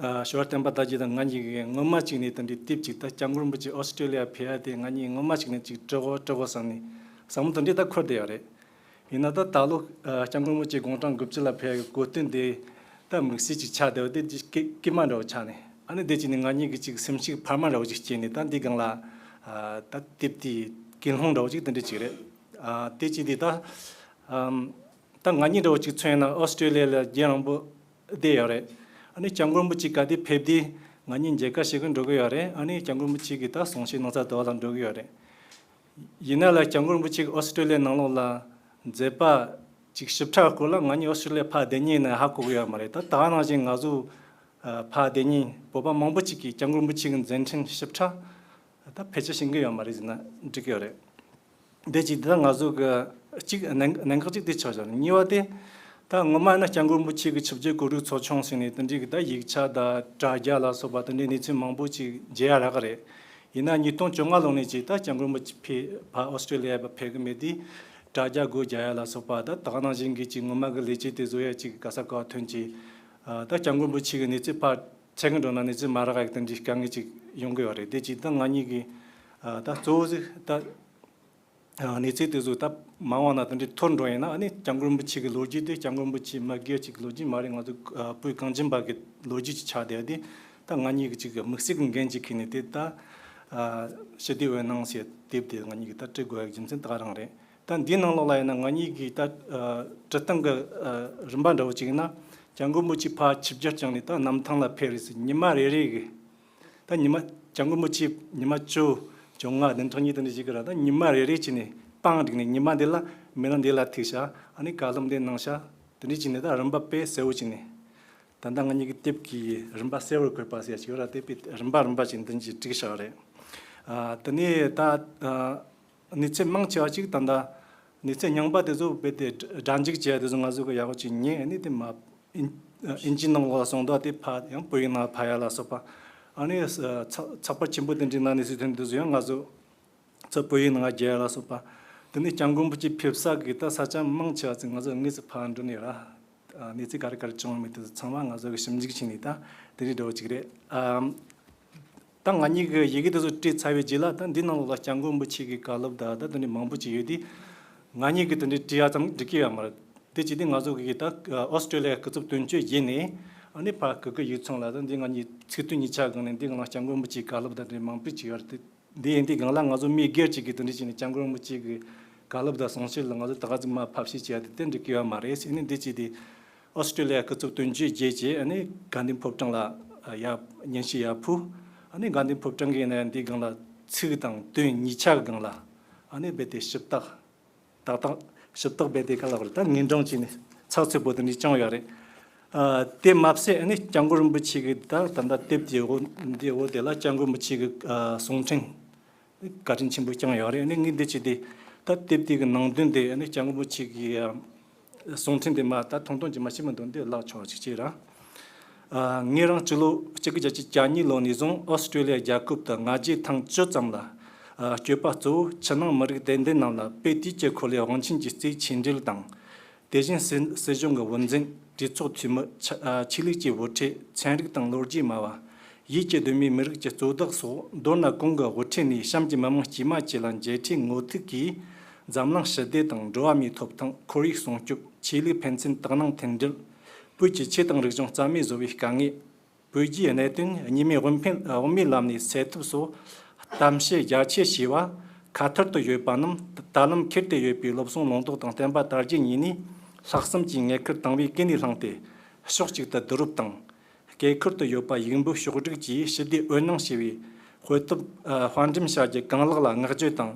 ཨ། ཞོར་བསྟན་པ་དར་རྒྱས་དང་ང་གཉིས་ཀྱིས་སྔོན་མ་ཅིག་ནས་དེ་འདྲའི་དེབ་ཅིག་ད་སྐྱབས་མགོན་རིན་པོ་ཆེ་ཨོ་སི་ཀྲོ་ལི་ཡ་ཕེབས་ཡ་དེ་ང་གཉིས་སྔོན་མ་ཅིག་ནས་ཅིག་བྲི་དགོས་བྲི་དགོས་བསམ་ནས་བསམ་བློ་དེ་འདྲའི་ད་འཁོར་བསྡད་ཡོད་རེད། ཡིན་ན་ད་ད་ལོ། ཨ། སྐྱབས་མགོན་རིན་པོ་ཆེ་དགུང་གྲངས་དགུ་བཅུ་ལ་ཕེབས་ཡ་གི་གོ་སྟོན་དེ་ད་དམིགས་བསལ་ཅིག་ཆགས་བསྡད་པ་དེ་ཅིག་སྐྱེ་སྐྱེས་མ་འདྲ་བོ་ཆགས་ནས། ཨ་ནི་དེ་ཅིག་ནས་ང་གཉིས་ཀྱིས་ཅིག་སེམས་ཤུགས་འཕར་མ་འདྲ་བོ་ཅིག་སྐྱེས་ནས་ད་འདི་སྒང་ལ། ཨ། ད་དེབ་དེའི་ཀུན་སློང་འདྲ་བོ་ཅིག་དེ་འདྲ་ཅིག་རེད། ཨ། དེ་ཅིག་དེ་ད། ཨམ། ད་ང་གཉིས་འདྲ་བོ་ཅིག་མཚོན་ན་ཨོ་སི་ཀྲོ་ལི་ཡ་ལ་རྒྱུན་རིང་པོ་བསྡད་ཡོད་རེད། ཨ་ནི་སྐྱབས་མགོན་རིན་པོ་ཆེ་ག་དུས་ཕེབས་དུས་ང་གཉིས་མཇལ་ཁ་ཞུ་གི་འགྲོ་གི་ཡོད་རེད། ཨ་ནི་སྐྱབས་མགོན་རིན་པོ་ཆེ་གི་ད་གསུང་བཤད་གནང་ས་དེ་བ་ལ་འགྲོ་གི་ཡོད་རེད། ཡིན་ན་ལ་སྐྱབས་མགོན་རིན་པོ་ཆེ་གི་ཨོ་སི་ཀྲོ་ལི་ཡའི་ནང་ལོགས་ལ་མཛད་པ་ཅིག་ཞིབ་ཕྲ་སྐོར་ལ་ང་གཉིས་ཨོ་སི་ཀྲོ་ལི་ཡ་ཕར་བསྡད་མཁན་ཡིན་ན་ཧ་གོ་གི་ཡོད་མ་རེད། ད་ད་ག་ནང་བཞིན་ང་ཚོ། ཨ། ཕར་བསྡད་མཁན་བོད་པ་མང་པོ་ཅིག་གིས་སྐྱབས་མགོན་རིན་པོ་ཆེ་གི་མཛད་འཕྲིན་ཞིབ་ཕྲ་ད་ཕལ་ཆེར་ཤེས་ཀྱི་ཡོད་མ་རེད་ཟེར་ན་འགྲིག་གི་ཡོད་རེད། འདི་གཅིག་དེ་ད་ང་ཚོ་གི་གཅིག་གནད་གནད་འགག་ཅིག་དེ་ཆགས་བཞག་རེད། གཉིས་པ་དེ་ད་སྔོན་མ་ན་སྐྱབས་མགོན་རིན་པོ་ཆེ་གི་ཆིབས་བསྒྱུར་གོ་སྒྲིག་ཚོགས་ཆུང་ཟེར་ནས་དེ་འདྲའི་གི་ད་ཡིག་ཆ་དང་དྲ་རྒྱ་ལ་སོགས་པ་དེ་འདྲའི་གནས་ཚུལ་མང་པོ་ཅིག་མཇལ་ཡ་རག་གི་རེད། ཡིན་ན་ཉིས་སྟོང་བཅོ་ལྔ་ལོ་ནས་ཅིག་ད་སྐྱབས་མགོན་རིན་པོ་ཆེ་ཕེབས་ཕར་ཨོ་སི་ཀྲོ་ལི་ཡ་ཕར་ཕེབས་གི་མེད་དུས་དྲ་རྒྱ་སྒོ་རྒྱག་ཡ་ལ་སོགས་པ་ད་ད་ག་ནང་བཞིན་གི་ཅིག་སྔོན་མ་གི་ལས་བྱེད་དེ་བཟོ་ཡ་ཅིག་ག་ས་ག་བ་ཐོན་ཅིག་ཨ། ད་སྐྱབས་མགོན་རིན་པོ་ཆེ་གི་གནས་ཚུལ་ཕར་ཆེ་གི་འགྲོ་ན་གནས་ཚུལ་མ་རག་གི་དེ་འདྲའི་དཀའ་ངལ་ཅིག་ཡོང་གི་ཡོད་རེད། དེ་ཅིག་ད་ང་གཉིས་ཀྱི། ཨ། ད་གཙོ་བོ་ཟིག་ད། ཨ། གནས་ཚུལ་དེ་ཚོ་ད་མ་འོངས་ན་དེ་འདྲའི་འཐོར་འགྲོ་ཡིན་ན། ཨ་ནི་སྐྱབས་མགོན་རིན་པོ་ཆེ་གི་ལོ་རྒྱུས་དེ་སྐྱབས་མགོན་རིན་པོ་ཆེ་མི་སྒེར་གཅིག་གི་ལོ་རྒྱུས་མ་རེད། ང་ཚོ། ཨ། བོད་གངས་ཅན་པ་གི་ལོ་རྒྱུས་ཅིག་ཆགས་བསྡད་དེ། ད་ང་གཉིས་ཀྱི་ཅིག་དམིགས་བསལ་གྱི་འགན་ཅིག་འཁྱེར་ནས་དེ་ད། ཨ། ཞི་བདེའི་འོད་སྣང་ཟེར་དེབ་དེ་ང་གཉིས་ཀྱིས་ད་བྲི་དགོས་ཡ་རྒྱུ་མཚན་ད་ག་རང་རེད། ད་འདིའི་ནང་ལོགས་ལ་ཡིན་ན་ང་གཉིས་ཀྱིས་ད། ཨ། བྲི་སྟངས་ཀྱི། ཨ། རིམ་པ་འདྲ་བོ་ཅིག་ཡིན་ན། སྐྱབས་མགོན་རིན་པོ་ཆེ་ཕར་ཆིབས་བསྒྱུར་བསྐྱངས་ནས་ད་གནམ་ཐང་ལ་ཕེབས་རེད་ཟེར། ཉི་མ་རེ་རེ་གི། ད་ཉི་མ་སྐྱབས་མགོན་རིན་པོ་ཆེ་ཉི་མ་བཅུ། བཅོ་ལྔ་བདུན་ཕྲག་གཉིས་དེ་འདྲ་ཞིག་གི་ར། ད་ཉི་མ་རེ་རེ་བྱས་ནས་པང་བསྒྲིགས་ནས་ཉི་མ་འདི་ལ་མི་ལ་འདི་ལ་ཐུག་ཤག་ཨ་ནི་བཀའ་སློབ་འདི་གནང་ཤག་དེ་འདྲ་བྱས་ནས་ད་རིམ་པ་དཔེ་གསལ་བོ་བྱས་ནས། ད་ལྟ་ང་གཉིས་ཀྱི་དེབ་ཀྱི་རིམ་པ་གསལ་བོར་བཀོད་པ་ཟེར་ཡ་ཞིག་ཡོད་ར། དེ་དཔེ་རིམ་པ་རིམ་པ་བྱས་ནས་འདི་འདྲ་བསྒྲིགས་བཞག་རེད། ཨ། དེ་ནས་ད། ཨ། གནས་ཚུལ་མང་ཆེ་བ་ཅིག་ད་ལྟ་གནས་ཚུལ་རྙིང་པ་དེ་ཚོ་རྦད་དེ་སྒྲ་འཇུག་བྱས་དེ་ཚོ་ང་ཚོ་གི་ཡག་པོ་ཅིག་ཉན། ཨ་ནི་དེ་མ་ཨིན་ཨིན་ཇིའི་ནང་ལོགས་ལ་སོང་དུས་དེ་ཕར་ཡང་བོད་ཡིག་ནང་ཕབ་ཡ་ལ་སོགས་པ། ཨ་ནི་ཚགས་ཚགས་པར་ཆེན་པོ་དེ་འདྲའི་ནང་གནས་ཚུལ་ཐོན་དེ་ཚོ་ཡང་ང་ཚོ་ཚུར་བོད་ཡིག་ནང་བསྒྱུར་ཡ་ལ་སོགས་པ། དེ་ནས་སྐྱབས་མགོན་རིན་པོ་ཆེ་ཕེབས་ས་གི་ད་ས་ཆ་མང་ཆེ་བ་ཅིག་ང་ཚོ་དངོས་སུ་ཕར་འགྲོ་ནས་ར། ཨ། གནས་ཚུལ་ག་རེ་ག་རེ་བྱུང་མེད་དེ་ཚང་མ་ང་ཚོ་གི་ཞིབ་འཇུག་བྱས་ནས་ད་དེ་རིགས་འདྲ་བོ་ཅིག་རེད། ཨ། ད་ང་གཉིས་ཀྱི་ཡི་གེ་དེ་ཚོ་བྲིས་ཚར་བའི་རྗེས་ལ། ད་འདི་ནང་ལོགས་ལ་སྐྱབས་མགོན་རིན་པོ་ཆེ་གི་བཀའ་སློབ་ད་ད་དེ་འདྲ་མང་པོ་ཅིག་ཡོད་དུས། ང་གཉིས་ཀྱིས་དེ་འདྲ་བྲིས་ཡ་ཙམ་འགྲིག་གི་ཡོད་མ་རེད། དེ་བྱས་དུས་ང་ཚོ་གི་ད་ཨོ་སི་ཀྲོ་ལི་ཡ་སྐུ་ཚབ་དོན་གཅོད་བརྒྱུད་ནས། ཨ་ནི་ཕར་གུ་གུ་ཡིག་ཚང་ལ་ད་འདི་ང་གཉིས་ཚིག་ཐོ་གཉིས་ཆ་སྒང་ནས་འདི་སྒང་ལ་སྐྱབས་མགོན་རིན་པོ་ཆེའི་བཀའ་སློབ་ད་དེ་འདྲ་མང་པོ་ཅིག་ཡོད་རེད། དེ། འདི་ཡིན་དུས་སྒང་ལ་ང་ཚོ་མི་སྒེར་གཅིག་གིས་དེ་འདྲ་བྱས་ནས་སྐྱབས་མགོན་རིན་པོ་ཆེ་གི་བཀའ་སློབ་དང་གསུང་བཤད་ལ་ང་ཚོ་ད་ག་ཙམ་མ་ཕབ་བཤད་བྱས་ཏེ་དེ་འགྲིག་གི་ཡོད་མ་རེད་ཟེར་ནས། འདི་བྱས་ཏེ་ཨོ་སི་ཀྲོ་ལི་ཡ་སྐུ་ཚབ་དོན་གཅོད་བརྒྱུད་བྱས། ཨ་ནི་དགའ་ལྡན་ཕོ་བྲང་ལ་ཡར་སྙན་ཞུ་ཡར་ཕུལ། ཨ་ནི་དགའ་ལྡན་ཕོ་བྲང་གིས་ཡིན་ན་འདི་སྒང་ལ་ཚིག་དང་དོན་གཉིས་ཆ་གི་སྒང་ལ་ཨ་ནི་རྦད་དེ་ཞིབ་བརྟག་ཏག་ཏག་ཞིབ་བརྟག་རྦད་དེ་ག་ལབ་རེད། ད་ངེས་འབྱུང་བྱས་ནས་ཚགས་ཚུད་པོ་དེ་འདྲ་བསྐྱངས་ཡོད་རེད། ཨ། དེ་མ་ཟད་ཨ་ནི་སྐྱབས་མགོན་རིན་པོ་ཆེ་གི་ད་ད་ལྟ་དེབ་དེའི་འོག་འདིའི་འོག་དེ་ལ་སྐྱབས་མགོན་རིན་པོ་ཆེ་གི། ཨ། གསུང་འཕྲིན་བཀའ་དྲིན་ཆེན་པོ་བསྐྱངས་ཡོད་རེད། ཨ་ནི་ངས་འདི་བྱས་ཏེ་ད་དེབ་དེ་གི་ནང་དོན་དེ། ཨ་ནི་སྐྱབས་མགོན་རིན་པོ་ཆེ་གི། ཨ། གསུང་འཕྲིན་དེ་མ་ད་ཐུང་ཐུང་ཅིག་མ་ཤེས་མི་འདུག་འདི་བཀླག་ཆོག་ཅིག་བྱས་ར། ཨ། ངེད་རང་སྤྱི་ལོ་གཅིག་དགུ་བརྒྱད་ཅུ་གྱ་གཉིས་ལོ་ནས་བཟུང་ཨོ་སི་ཀྲོ་ལི་ཡ་རྒྱལ་ཁབ་ཏུ་སྔ་རྗེས་ཐེངས་བཅུ་ཙམ་ལ། ཨ། སྐྱོད་པ་གཙོ་བོ་ཕྱི་ནང་མི་རིགས་དད་ལྡན་རྣམས་ལ་དཔེ་དུས་ཀྱི་འཁོར་ལོའི་དབང་ཆེན་གྱི་རྩིས་ཆིག་འགྲིལ་དང་། དེ་བཞིན་སྲིད་སྲིད་གཞུང་གི་བོད་འཛིན། གྲོས་ཚོགས་འཐུས་མི། ཆ་ཨ། ཆོས་ལུགས་ཀྱི་དབུ་ཁྲིད། ཚན་རིག་དང་ལོ་རྒྱུས་སྨྲ་བ། ཡུལ་གྱི་གདོད་མའི་མི་རིགས་ཀྱི་གཙུག་ལག་སོགས། མདོར་ན་གོང་གི་དབུ་ཁྲིད་ནས་གཤམ་གྱི་མི་མང་དཀྱུས་མ་བཅས་ལ་མཇལ་འཕྲད་ངོ་ཐུག་གིས། འཛམ་གླིང་ཞི་བདེ་དང་འགྲོ་བ་མིའི་ཐོབ་ཐང་། ཁོར་ཡུག་སྲུང་སྐྱོབ། ཆོས་ལུགས་ཕན་ཚུན་དག་སྣང་མཐུན་སྒྲིལ། བོད་ཀྱི་ཆོས་དང་རིག་གཞུང་རྩ་མེད་བཟོ་བའི་དཀའ་ངལ། བོད་རྒྱའི་གནད་དོན། གཉིས་སྨན་དབུ་འཕེན་དབུ་མའི་ལམ་ནས་སེལ་ཐབས་སོགས་གཏམ་བཤད་རྒྱ་ཆེ་བྱས་པ། ཁ་ཐུར་དུ་ཡོད་པ་རྣམས་ད་ལམ་ཁྱེར་ཏེ་ཡོད་པའི་བློ་བཟང་ལུང་རྟོགས་དང་བསྟན་པ་དར་རྒྱས་གཉིས་ནས་ལྷག་བསམ་གྱིས་ངེད་ཁུར་དང་བའི་སྐུ་ནས་བླངས་ཏེ་ཕྱོགས་གཅིག་ཏུ་བསྡུ་རུབ་དང་། སྐེད་ཁུར་དུ་ཡོད་པ་ཡིག་འབུལ་ཕྱོགས་སྒྲིག་གིས་ཞི་བདེའི་འོད་སྣང་ཞེས་པའི་དཔེ་དེབ། ཨ། དཔར་འགྲེམས་བྱ་རྒྱུ་གང་ལེགས་ལ་བསྔགས་བརྗོད་དང་།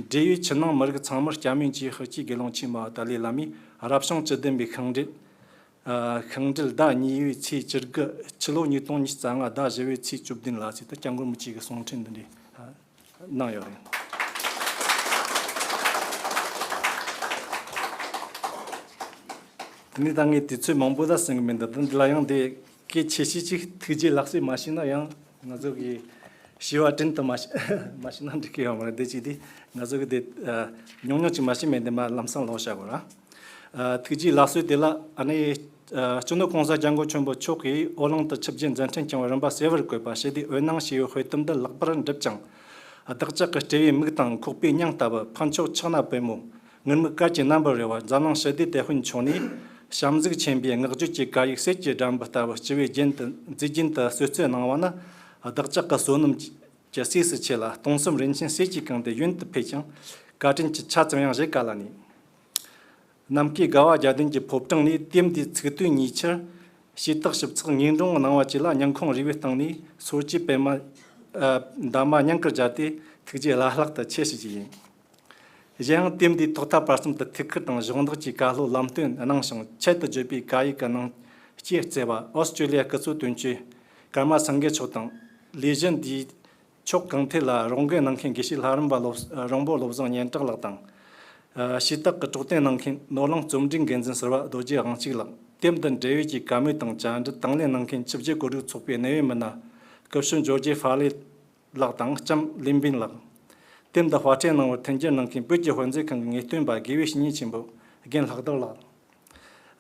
འབྲེལ་ཡོད་ཕྱི་ནང་མི་རིགས་ཚང་མར་སྐྱབས་སྨོན་གྱིས། ཤཱཀྱའི་དགེ་སློང་ཆེན་མོ་ཏཱ་ལའི་བླ་མས་རབ་བྱུང་བཅུ་བདུན་པའི་ཤིང་འབྲས། ཨ། ཤིང་འབྲས་ཟླ་གཉིས་པའི་ཚེས་བཅུ་དགུ། ཕྱི་ལོ་ཉིས་སྟོང་ཉི་ཤུ་རྩ་ལྔ་ཟླ་བཞི་པའི་ཚེས་བཅུ་བདུན་ལ་ཟེར་ཏེ་སྐྱབས་མགོན་རིན་པོ་ཆེ་གི་གསུང་འཕྲིན་འདི་འདྲ་གནང་ཡོད་རེད། དེ་ནས་ད་ངས་དུས་ཚོད་མང་པོ་ད་ཟིན་གི་མི་འདུག་འདི་ལ་ཡང་དེ་གལ་ཆེ་ཤོས་ཅིག་ཐུགས་རྗེ་ལགས་སོ་མ་ཞུས་ན་ཡང་ང་ཚོ་གི་ཞུ་བ་དྲན་དུ་མ་མ་ཞུས་ན་འགྲིག་གི་ཡོད་མ་རེད། དེ་ཅིག་དེ་ང་ཚོ་གི་དེ་ཉུང་ཉུང་ཅིག་མ་ཞུས་མེད་དེ་མ་ལམ་སང་ལོག་བྱ་དགོས་ར། ཨ། ཐུགས་རྗེ་ལགས་སོ། དེ་ལ་ཨ་ནི་ཨ། སྤྱི་ནོར་༸གོང་ས་༸སྐྱབས་མགོན་ཆེན་པོ་མཆོག་གིས་ཨོ་གླིང་དུ་ཆིབས་བསྒྱུར་མཛད་འཕྲིན་བསྐྱངས་པ་རིམ་པ་གསལ་བར་བཀོད་པ་ཞི་བདེའི་འོད་སྣང་ཞེས་པའི་དཔེ་དེབ་འདི་ལེགས་པར་འགྲུབ་ཅིང་། བདག་ཅག་གི་བཀྲེས་པའི་མིག་དང་ཁོག་པའི་སྙིང་ལྟ་བུ་ཕ་མཆོག་ཕྱག་ན་པདྨོ། ངུར་སྨྲིག་གར་གྱི་རྣམ་པར་རོལ་བ་འཛམ་གླིང་ཞི་བདེའི་དེད་དཔོན་མཆོག་ནས་བྱམས་གཟུགས་ཆེན་པོའི་བསྔགས་བརྗོད་ཀྱི་བཀའ་ཡིག་གསེར་གྱི་སྦྲམ་བུ་ལྟ་བུ་སྤྱི་བོའི་རྒྱན་དུ་མཛེས་རྒྱན་དུ་གསོལ་སྩལ་གནང་བ་ནི། བདག་ཅག་གི་བསོད་ནམས་ཀྱི་གསེབ་སུ་མཆེད་ལ་སྟོང་གསུམ་རིན་ཆེན་གསེར་གྱིས་བཀང་སྟེ་ཡུན་དུ་འཕེལ་ཞིང་བཀའ་དྲིན་གྱི་ཆ་ཙམ་ཡང་གཞལ་ག་ལ་ནུས། ནམ་མཁའི་དགའ་བ་བརྒྱ་ལྡན་གྱི་ཕོ་བྲང་ནས་དེབ་འདིའི་ཚིག་ཐོའི་ཉེ་ཆར་ཞུས་དག་ཞིབ་ཚགས་ངེས་འབྱུང་གནང་བ་བཅས་ལ་སྙིང་ཁོང་རུས་པའི་གཏིང་ནས་སོར་གྱི་པདྨ་ཨ། འདབ་མ་མྱིང་དཀར་སྦྱར་ཏེ་ཐུགས་རྗེ་བླ་ལྷག་ཏུ་ཆེ་ཞུ་རྒྱུ་ཡིན། གཞན་ཡང་དེབ་འདིའི་ཐོག་མཐའ་བར་གསུམ་དུ་ཐུགས་ཁུར་དང་གཞོགས་འདེགས་ཀྱི་བཀའ་སློབ་ལམ་སྟོན་གནང་ཞིང་ཆེད་དུ་བརྗོད་པའི་བཀའ་ཡིག་གི་ནང་ཆེས་བརྩེ་བ་ཨོ་སི་ཀྲི་ལི་ཡ་སྐུ་ཚབ་དོན་གཅོད་ཀརྨ་སངས་རྒྱས་མཆོག་དང་ལས་གཞི་འདིའི་ཕྱོགས་གང་ཐད་ལ་རོགས་འགན་གནང་མཁན་དགེ་བཤེས་ལྷ་རམས་པ་སློབ་རོང་པོ་བློ་བཟང་སྙན་གྲགས་ལགས་དང་། ཞུས་དག་གི་གྲོགས་དན་གནང་མཁན་ནོར་གླིང་རྩོམ་སྒྲིག་འགན་འཛིན་ཟུར་པ་རྡོ་རྗེ་དབང་ཕྱུག་ལགས། དེབ་འདི་འབྲེལ་ཡོད་ཀྱི་བཀའ་མོལ་དང་བཅར་འདྲི་དང་ལེན་གནང་མཁན་ཆུ་བཞི་གོ་སྒྲིག་ཚོགས་པའི་གནད་ཡོད་མི་སྣ་སྐུ་ཞབས་ཇོར་ཇི་ཧྥ་ལེ་ལགས་དང་ལྕམ་ལིན་པིན་ལགས། དེབ་འདི་དཔར་སྐྲུན་གནང་བར་མཐུན་འགྱུར་གནང་མཁན་བོད་ཀྱི་དཔེ་མཛོད་ཁང་གི་ངེས་སྟོན་པ་དགེ་བའི་བཤེས་གཉེན་ཆེན་པོ་རྒན་ལྷག་རྡོར་ལགས།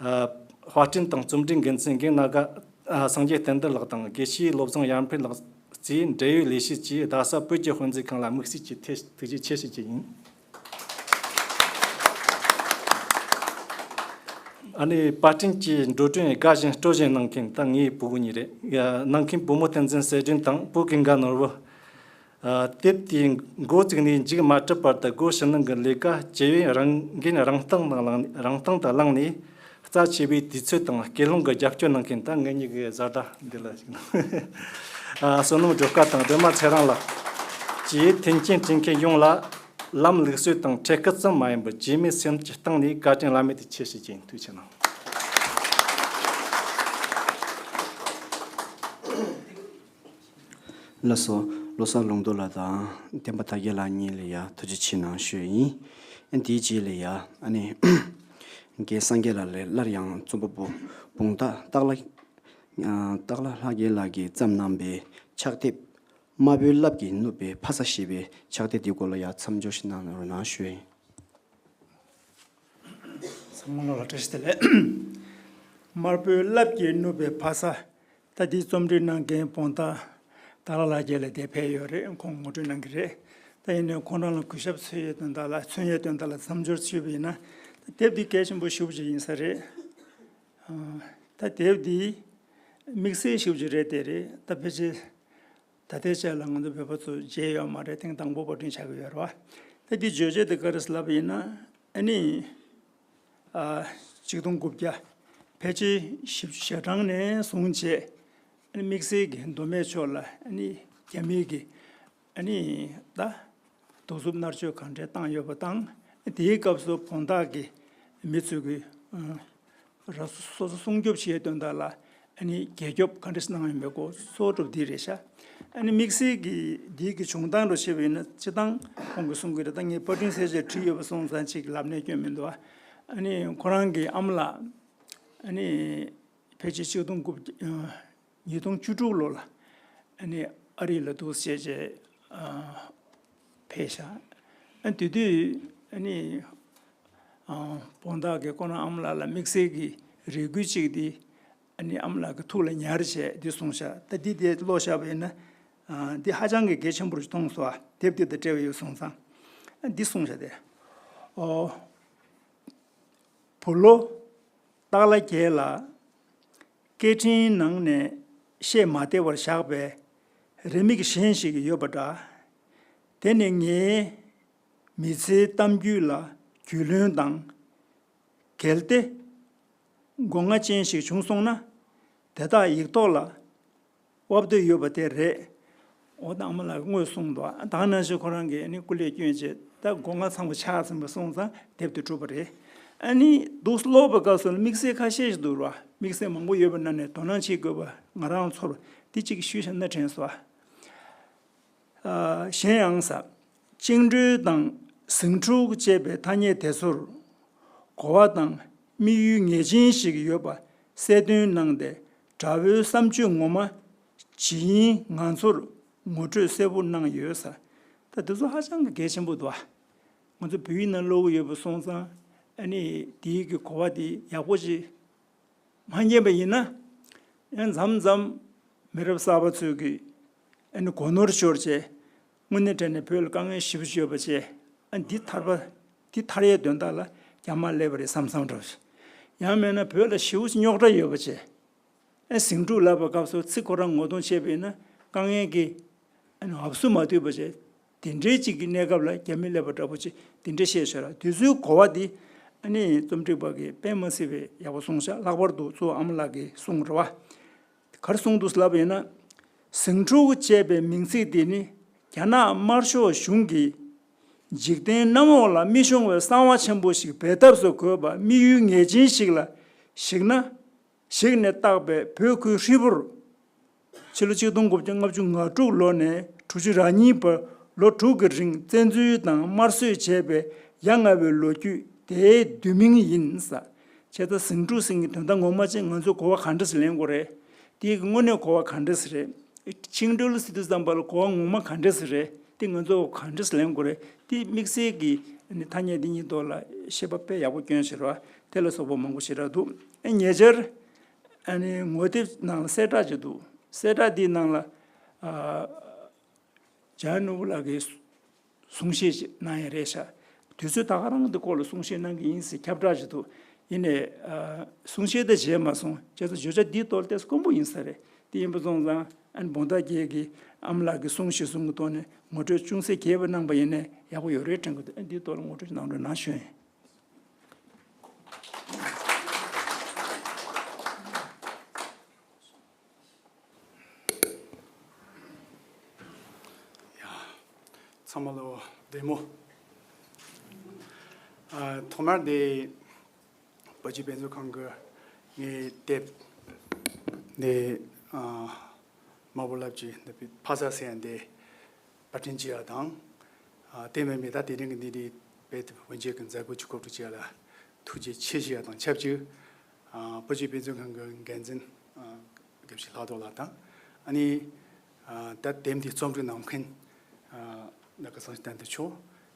ཨ། དཔར་སྐྲུན་དང་རྩོམ་སྒྲིག་འགན་འཛིན་རྒན་སྣ་དགའ། ཨ། སངས་རྒྱས་བསྟན་དར་ལགས་དང་དགེ་བཤེས་བློ་བཟང་ཡར་འཕེལ་ལགས་བཅས་འབྲེལ་ཡོད་ལས་བྱེད་ཀྱིས་རྡ་ས་བོད་ཀྱི་དཔེ་མཛོད་ཁང་ལ་དམིགས་བསལ་གྱི་ཐེ་ཐུགས་རྗེ་ཆེ་ཞུ་རྒྱུ་ཡིན། ཨ་ནི་པར་སྐྲུན་གྱི་འགྲོ་གྲོན་དགའ་ཞིང་སྤྲོ་ཞིང་གནང་མཁན་ད་ངའི་བུ་གུ་གཉིས་རེད། ཡ། གནང་མཁན་བུ་མོ་བསྟན་འཛིན་གསལ་སྒྲོན་དང་བུ་ཀུན་དགའ་ནོར་བུ། ཨ། དེབ་དེའི་འགོ་བཙུགས་ནས་མཇུག་མ་གྲུབ་བར་དུ་སྒོ་ཕྱི་ནང་གི་ལས་ཀ་ཇི་བས་རང་འགན་རང་སྟེང་དང་བླངས་རང་སྟེང་དུ་བླངས་ནས་རྩ་ཆེ་བའི་དུས་ཚོད་དང་སྐུལ་སློང་གི་རྒྱབ་སྐྱོར་གནང་མཁན་ད་ངེད་གཉིས་ཀྱི་བཟའ་ཟླ་འདི་ལ་ཞིག་གནང་། ཨ། བསོད་ནམས་སྒྲོལ་དཀར་དང་སྒྲོལ་མ་ཚེ་རིང་ལགས་བཅས་མཐུན་རྐྱེན་བསྐྲུན་མཁན་ཡོངས་ལ་ལམ་ལུགས་སྲོལ་དང་ཁྲལ་སྐུད་ཙམ་མ་ཡིན་པར་རྗེས་མའི་སེམས་ཀྱི་གཏིང་ནས་བཀའ་དྲིན་བླ་མེད་དུ་ཆེ་ཞུ་རྒྱུ་ཡིན། ཐུགས་རྗེ་ཆེ་གནང་། ལགས་སོ། བློ་བཟང་ལུང་རྟོགས་ལགས་དང་བསྟན་པ་དར་རྒྱས་ལགས་གཉིས་ལ་ཡང་ཐུགས་རྗེ་ཆེ་གནང་ཞུ་ཡིན། ཨ། དེའི་རྗེས་ལ་ཡང་ཨ་ནི་རྒན་སངས་རྒྱས་ལགས་ལ་སླར་ཡང་རྩོམ་པ་པོ་དཔུང་རྟགས་སྟག་ལྷ། ཨ། སྟག་ལྷ་ལྷ་རྒྱལ་ལགས་ཀྱིས་བརྩམས་གནང་པའི་ཕྱག་དེབ་དམར་པོའི་རླབས་ཀྱིས་བསྣུབས་པའི་ཕ་ས་ཞེས་པའི་ཕྱག་དེབ་འདིའི་སྐོར་ལ་ཡང་མཚམས་སྦྱོར་ཞིག་གནང་རོགས་གནང་ཞུ་ཡིན། ཚང་མ་ལ་བཀྲ་ཤིས་བདེ་ལེགས། དམར་པོའི་རླབས་ཀྱིས་བསྣུབས་པའི་ཕ་ས། ད་འདི་རྩོམ་སྒྲིག་གནང་མཁན་དཔུང་རྟགས་སྟག་ལྷ་ལྷ་རྒྱལ་ལགས་དེ་ཕེབས་ཡོད་རེད། ཁོང་ངོ་སྤྲོད་གནང་གི་རེད། ད་ཡིན་ནའི་ཁོང་རང་ལ་གུས་ཞབས་འཚོལ་ཡས་དོན་དག་ལ་མཚོན་ཡས་དོན་དག་ལ་མཚམས་སྦྱོར་ཞུས་པ་ཡིན་ན། ད་དེབ་འདི་གལ་ཆེན་པོ་ཞེ་པོ་ཅིག་ཡིན་ས་རེད། ཨ། ད་དེབ་འདི་དམིགས་བསལ་ཞེ་པོ་ཅིག་རེད་དེ་རེད། ད་ཕལ་ཆེར་ད་ལྟའི་ཆར་ལ་ང་ཚོ་བོད་པ་ཚོ་མཇལ་ཡོད་མ་རེད། ཐེངས་དང་པོ་པར་སྐྲུན་བྱ་གི་ཡོད་རེད་བ། ད་འདི་བརྗོད་བྱ་དེ་ག་རེ་ཟེར་ལབ་པ་ཡིན་ན། ཨ་ནི། ཨ། ཆིག་སྟོང་དགུ་བརྒྱ་ཕལ་ཆེར་བཞི་བཅུ་ཞེ་གྲངས་ནས་བཟུང་བྱས། ཨ་ནི་དམིགས་བསལ་གྱི་མདོ་སྨད་ཕྱོགས་ལ་ཨ་ནི་རྒྱ་མིའི་གི་ཨ་ནི་ད་གདུག་རྩུབ་མནར་གཅོད་གང་འདྲ་བཏང་ཡོད་པ་དང་། དེའི་སྐབས་སུ་དཔུང་རྟགས་ཀྱི་མི་ཚོས་ཀྱི་ཨ། རང་སོ་སོ་སྲུང་སྐྱོབ་བྱེད་དོན་དག་ལ་ཨ་ནི་རྒྱལ་སྐྱོབ་ག་འདྲ་གནང་ཡོད་མེད་སྐོར་གཙོ་བོ་འདི་རེད་ཤག་ཨ་ནི་དམིགས་བསལ་གྱི་འདི་གི་བྱུང་སྟངས་འདྲ་བཤད་པ་ཡིན་ན། སྤྱིར་བཏང་ཁོང་གིས་གསུང་གི་རེད། ད་ངས་པར་སྐྲུན་གསལ་བཤད་བྲིས་ཡོད་པ་སོང་ཙང་ཅིག་ལབ་ནས་སྐྱོན་མི་འདུག་ཨ་ནི་ཁོ་རང་གི་ཨ་མ་ལགས་ཨ་ནི་ཕལ་ཆེར་ཆིག་སྟོང་དགུ་བརྒྱ་ཉིས་སྟོང་བཅུ་དྲུག་ལོ་ལ་ཨ་ནི་ཨ་རི་ལ་འདུག་སེ་བྱས་བྱས་ཨ་ཕེབས་ཤག་ཨ་དེ་དུས་ཨ་ནི་ཨ་དཔུང་རྟགས་ཀྱིས་ཁོ་རང་ཨ་མ་ལགས་ལ་དམིགས་བསལ་གྱི་རེ་སྐུལ་ཅིག་དེ་ཨ་ནི་ཨ་མ་ལགས་ཀྱི་ཐུགས་ལ་ཉར་བྱས་འདི་གསུངས་ཤག་ད་འདི་དེ་ཀློག་བཞག་པ་ཡིན་ན། ཨ་འདི་ཧ་ཅང་གི་གལ་ཆེན་པོ་ཞིག་མཐོང་སོང་། ཨ་དེབ་དེ་དང་འབྲེལ་བ་ཡོད་སོང་ཙང་། ཨ་འདི་གསུངས་ཤག་སྟེ། ཨོ། བུ་ལོ་སྟག་ལྷ་རྒྱལ་ལ་སྐད་འཕྲིན་ནང་ནས་བཤད་མ་བདེ་བར་བཞག་པའི་རེ་མིག་གཞན་ཞིག་ཡོད་པ་འདྲ། དེ་ནི་ངའི་མི་ཚེའི་གཏམ་རྒྱུད་ལ་རྒྱུས་ལོན་དང་། གལ་ཏེ་སྒོ་ང་ཅན་ཞིག་བྱུང་སོང་ན། དེ་དག་ཡིག་ཐོག་ལ་དབབ་འདོད་ཡོད་པ་དེ་རེད། འོ་ད་ཨ་མ་ལགས་ཀྱིས་དངོས་གསུངས་འདུག་ད་ག་ནང་བཞིན་ཁོ་རང་གིས་ནི་སྐུ་ལས་བསྐྱོན་བྱས་ད་སྒོ་ང་ཚང་མ་ཕྱག་ཟིན་པ་སོང་ཙང་དེབ་དེ་གྲུབ་པ་རེད། ཨ་ནི་འདུག་ཀློག་པའི་སྐབས་སུ་ལ་དམིགས་བསལ་ཁ་ཤས་ཤིག་འདུག་ར། དམིགས་བསལ་མང་པོ་ཡོད་པའི་ནང་ནས་དོ་སྣང་བྱེད་དགོས་པ་ང་རང་ཚོར་འདི་གཅིག་ཞུས་བཞག་ན་དྲན་སོང་། ཨ། གཞན་ཡང་ས། བཅིངས་འགྲོལ་དང་ཟིང་འཁྲུག་ཅེས་པའི་ཐ་སྙད་དེ་ཚོར་གོ་བ་དང་དམིགས་ཡུལ་ངེས་ཅན་ཞིག་ཡོད་པ་གསལ་སྟོན་གནང་སྟེ། དགྲ་བོའི་བསམ་སྤྱོད་ངོ་མ་ཇི་ཡིན་ང་ཚོར་ངོ་སྤྲོད་གསལ་པོ་གནང་ཡོད་ས། ད་དེ་ཚོ་ཧ་ཅང་གི་གལ་ཆེན་པོ་འདུག་ཨ། ང་ཚོ་བོད་ཡིག་ནང་ཀློག་གི་ཡོད་པ་སོང་ཙང་ཨ་ནི་དེའི་གི་གོ་བ་དེ་ཡག་པོ་ཅིག་མ་རྙེད་པ་ཡིན་ན། ཡང་མཚམས་མཚམས་མི་རབས་གསར་པ་ཚོས་ཀྱིས་ཨ་ནི་གོ་ནོར་ཤོར་བྱས། དངོས་གནས་དྲང་གནས་བོད་ལ་དཀའ་ངལ་ཞེ་པོ་ཅིག་ཡོད་པ་བྱས། ཨ་ནི་འདི་ཐར་པ། འདི་ཐར་ཡའི་དོན་དག་ལ་རྒྱ་དམར་སླེབས་པ་རེད་བསམ་བསམ་འདྲ་བོ་ཞིག་ཡང་མིན་ན་བོད་ལ་ཞེ་པོ་ཅིག་རྙོག་དྲ་ཡོད་པ་བྱས། ཨ། ཟིང་འཁྲུག་ལབ་པའི་སྐབས་སུ་ཚིག་ཁོ་རང་ངོ་གདོང་བྱས་པ་ཡིན་ན་དཀའ་ངལ་གྱི་ཨ་ནི་འབབ་སུ་མ་ཐུག་པ་བྱས། དེ་འདྲའི་གཅིག་གི་གནས་སྐབས་ལ་རྒྱ་མི་སླེབས་པ་འདྲ་པོ་ཅིག་དེ་འདྲ་བཤད་ཤག་ར། དེ་ཚོའི་གོ་བ་དེ་ཨ་ནི་རྩོམ་སྒྲིག་པ་གིས་དཔེ་མ་སྲིད་པའི་ཡག་པོ་གསུངས་ཤག་ལྷག་པར་དུ་གཙོ་བོ་ཨ་མ་ལགས་ཀྱིས་གསུངས་རེད་བ། ག་རེ་གསུངས་འདུག་ལབ་པ་ཡིན་ན། ཟིང་འཁྲུག་ཅེས་པའི་མིང་ཚིག་འདི་ནི་རྒྱ་ནག་དམར་ཤོག་གཞུང་གིས་འཇིག་རྟེན་གནམ་འོག་ལ་མི་ཤོང་བའི་གསང་བ་ཆེན་པོ་ཞིག་འབད་ཐབས་སུ་བཀོད་པ་དམིགས་ཡུལ་ངེས་ཅན་ཞིག་ལ་གཞིགས་ན། གཞིགས་ནས་བཏགས་པའི་བོད་ཁུལ་ཧྲིལ་པོར། ཕྱི་ལོ་ཆིག་སྟོང་དགུ་བརྒྱ་ལྔ་བཅུ་ང་དྲུག་ལོ་ནས་དྲུག་ཅུ་རེ་གཉིས་བར་ལོ་དྲུག་གི་རིང་བཙན་འཛུལ་དང་དམར་གསོད་བྱས་པའི་ཡ་ང་བའི་ལོ་རྒྱུས་དེའི་བསྡུས་མིང་ཡིན་ས། བྱས་ཙང་ཟིང་འཁྲུག་ཟེར་མཁན་དོན་དག་ངོ་མ་ཅན་ང་ཚོས་གོ་བ་ག་འདྲ་ཞིག་ལེན་དགོས་རེད། དེའི་གི་དངོས་གནས་གོ་བ་ག་འདྲ་ཞིག་རེད། བཅིངས་འགྲོལ་ཟེར་དུས་ཙམ་པ་ལ་གོ་བ་ངོ་མ་ག་འདྲ་ཞིག་རེད། དེ་ང་ཚོས་ག་འདྲ་ཞིག་ལེན་དགོས་རེད། དེ་དམིགས་བསལ་གྱི་ཐ་སྙད་འདི་གཉིས་ཐོག་ལ་བཤད་པ་དཔེ་ཡག་པོ་བསྐྱོན་ཞིག་རེད་བ། དེ་ལ་སོགས་པ་མང་པོ་ཞིག་རག་འདུག་ཨ། ཉེ་ཆར། ཨ་ནི་ངོ་དེབ་ནང་ལ་གསལ་བསྒྲགས་ཅིག་འདུག་གསལ་བསྒྲགས་འདིའི་ནང་ལ། ཨ། འཇམ་དབྱངས་ནོར་བུ་ལགས་ཀྱིས་གསུང་བཤད་ཅིག་གནང་ཡ་རེད་ཤག་དུས་ཚོད་ད་ག་རང་གི་སྐོར་ལ་གསུང་བཤད་གནང་གི་ཡིན་ཟེར་ཁྱབ་བསྒྲགས་ཅིག་འདུག་ཡིན་ནའི། ཨ། གསུང་བཤད་དེ་བྱས་མ་སོང་། བྱས་ཙང་བརྗོད་བྱ་འདིའི་ཐོག་ལ་ཏོག་ཙམ་དཀོན་པོ་ཡིན་ས་རེད། དེ་ཡིན་པ་སོང་ཙང་ཨ་ནི་བོང་སྟག་རྒྱལ་གྱིས་ཨ་མ་ལགས་ཀྱིས་གསུང་བཤད་གསུང་གི་ཐོག་ནས་ངོ་སྤྲོད་ཅུང་ཟད་རྒྱས་པ་གནང་པ་ཡིན་ནའི་ཡག་པོ་ཡོད་རེད་དྲན་གི་འདུག་ཨ། འདིའི་ཐོག་ལ་ངོ་སྤྲོད་གནང་རོགས་གནང་ཞུ་ཡིན། ཡ། ཚང་མ་ལོ་བདེ་མོ། ཨ། ཐོག་མར་དེ་བོད་ཀྱི་དཔེ་མཛོད་ཁང་གི་ངའི་དེབ་དེ། ཨ། དམར་པོ་ལབ་ཀྱི་ནུབ་པའི་ཕ་ས་ཟེར་ཡ་དེ་པར་སྐྲུན་བྱས་ཡ་དང་། ཨ། དེ་མིན་པའི་ད་དེ་རིང་གི་འདི་འདྲའི་དཔེ་དེབ་དབུ་འབྱེད་ཀྱི་མཛད་སྒོ་ཅིག་གོ་སྒྲིག་བྱས་ཡ་ལ་ཐུགས་རྗེ་ཆེ་ཞུ་ཡ་དང་ཆབས་ཅིག་ཨ། བོད་ཀྱི་དཔེ་མཛོད་ཁང་གི་འགན་འཛིན། ཨ། དགེ་བཤེས་ལྷག་རྡོར་ལགས་དང་། ཨ་ནི། ཨ། ད་དེབ་འདི་རྩོམ་སྒྲིག་གནང་མཁན། ཨ། ནག་གི་བསམ་ཤེས་བསྟན་དོན་མཆོག་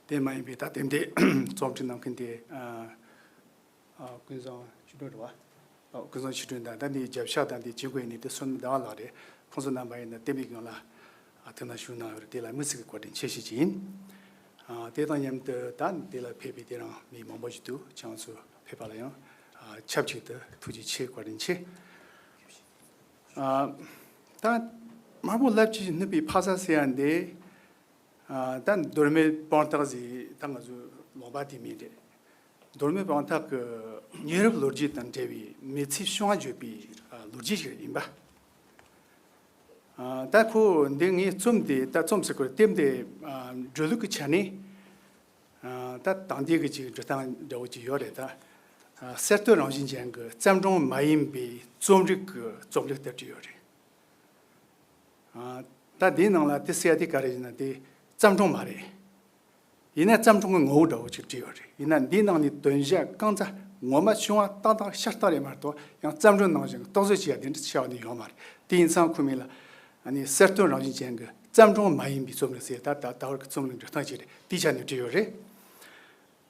དེ་མ་ཡིན་པའི་ད་དེབ་འདི་རྩོམ་སྒྲིག་གནང་མཁན་དེ། ཨ། ཨ། ཀུན་བཟང་ཆོས་སྒྲོན་རེད་བ། ཨ། ཀུན་བཟང་ཆོས་སྒྲོན་དང་ད་འདི་རྒྱབ་ཤག་དང་འདི་བྱེད་སྒོ་ཡིན་ནི་དེ་བསོད་ནམས་ཟླ་བ་ལགས་རེད། ཁོང་ཚོ་རྣམ་པ་ཡིན་ན་དེབ་འདི་སྒང་ལ། ཨ། ཐུགས་སྣང་ཞུགས་གནང་ཡོད་རེད། དེ་ལ་དམིགས་བསལ་གྱི་བཀའ་དྲིན་ཆེ་ཞུ་རྒྱུ་ཡིན། ཨ། དེ་དང་མཉམ་དུ་ད་དེ་ལ་ཕེབས་པའི་དེ་རང་མི་མང་པོ་ཞིག་འདུག་ཁྱེད་ཚོ་ཕེབས་པ་ལ་ཡང་། ཨ། ཆབས་ཅིག་ཏུ་ཐུགས་རྗེ་ཆེ། བཀའ་དྲིན་ཆེ། ཨ། ད་དམར་པོ་ལབ་ཀྱི་ནུབ་པའི་ཕ་ས་ཟེར་ཡ་འདི། ཨ། ད་མདོ་སྨད་དཔང་རྟགས་ཟེར་ད་ང་ཚོའི་ལུང་པ་དེ་མིང་རེད། མདོ་སྨད་དཔང་རྟགས་ཀྱི་ཉེ་རབས་ལོ་རྒྱུས་དང་འབྲེལ་བའི་མི་ཚེའི་བྱུང་བ་བརྗོད་པའི། ཨ། ལོ་རྒྱུས་ཤིག་ཡིན་པ། ཨ། ད་ཁོ་འདི་ངའི་རྩོམ་དེ་ད་རྩོམ་ཟེར་དགོས་རེད། དེབ་འདི། ཨ། འགྲོ་ལུགས་ཀྱི་ཆ་ནས། ཨ། ད་དེང་དུས་ཀྱི་ཅིག་འགྲོ་སྟངས་འདྲ་བོ་ཅིག་ཡོད་རེད་ད། ཨ། གསར་གཏོད་རང་བཞིན་ཅན་གྱི་བརྩམས་སྒྲུང་མ་ཡིན་པའི་རྩོམ་རིག་གི་རྩོམ་ལུས་ལྟར་བྲིས་ཡོད་རེད། ཨ། ད་འདིའི་ནང་ལ་དེ་ཟེར་ཡ་དེ་ག་རེ་ཡིན་ན་དེ་བརྩམས་སྒྲུང་མ་རེད། ཡིན་ན་བརྩམས་སྒྲུང་གི་ངོ་བོ་འདྲ་བོ་ཅིག་བྲིས་ཡོད་རེད། ཡིན་ན་འདིའི་ནང་ནས་དོན་བྱ་རྐང་ཚ་ངོ་མ་བྱུང་བ་ཏག་ཏག་ཤ་སྟག་རེད་མ་གཏོགས། ཡང་བརྩམས་སྒྲུང་ནང་བཞིན་རྟོག་བཟོ་བྱས་ཡ་དེ་འདྲ་བྱ་བ་ནི་ཡོད་མ་རེད། དེ་ཡིན་ཙང་ཁོ་མིང་ལ། ཨ་ནི་གསར་གཏོད་རང་བཞིན་ཅན་གྱི་བརྩམས་སྒྲུང་མ་ཡིན་པའི་རྩོམ་རིག་ཟེར། ད་ད་ད་བར་གྱི་རྩོམ་རིག་འགྲོ་སྟངས་ཅིག་རེད། དེའི་ཆ་ནས་བྲིས་ཡོད་རེད།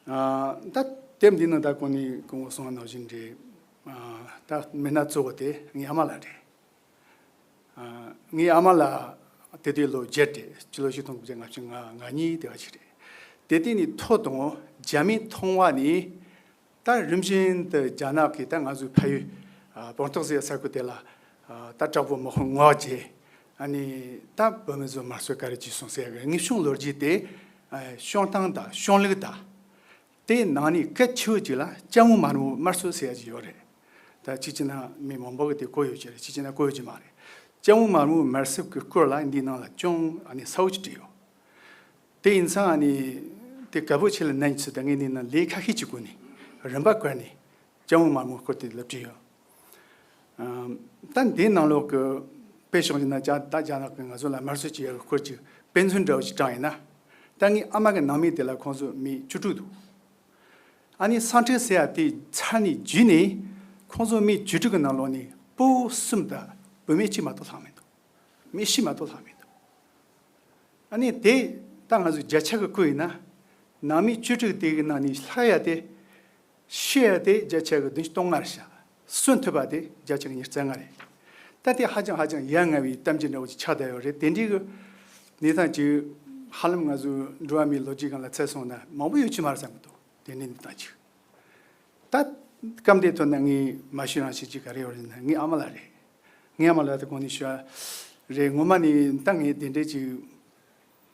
ཨ། ད་དེབ་འདི་ནང་ད་གོང་ནས་གོང་གོང་གསུངས་པ་ནང་བཞིན་རེད། ཨ། ད་མི་སྣ་གཙོ་བོ་དེ་ངའི་ཨ་མ་ལགས་རེད། ཨ། ངའི་ཨ་མ་ལགས་དེ་དུས་ལོ་བརྒྱད་རེད། སྤྱི་ལོ་ཆིག་སྟོང་དགུ་བརྒྱ་ལྔ་བཅུ་ང་གཉིས་དེ་བ་ཞིག་རེད། དེ་དུས་ནས་ཐོ་དང་རྒྱ་མིའི་མཐོང་བ་ནས། ད་རིམ་བཞིན་དུ་རྒྱ་ནག་གིས་ད་ང་ཚོའི་ཕ་ཡུལ། ཨ། དཔང་རྟགས་ཟེར་ས་ཁུལ་དེ་ལ། ཨ། ད་དྲག་པོ་མི་ཧོན་ངོ་རྒྱས། ཨ་ནི་ད་བོད་མི་ཚོ་དམར་གསོད་ག་རེ་བྱས་སོང་ཟེར་ཡ་གི་དངོས་བྱུང་ལོ་རྒྱུས་དེ། ཨ། བྱུང་སྟངས་དང་བྱུང་ལུགས་དང་། དེའི་ནང་ནས་གལ་ཆེ་བོ་གཅིག་ལ་ལྕམ་མོ་དམར་མོ་དམར་གསོད་ཟེར་ཡ་གཅིག་ཡོད་རེད། ད་གཅིག་བྱས་ན་མི་མང་པོ་གིས་དེ་གོ་ཡོད་ཀྱི་རེད། གཅིག་བྱས་ན་གོ་ཡོད་ཀྱི་མ་རེད། ལྕམ་མོ་དམར་མོ་དམར་གསོད་ཀྱི་སྐོར་ལ་འདིའི་ནང་ལ་ཅུང་ཨ་ནི་གསལ་བོ་ཅིག་བྲིས་ཡོད། དེ་ཡིན་ཙང་ཨ་ནི་དེ་གལ་པོ་ཆེ་ལ་ནན་ཚུལ་དང་ངས་འདིའི་ནང་ལས་ཁ་ཤས་ཅིག་བཀོད་ནས། རིམ་པ་བཀར་ནས་ལྕམ་མོ་དམར་མོ་སྐོར་དེ་ལ་བྲིས་ཡོད། ཨམ། ད་འདིའི་ནང་ལོགས་ཀྱི་དཔེ་བཞག་ན་རྒྱ་ད་རྒྱ་ནག་གི་ང་ཚོ་ལ་དམར་གསོད་བྱེད་ཡག་གི་སྐོར་གྱི་དཔེ་མཚོན་འདྲ་བོ་ཞིག་དྲངས་ཡིན་ན། ད་ངའི་ཨ་མ་གི་ནང་མི་དེ་ལ་ཁོང་ཚོ་མི་བཅུ་དྲུག་འདུག་ཨ་ནི་སང་ཁྲོན་ཟེར་ཡ་དེ་ཚར་ནས་བརྒྱུད་ནས་ཁོང་ཚོ་མི་བཅུ་དྲུག་གི་ནང་ལོགས་ནས་སྤོ་བོ་གསུམ་དང་བུད་མེད་གཅིག་མ་གཏོགས་ལྷག་མི་འདུག་མི་བཞི་མ་གཏོགས་ལྷག་མི་འདུག་ཨ་ནི་དེ་ད་ང་ཚོ་བརྒྱ་ཆ་གི་བཀོད་ཡིན་ན། ནང་མི་བཅུ་དྲུག་དེ་གི་ནང་ནས་ལྷག་ཡ་དེ། ཤི་ཡ་དེ་བརྒྱ་ཆ་གི་བདུན་ཅུ་དོན་ལྔ་རེད་ཤག་གསོན་ཐུབ་པ་དེ་བརྒྱ་ཆ་གི་ཉི་ཤུ་རྩ་ལྔ་རེད། ད་དེ་ཧ་ཅང་ཧ་ཅང་ཡ་ང་བའི་གཏམ་རྒྱུད་འདྲ་བོ་ཅིག་ཆགས་བསྡད་ཡོད་རེད། དེ་འདྲའི་གི་གནས་སྟངས་ཅིག་ཧ་ལམ་ང་ཚོའི་འགྲོ་བ་མིའི་ལོ་རྒྱུས་སྒང་ལ་བཙལ་སོང་ན་མང་པོ་ཡོད་ཀྱི་མ་རེད་བསམ་གི་འདུག་དེ་འདྲའི་གནས་སྟངས་ཅིག་ད་སྐབས་འདིའི་ཐོག་ན་ངས་མ་ཞུས་རང་ཞུས་ཅིག་ག་རེ་ཡོད་རེད་ཟེར་ན། ངའི་ཨ་མ་ལགས་རེད། ངའི་ཨ་མ་ལགས་དེ་གོང་ནས་ཞུས་པ་རེད། ངོ་མ་ནི་ད་ངས་དེ་འདྲའི་ཅིག་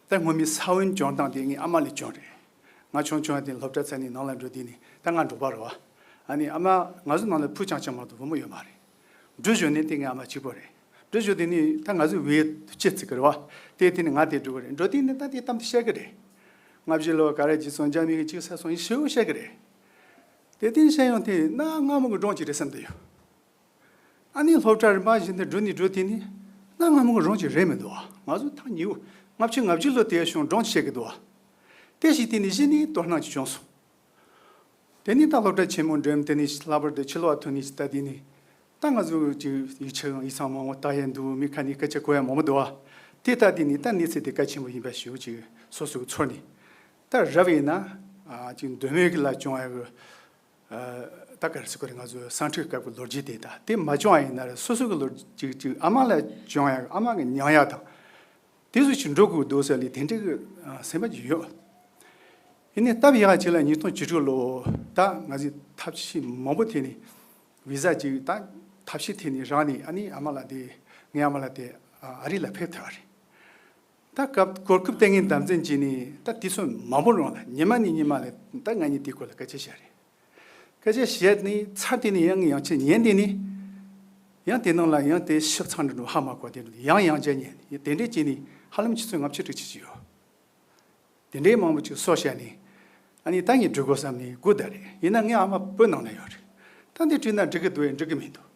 ད་སྔོན་མའི་ས་བོན་བྱུང་སྟངས་དེ་ངའི་ཨ་མ་ལས་བྱུང་རེད། ང་ཆུང་ཆུང་དེ་སློབ་གྲྭ་ཚར་ནས་ནང་ལ་འགྲོ་དུས་ནས་ད་ང་འབྲོག་པ་རེད་བ། ཨ་ནི་ཨ་མ་ང་ཚོ་ནང་ལ་བུ་རྐྱང་རྐྱང་མ་གཏོགས་བུ་མོ་ཡོད་མ་རེད། འབྲུ་བཞོ་ནི་དེ་ངའི་ཨ་མ་གཅིག་པོ་རེད། འབྲུ་བཞོ་དེ་ནི་ད་ང་ཚོའི་བུའི་སྤྱི་ཚིག་གི་རེད་བ། དེ་དེ་ནི་ང་དེ་འབྲུ་གི་རེད། འགྲོ་དུས་ནི་ད་དེ་གཏམ་དེ་བཤད་གི་རེད། ལྔ་བཞི་ལོ་ག་རེ་བྱས་སོང་། རྒྱ་མི་གི་ཅིག་ཟ་སོང་ཡིན་ཞེ་པོ་བཤད་གི་རེད། དེ་དེ་བཤད་ཡོང་དུས་ན་སྔ་མོ་གི་སྒྲུང་ཅིག་རེད་བསམ་གི་ཡོད། ཨ་ནི་སློབ་གྲྭ་རིམ་པ་བཞིན་དུ་འགྲོ་ནས་འགྲོ་དུས་ནི་ན་སྔ་མོ་གི་སྒྲུང་ཅིག་རེད་མི་འདུག་ང་ཚོ་ཐག་ཉེ་བོ་ལྔ་བཅུ་ང་བཅུ་ལོ་དེ་བྱུང་སྒྲུང་ཅིག་བཤད་གི་འདུག་དེ་ཞིག་དེ་ནི་གཞི་ནས་དོ་སྣང་ཅིག་བྱུང་སོང་། དེ་ནི་ད་སློབ་གྲྭ་ཆེན་མོ་འགྲིམ། དེ་ནི་ལྷག་པར་དུ་ཕྱི་ལོགས་ཐོན་ནས་ཅིག་ལྟ་དུས་ནི་ད་ང་ཚོ་ཅིག་ཡིག་ཆ་ཡང་ཡིག་ཚང་མང་བོ་ལྟ་ཡ་འདུག་མི་ཁ་ནས་སྐད་ཆ་གོ་ཡ་མང་བོ་འདུག་བ། དེ་ལྟ་དུས་ནི་ད་གནས་ཚུལ་དེ་གལ་ཆེན་པོ་ཡིན་པ་ཞེ་པོ་ཅིག་སོ་སོ་གི་ཚོར་ནས། ད་རབ་ཡིན་ན་ཨ་ཅིག་མདོ་སྨད་ཀྱི་ལ་བྱུང་ཡ་གི་ད་ག་རེ་ཟེར་དགོས་རེད། ང་ཚོའི་སང་ཁྲོན་སྐབས་ཀྱི་ལོ་རྒྱུས་དེ་དང་དེ་མ་བྱུང་བ་ཡིན་ན་རེད། སོ་སོ་གི་ལོ་རྒྱུས་ཅིག་ཅིག་ཨ་མ་ལ་བྱུང་ཡ་ཨ་མ་གི་མྱངས་ཡ་དང་དེ་ཚོ་ཞིག་འགྲོ་དགོས་འདུག་ཟེར་ལས་དེ་འདྲའི་གི་སེམས་པ་ཅིག་ཡོད། ཡིན་ནའི་སྟབས་ཡག་ཅིག་ལ་ཉིས་སྟོང་བཅུ་དྲུག་ལོ་ད་ང་ཚོས་ཐབས་ཤེས་མང་པོ་བྱས་ནས་བི་ཟ་ཅིག་ད་ཐབས་ཤེས་བྱས་ནས་རག་ནས་ཨ་ནི་ཨ་མ་ལགས་དེ་ངའི་ཨ་མ་ལགས་དེ་ཨ་རི་ལ་ཕེབས་ཐུབ་པ་རེད། ད་སྐབས་གོ་སྐབས་ལྟས་ངན་དམ་འཛིན་བྱས་ནས་ད་དུས་ཚོད་མང་པོ་རིང་ལ་ཉི་མ་ནས་ཉི་མ་ལ་ད་ང་གཉིས་དེའི་སྐོར་ལ་སྐད་ཆ་བཤད་རེད། སྐད་ཆ་བཤད་ནས་ཚར་དེ་ནས་ཡང་ཡང་ཆེ་ཉན་དེ་ནས་ཡང་དེ་ནང་ལ་ཡང་དེ་ཤི་ཚང་འགྲོ་ཧ་མ་གོ་དེ་འགྲོ་ཡང་ཡང་བྱས་ཉན་དེ་འདྲས་བྱས་ནས་ཧ་ལམ་ཆུ་ཚོད་ལྔ་བཅུ་དྲུག་ཅུ་ཅིག་ཡོད། དེ་འདྲའི་མང་པོ་ཅིག་གསོ་བྱས་ནས་ཨ་ནི་ད་ངས་འགྲོ་དགོས་བསམ་ནས་སྒུག་བསྡད་རེད། ཡིན་ན་ངའི་ཨ་མ་བོད་ནང་ན་ཡོད་རེད། ད་འདི་བྲིས་ན་འགྲིག་གི་འདུག་ཡང་འགྲིག་གི་མི་འདུག་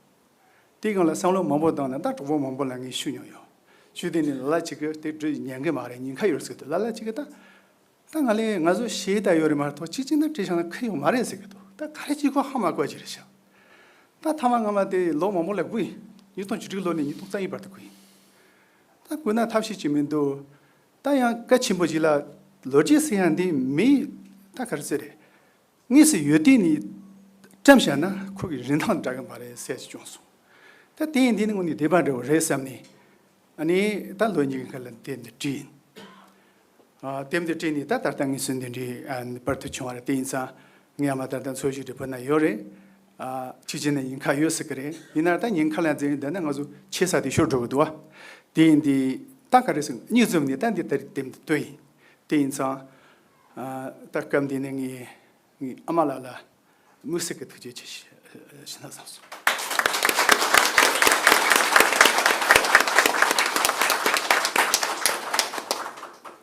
དེའི་སྒང་ལ་བསམ་བློ་མང་པོ་བཏང་ནས་ད་གྲོགས་པོ་མང་པོ་ལ་ངས་ཞུས་མྱོང་ཡོད། ཞུས་དེ་ནས་ལ་ལ་ཅིག་གིས་དེ་འབྲི་ཉན་གི་མ་རེད། ཉེན་ཁ་ཡོད་ཟེར་གི་འདུག་ལ་ལ་ཅིག་གིས་ད་ད་ང་ལས་ང་ཚོ་ཤེས་ད་ཡོད་རེད་མ་གཏོགས་གཅིག་གཅིག་ན་བྲིས་བཞག་ན་ཁུ་ཡོང་མ་རེད་ཟེར་གི་འདུག་ད་ག་རེ་བྱེད་དགོས་ཧ་མ་གོ་ཅི་རེད་ཤག་ད་ཐ་མ་སྔ་མ་དེ་ལོ་མང་པོ་ལ་སྒུག་ཡིན། ཉིས་སྟོང་བཅུ་དྲུག་ལོ་ནས་ཉིས་སྟོང་རྩ་གཉིས་བར་དུ་སྒུག་ཡིན། ད་སྒུག་ན་ཐབས་ཤེས་ཅིག་མི་འདུག་ད་ཡང་གལ་ཆེན་པོ་ཞིག་ལ་ལོ་རྒྱུས་ཟེར་ཡ་འདི་མི་ད་ག་རེ་ཟེར་རེད། དངོས་སུ་ཡོད་དུས་ནས་བཀྲམ་བཞག་ན་ཁོ་གི་རིན་ཐང་འདྲ་གི་མ་རེད་ཟེར་ཞིག་བྱུང་སོང་། ད་དེ་ཡིན་དེ་ནི་དངོས་ནས་བདེན་པ་འདྲ་བོ་རེད་བསམ་ནས་ཨ་ནི་ད་ལོ་གཉིས་ཀྱི་ཁ་ལ་དེ་འདི་བྲིས་ཡིན། ཨ་དེབ་འདི་བྲིས་ནས་ད་ད་ལྟ་ངེས་སུ་འདི་འདྲའི་ཨ་བར་དུ་བྱུང་བ་རེད། དེ་ཡིན་ཙང་ངའི་ཨ་མ་ད་ལྟ་འཚོ་བཞུགས་འདྲ་བོ་ན་ཡོད་རེད། ཨ་གཅིག་བྱས་ན་ཉེན་ཁ་ཡོད་སྲིད་གི་རེད། ཡིན་ན་ད་ཉེན་ཁ་ལ་འཛེམ་ཡོད་ན་ང་ཚོ་ཆེ་ས་དེ་ཤོར་འགྲོ་གི་འདུག་བ། དེ་ཡིན་དེ་ད་ག་རེ་ཟེར་གཉིས་འཛོམས་ནས་ད་འདི་ད་རེས་དེབ་འདི་བཏོན་ཡིན། དེ་ཡིན་ཙང་ཨ་ད་སྐབས་འདི་ནས་ངས། ངའི་ཨ་མ་ལགས་ལ་དམིགས་བསལ་གྱི་ཐུགས་རྗེ་ཆེ་ཞུ་ཞུ་ན་བསམ་སོང་།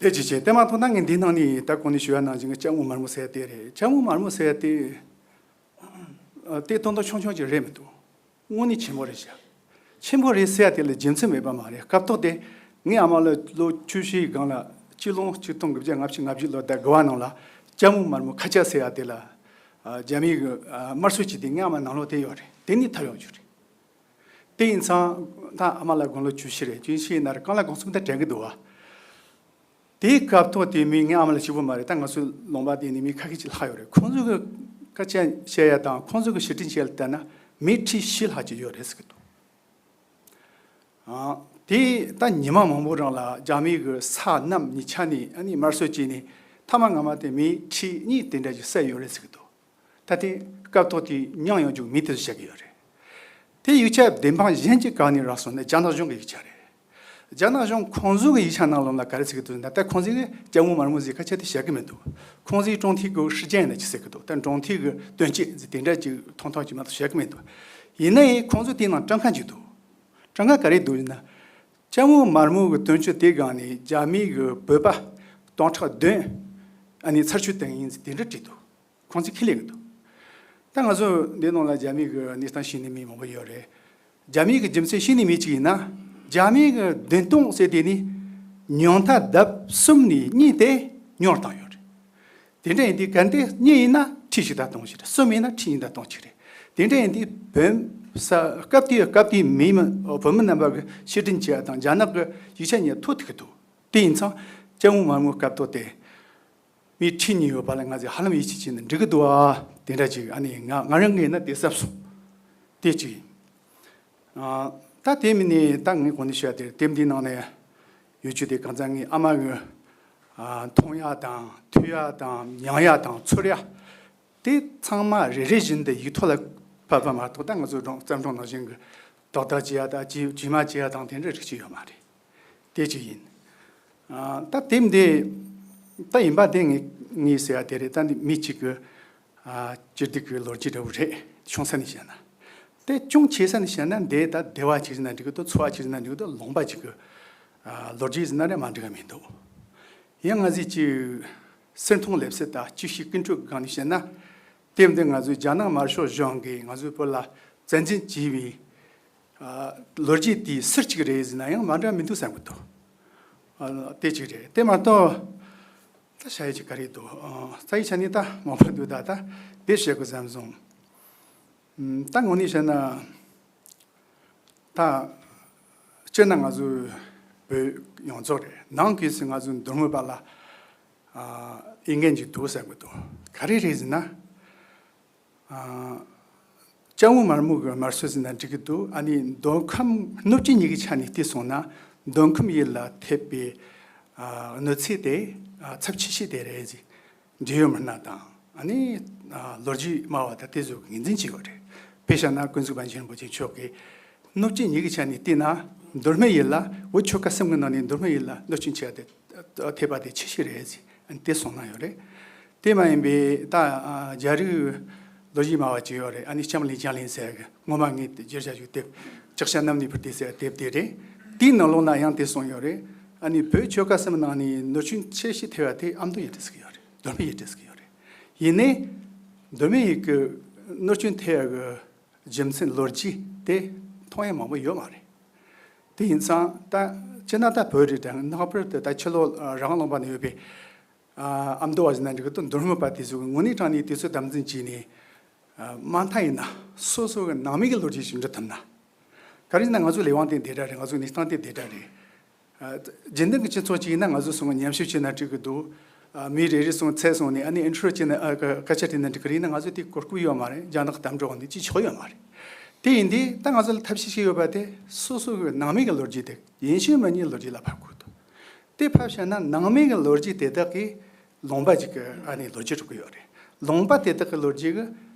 དེ་ཅི་བྱས་དེ་མ་གཏོགས་ད་ངས་འདི་ནང་ནས་ད་གོང་ནས་ཞུ་བ་ནང་བཞིན་གྱི་ལྕམ་མོ་དམར་མོ་ཟེར་ཡ་དེ་རེད། ལྕམ་མོ་དམར་མོ་ཟེར་ཡ་དེ་ཨ་དེ་དོན་དག་ཆུང་ཆུང་ཅིག་རེད་མི་འདུག་དངོས་གནས་ཆེན་པོ་རེད་ཤག་ཆེན་པོ་རེད་ཟེར་ཡ་དེ་ལ་རྒྱུ་མཚན་མེད་པ་མ་རེད། སྐབས་ཐོག་དེ་ངའི་ཨ་མ་ལགས་ལོ་བཅུ་བཞིའི་སྒང་ལ་སྤྱི་ལོ་ཆིག་སྟོང་དགུ་བརྒྱ་ལྔ་བཅུ་ང་བཞི་ལོ་ཟླ་དགུ་པ་ནང་ལ་ལྕམ་མོ་དམར་མོ་ཁ་ཆེ་ཟེར་ཡ་དེ་ལ་ཨ་རྒྱ་མིའི་གི་ཨ་དམར་གསོད་བྱས་ཏེ་ངའི་ཨ་མ་ནང་ལོགས་དེ་ཡོད་རེད། དེ་ནས་ཐར་ཡོང་རྒྱུ་རེད། དེ་ཡིན་ཙང་ད་ཨ་མ་ལགས་དགུང་ལོ་བཅུ་བཞི་རེད། བཅུ་བཞི་ཡིན་ན་རེད། རྐང་ལག་སྒོང་གསུམ་ད་དྲན་གི་འདུག་བ། དེའི་སྐབས་ཐོག་དེ་མི་ངའི་ཨ་མ་ལགས་གཅིག་པུ་མ་རེད། ད་ང་ཚོའི་ལུང་པ་དེ་ནས་མི་ཁ་ཤས་ཅིག་ལྷག་ཡོད་རེད། ཁོང་ཚོ་གི་སྐད་ཆ་བཤད་ཡ་དང་ཁོང་ཚོ་གི་བཤད་ཁྲིད་བྱེད་ཡ་ལ་བལྟས་ན་མི་ཁྲི་བཞི་ལྷག་ཅིག་ཡོད་རེད་ཟེར་གི་འདུག་ཨ་དེ་ད་ཉི་མ་མང་པོ་རིང་ལ་རྒྱ་མིའི་གི་ས་གནམ་གཉིས་ཆ་ནས་ཨ་ནི་དམར་གསོད་བྱས་ནས་མཐའ་མ་སྔ་མ་དེ་མི་ཁྲི་གཉིས་དེ་འདྲ་ཅིག་བསད་ཡོད་རེད་ཟེར་གི་འདུག་ད་དེ་སྐབས་ཐོག་དེ་མྱངས་ཡོང་རྒྱུ་མི་དེ་ཚོ་བཤད་གི་ཡོད་རེད། དེ་ཡིག་ཆ་བདེན་དཔང་གཞན་གྱི་སྒང་ནས་རག་སོང་ན་རྒྱ་ནག་གཞུང་གི་ཡིག་ཆ་རེད། རྒྱ་ནག་གཞུང་ཁོང་ཚོ་གི་ཡིག་ཆ་ནང་ལོགས་ལ་ག་རེ་ཟེར་གི་འདུག་ཟེར་ན། ད་ཁོང་ཚོས་ལྕམ་མོ་དམར་མོ་ཟེར་སྐད་ཆ་དེ་བཤད་གི་མི་འདུག་ཁོང་ཚོས་གྲོང་ཁྱེར་གི་ཧྲི་ཅན་ན་ཅིག་ཟེར་གི་འདུག་ད་གྲོང་ཁྱེར་གི་དོན་གཅོད་ཟེར་དེ་འདྲ་ཅིག་ཐུང་ཐུང་ཅིག་མ་གཏོགས་བཤད་གི་མི་འདུག་ཡིན་ན་ཡང་ཁོང་ཚོ་དེའི་ནང་གྲངས་ཀ་ཅིག་འདུག་གྲངས་ཀ་ག་རེ་འདུག་ཟེར་ན། ལྕམ་མོ་དམར་མོ་གི་དོན་གཅོད་དེའི་སྒང་ནས་རྒྱ་མིའི་གི་བོད་པ་སྟོང་ཕྲག་བདུན་ཨ་ནི་ཚར་གཅོད་བཏང་ཡིན་ཟེར་དེ་འདྲ་བྲིས་འདུག་ཁོང་ཚོས་ཁས་ལེན་གི་འདུག་ད་ང་ཚོ་འདི་ནང་ལ་རྒྱ་མི་གི་གནས་སྟངས་ཤེས་ནི་མི་མང་པོ་ཡོད་རེད། རྒྱ་མི་གི་རྒྱུ་མཚན་ཤེས་ནི་མི་གཅིག་ཡིན་ན། རྒྱ་མི་གི་བདུན་སྟོང་ཟེར་དེ་ནི་ཉུང་མཐའ་ལྡབ་གསུམ་ནས་གཉིས་དེ་ཉུང་བཏང་ཡོད་རེད། དེ་འདྲ་ཡིན་དུས་གལ་ཏེ་གཉིས་ཡིན་ན་ཁྲི་བཞི་དང་སྟོང་གཅིག་རེད། གསུམ་ཡིན་ན་ཁྲི་གཉིས་དང་སྟོང་གཅིག་རེད། དེ་འདྲ་ཡིན་དུས་བོད་ས་སྐབས་དེའི་སྐབས་དེའི་མི་མི་བོད་མི་རྣམ་པ་གི་ཕྱིར་དྲན་བྱེད་ཡ་དང་རྒྱ་ནག་གི་ཡིག་ཆ་ཉིད་ཐོ་ཐུག་གི་འདུག་དེ་ཡིན་ཙང་སྐྱབས་མགོན་མར་མོ་སྐབས་ཐོག་དེ་མི་ཁྲི་གཉིས་ཡོད་པ་ལ་ང་ཚོས་ཧ་ལམ་ཡིད་ཆེས་བྱས་ན་འགྲིག་གི་འདུག་ཨ། དེ་འདྲ་ཅིག་ཨ་ནི་ང་ང་རང་གིས་ན་དེ་བསམ་སོང་། དེ་གཅིག་ཡིན། ཨ། ད་དེ་མིན་ནས་ད་ངས་གོང་ནས་བཤད་དེ་དེབ་འདིའི་ནང་ནས་ཡོད་རྒྱུ་དེ་གང་ཚང་ངའི་ཨ་མ་གི་ཨ། མཐོང་ཡ་དང་ཐོས་ཡ་དང་མྱང་ཡ་དང་ཚོར་ཡ་དེ་ཚང་མ་རེ་རེ་བཞིན་དུ་ཡིག་ཐོག་ལ་ཕབ་པ་མ་གཏོགས། ད་ང་ཚོ་སྒྲུང་བརྩམས་སྒྲུང་ནང་བཞིན་གྱི་རྟོག་བཏགས་བྱེད་ཡ་དང་རྗེས་རྗེས་མ་བྱེད་ཡ་དང་དེ་འདྲ་རིགས་ཅིག་ཡོད་མ་རེད། དེ་གཅིག་ཡིན། ཨ། ད་དེབ་འདི་ད་ཡིན་པ་དེ་ངས་ངས་ཟེར་ཡ་དེ་རེད། ད་འདི་མི་གཅིག་གི་ཨ། སྤྱི་སྡུག་གི་ལོ་རྒྱུས་འདྲ་བོ་རེད། ཆུང་ས་ནས་བཤད་ན། དེ་ཅུང་ཆེ་ས་ནས་བཤད་ན་འདི་ད་སྡེ་བ་གཅིག་ཟེར་ན་འགྲིག་གི་འདུག་ཚོ་བ་གཅིག་ཟེར་ན་འགྲིག་གི་འདུག་ལུང་པ་གཅིག་གི་ཨ། ལོ་རྒྱུས་ཟེར་ན་རེད་མ་འགྲིག་ག་མི་འདུག་ཡང་ང་ཚོས་ཅིག་གསེར་མཐོང་ལེབ་གསལ་དང་ཅིག་ཤོས་ཀུན་སྤྲོད་སྒང་ནས་བཤད་ན། དེབ་འདི་ང་ཚོས་རྒྱ་ནག་དམར་ཤོག་གཞུང་གིས་ང་ཚོའི་བོད་ལ་བཙན་འཛུལ་བྱས་པའི་ཨ། ལོ་རྒྱུས་དེའི་ཟུར་གཅིག་རེད་ཟེར་ན་ཡང་མ་འདྲ་མི་འདུག་བསམ་གྱི་འདུག་ཨ། དེ་གཅིག་རེད། དེ་མ་གཏོགས་ད་བྱ་ཡུལ་གྱི་ག་རེ་འདུག་ཨ། རྩ་བའི་ཆ་ནས་ད་མང་པོ་འདུག་ད་ད་དེ་བཤད་དགོས་བསམ་སོང་། ཨམ། ད་དངོས་གནས་བཤད་ན་ད་སྤྱིར་ན་ང་ཚོའི་བོད་ཡོངས་རྫོགས་རེད། ནང་གི་སུ་ང་ཚོའི་མདོ་སྨད་པ་ལ་ཨ། འོས་འགན་ཅིག་འདུག་བསམ་གྱི་འདུག་ག་རེ་རེད་ཟེར་ན། ཨ། སྐྱབས་མགོན་མར་མོ་གི་དམར་གསོད་ཟེར་ན་འགྲིག་གི་འདུག་ཨ་ནི་མདོ་ཁམས་སྣོད་བཅུད་གཉིས་ཀྱི་ཆ་ནས་བལྟས་སོང་ན་མདོ་ཁམས་ཡུལ་ལ་ཐེབས་པའི་ཨ། གནོད་འཚེ་དེ་ཨ། ཚབས་ཆེ་ཤོས་དེ་རེད་ཟེར། འབྲེལ་ཡོད་མི་སྣ་དང་ཨ་ནི་ཨ། ལོ་རྒྱུས་སྨྲ་བ་དང་དེ་ཚོས་ངོས་འཛིན་བྱས་ཡོད་རེད། དཔེ་བཞག་ན་ཀུན་གཟིགས་པཎ་ཆེན་རིན་པོ་ཆེ་མཆོག་གིས་སྣོད་བཅུད་གཉིས་ཀྱི་ཆ་ནས་བལྟས་ན་མདོ་སྨད་ཡུལ་ལ་བོད་ཆོལ་ཁ་གསུམ་གྱི་ནང་ནས་མདོ་སྨད་ཡུལ་ལ་གནོད་སྐྱོན་ཆེ་བ་དེ་ཐེབས་པ་དེ་ཆེ་ཤོས་རེད་ཟེར་ཨ་ནི་དེ་གསུངས་གནང་ཡོད་རེད། དེ་མ་ཡིན་པའི་ད་ཨ། རྒྱ་རིགས་ལོ་རྒྱུས་སྨྲ་བ་ཅིག་ཡོད་རེད། ཨ་ནི་ལྕམ་ལི་ཅང་ལིན་ཟེར་གི་སྔོན་མ་ངས་དེ་བརྗོད་བྱ་ཞིག་དེབ་ལྕགས་བྱ་གནམ་ནས་འཕུར་ཏེ་ཟེར་དེབ་དེ་རེད། དེའི་ནང་ལོགས་ན་ཡང་དེ་གསུངས་ཡོད་རེད། ཨ་ནི་བོད་ཆོལ་ཁ་གསུམ་ནང་ནས་གནོད་སྐྱོན་ཆེ་ཤོས་ཐེབས་པ་དེ་ཨ་མདོ་ཡུལ་དེ་ཟེར་གི་ཡོད་རེད། མདོ་སྨད་ཡུལ་དེ་ཟེར་གི་ཡོད་རེད། ཡིན་ནའི་མདོ་སྨད་ཡུལ་གི་གནོད་སྐྱོན་ཐེབས་པ་གི་རྒྱུ་མཚན་ལོ་རྒྱུས་དེ་མཐོང་ཡ་མང་པོ་ཡོད་མ་རེད། དེ་ཡིན་ཙང་ད་སྤྱིར་ན་ད་བོད་རེད་དང་ནག་པོར་དུ་ད་ཕྱི་ལོགས་རང་དབང་ལུང་པ་ནས་ཡོད་པའི་ཨ། ཨ་མདོ་བ་ཟེར་ན་འགྲིག་གི་འདུག་མདོ་སྨད་པ་དེ་ཚོ་གི་དངོས་གནས་དྲང་གནས་དུས་ཚོད་དམ་འཛིན་བྱས་ནས་ཨ། མ་མཐའ་ཡིན་ན་སོ་སོ་གི་ནང་མི་གི་ལོ་རྒྱུས་ཤིག་འབྲི་ཐུབ་ན། ག་རེ་ཟེར་ན་ང་ཚོ་ལས་དབང་དེ་འདི་འདྲ་རེད། ང་ཚོ་གནས་སྟངས་དེ་འདི་འདྲ་རེད། ཨ། རྒྱུན་ལྡན་གྱི་སྤྱི་ཚོགས་ཅིག་ཡིན་ན་ང་ཚོ་ཚང་མ་མཉམ་ཞུགས་བྱས་ན་འགྲིག་གི་འདུག་ཨ། མི་རེ་རེ་ཚང་མ་ཚད་སོང་ནས་ཨ་ནི་ཨིན་ཊར་བྱས་ན་ཨ། སྐད་ཆ་དྲིས་ན་འགྲིག་གི་རེད་ན་ང་ཚོ་དེ་གོ་སྐབས་ཡོད་མ་རེད། རྒྱ་ནག་གཏམ་བྲོ་འོང་དེ་ཅིག་ཆོག་ཡོད་མ་རེད། དེ་ཡིན་དུས་ད་ང་ཚོ་ལ་ཐབས་ཤེས་ཤིག་ཡོད་པ་དེ་སོ་སོ་གི་ནང་མི་གི་ལོ་རྒྱུས་དེ་ཡིན་གཅིག་མིན་གཉིས་ལོ་རྒྱུས་ལ་ཕབ་དགོས་འདུག་དེ་ཕབ་བཞག་ན་ནང་མི་གི་ལོ་རྒྱུས་དེ་དག་གིས་ལུང་པ་ཅིག་གི་ཨ་ནི་ལོ་རྒྱུས་སྒྲུབ་ཀྱི་ཡོད་རེད། ལུང་པ་དེ་དག་གི་ལོ་རྒྱུས་ཀྱིས་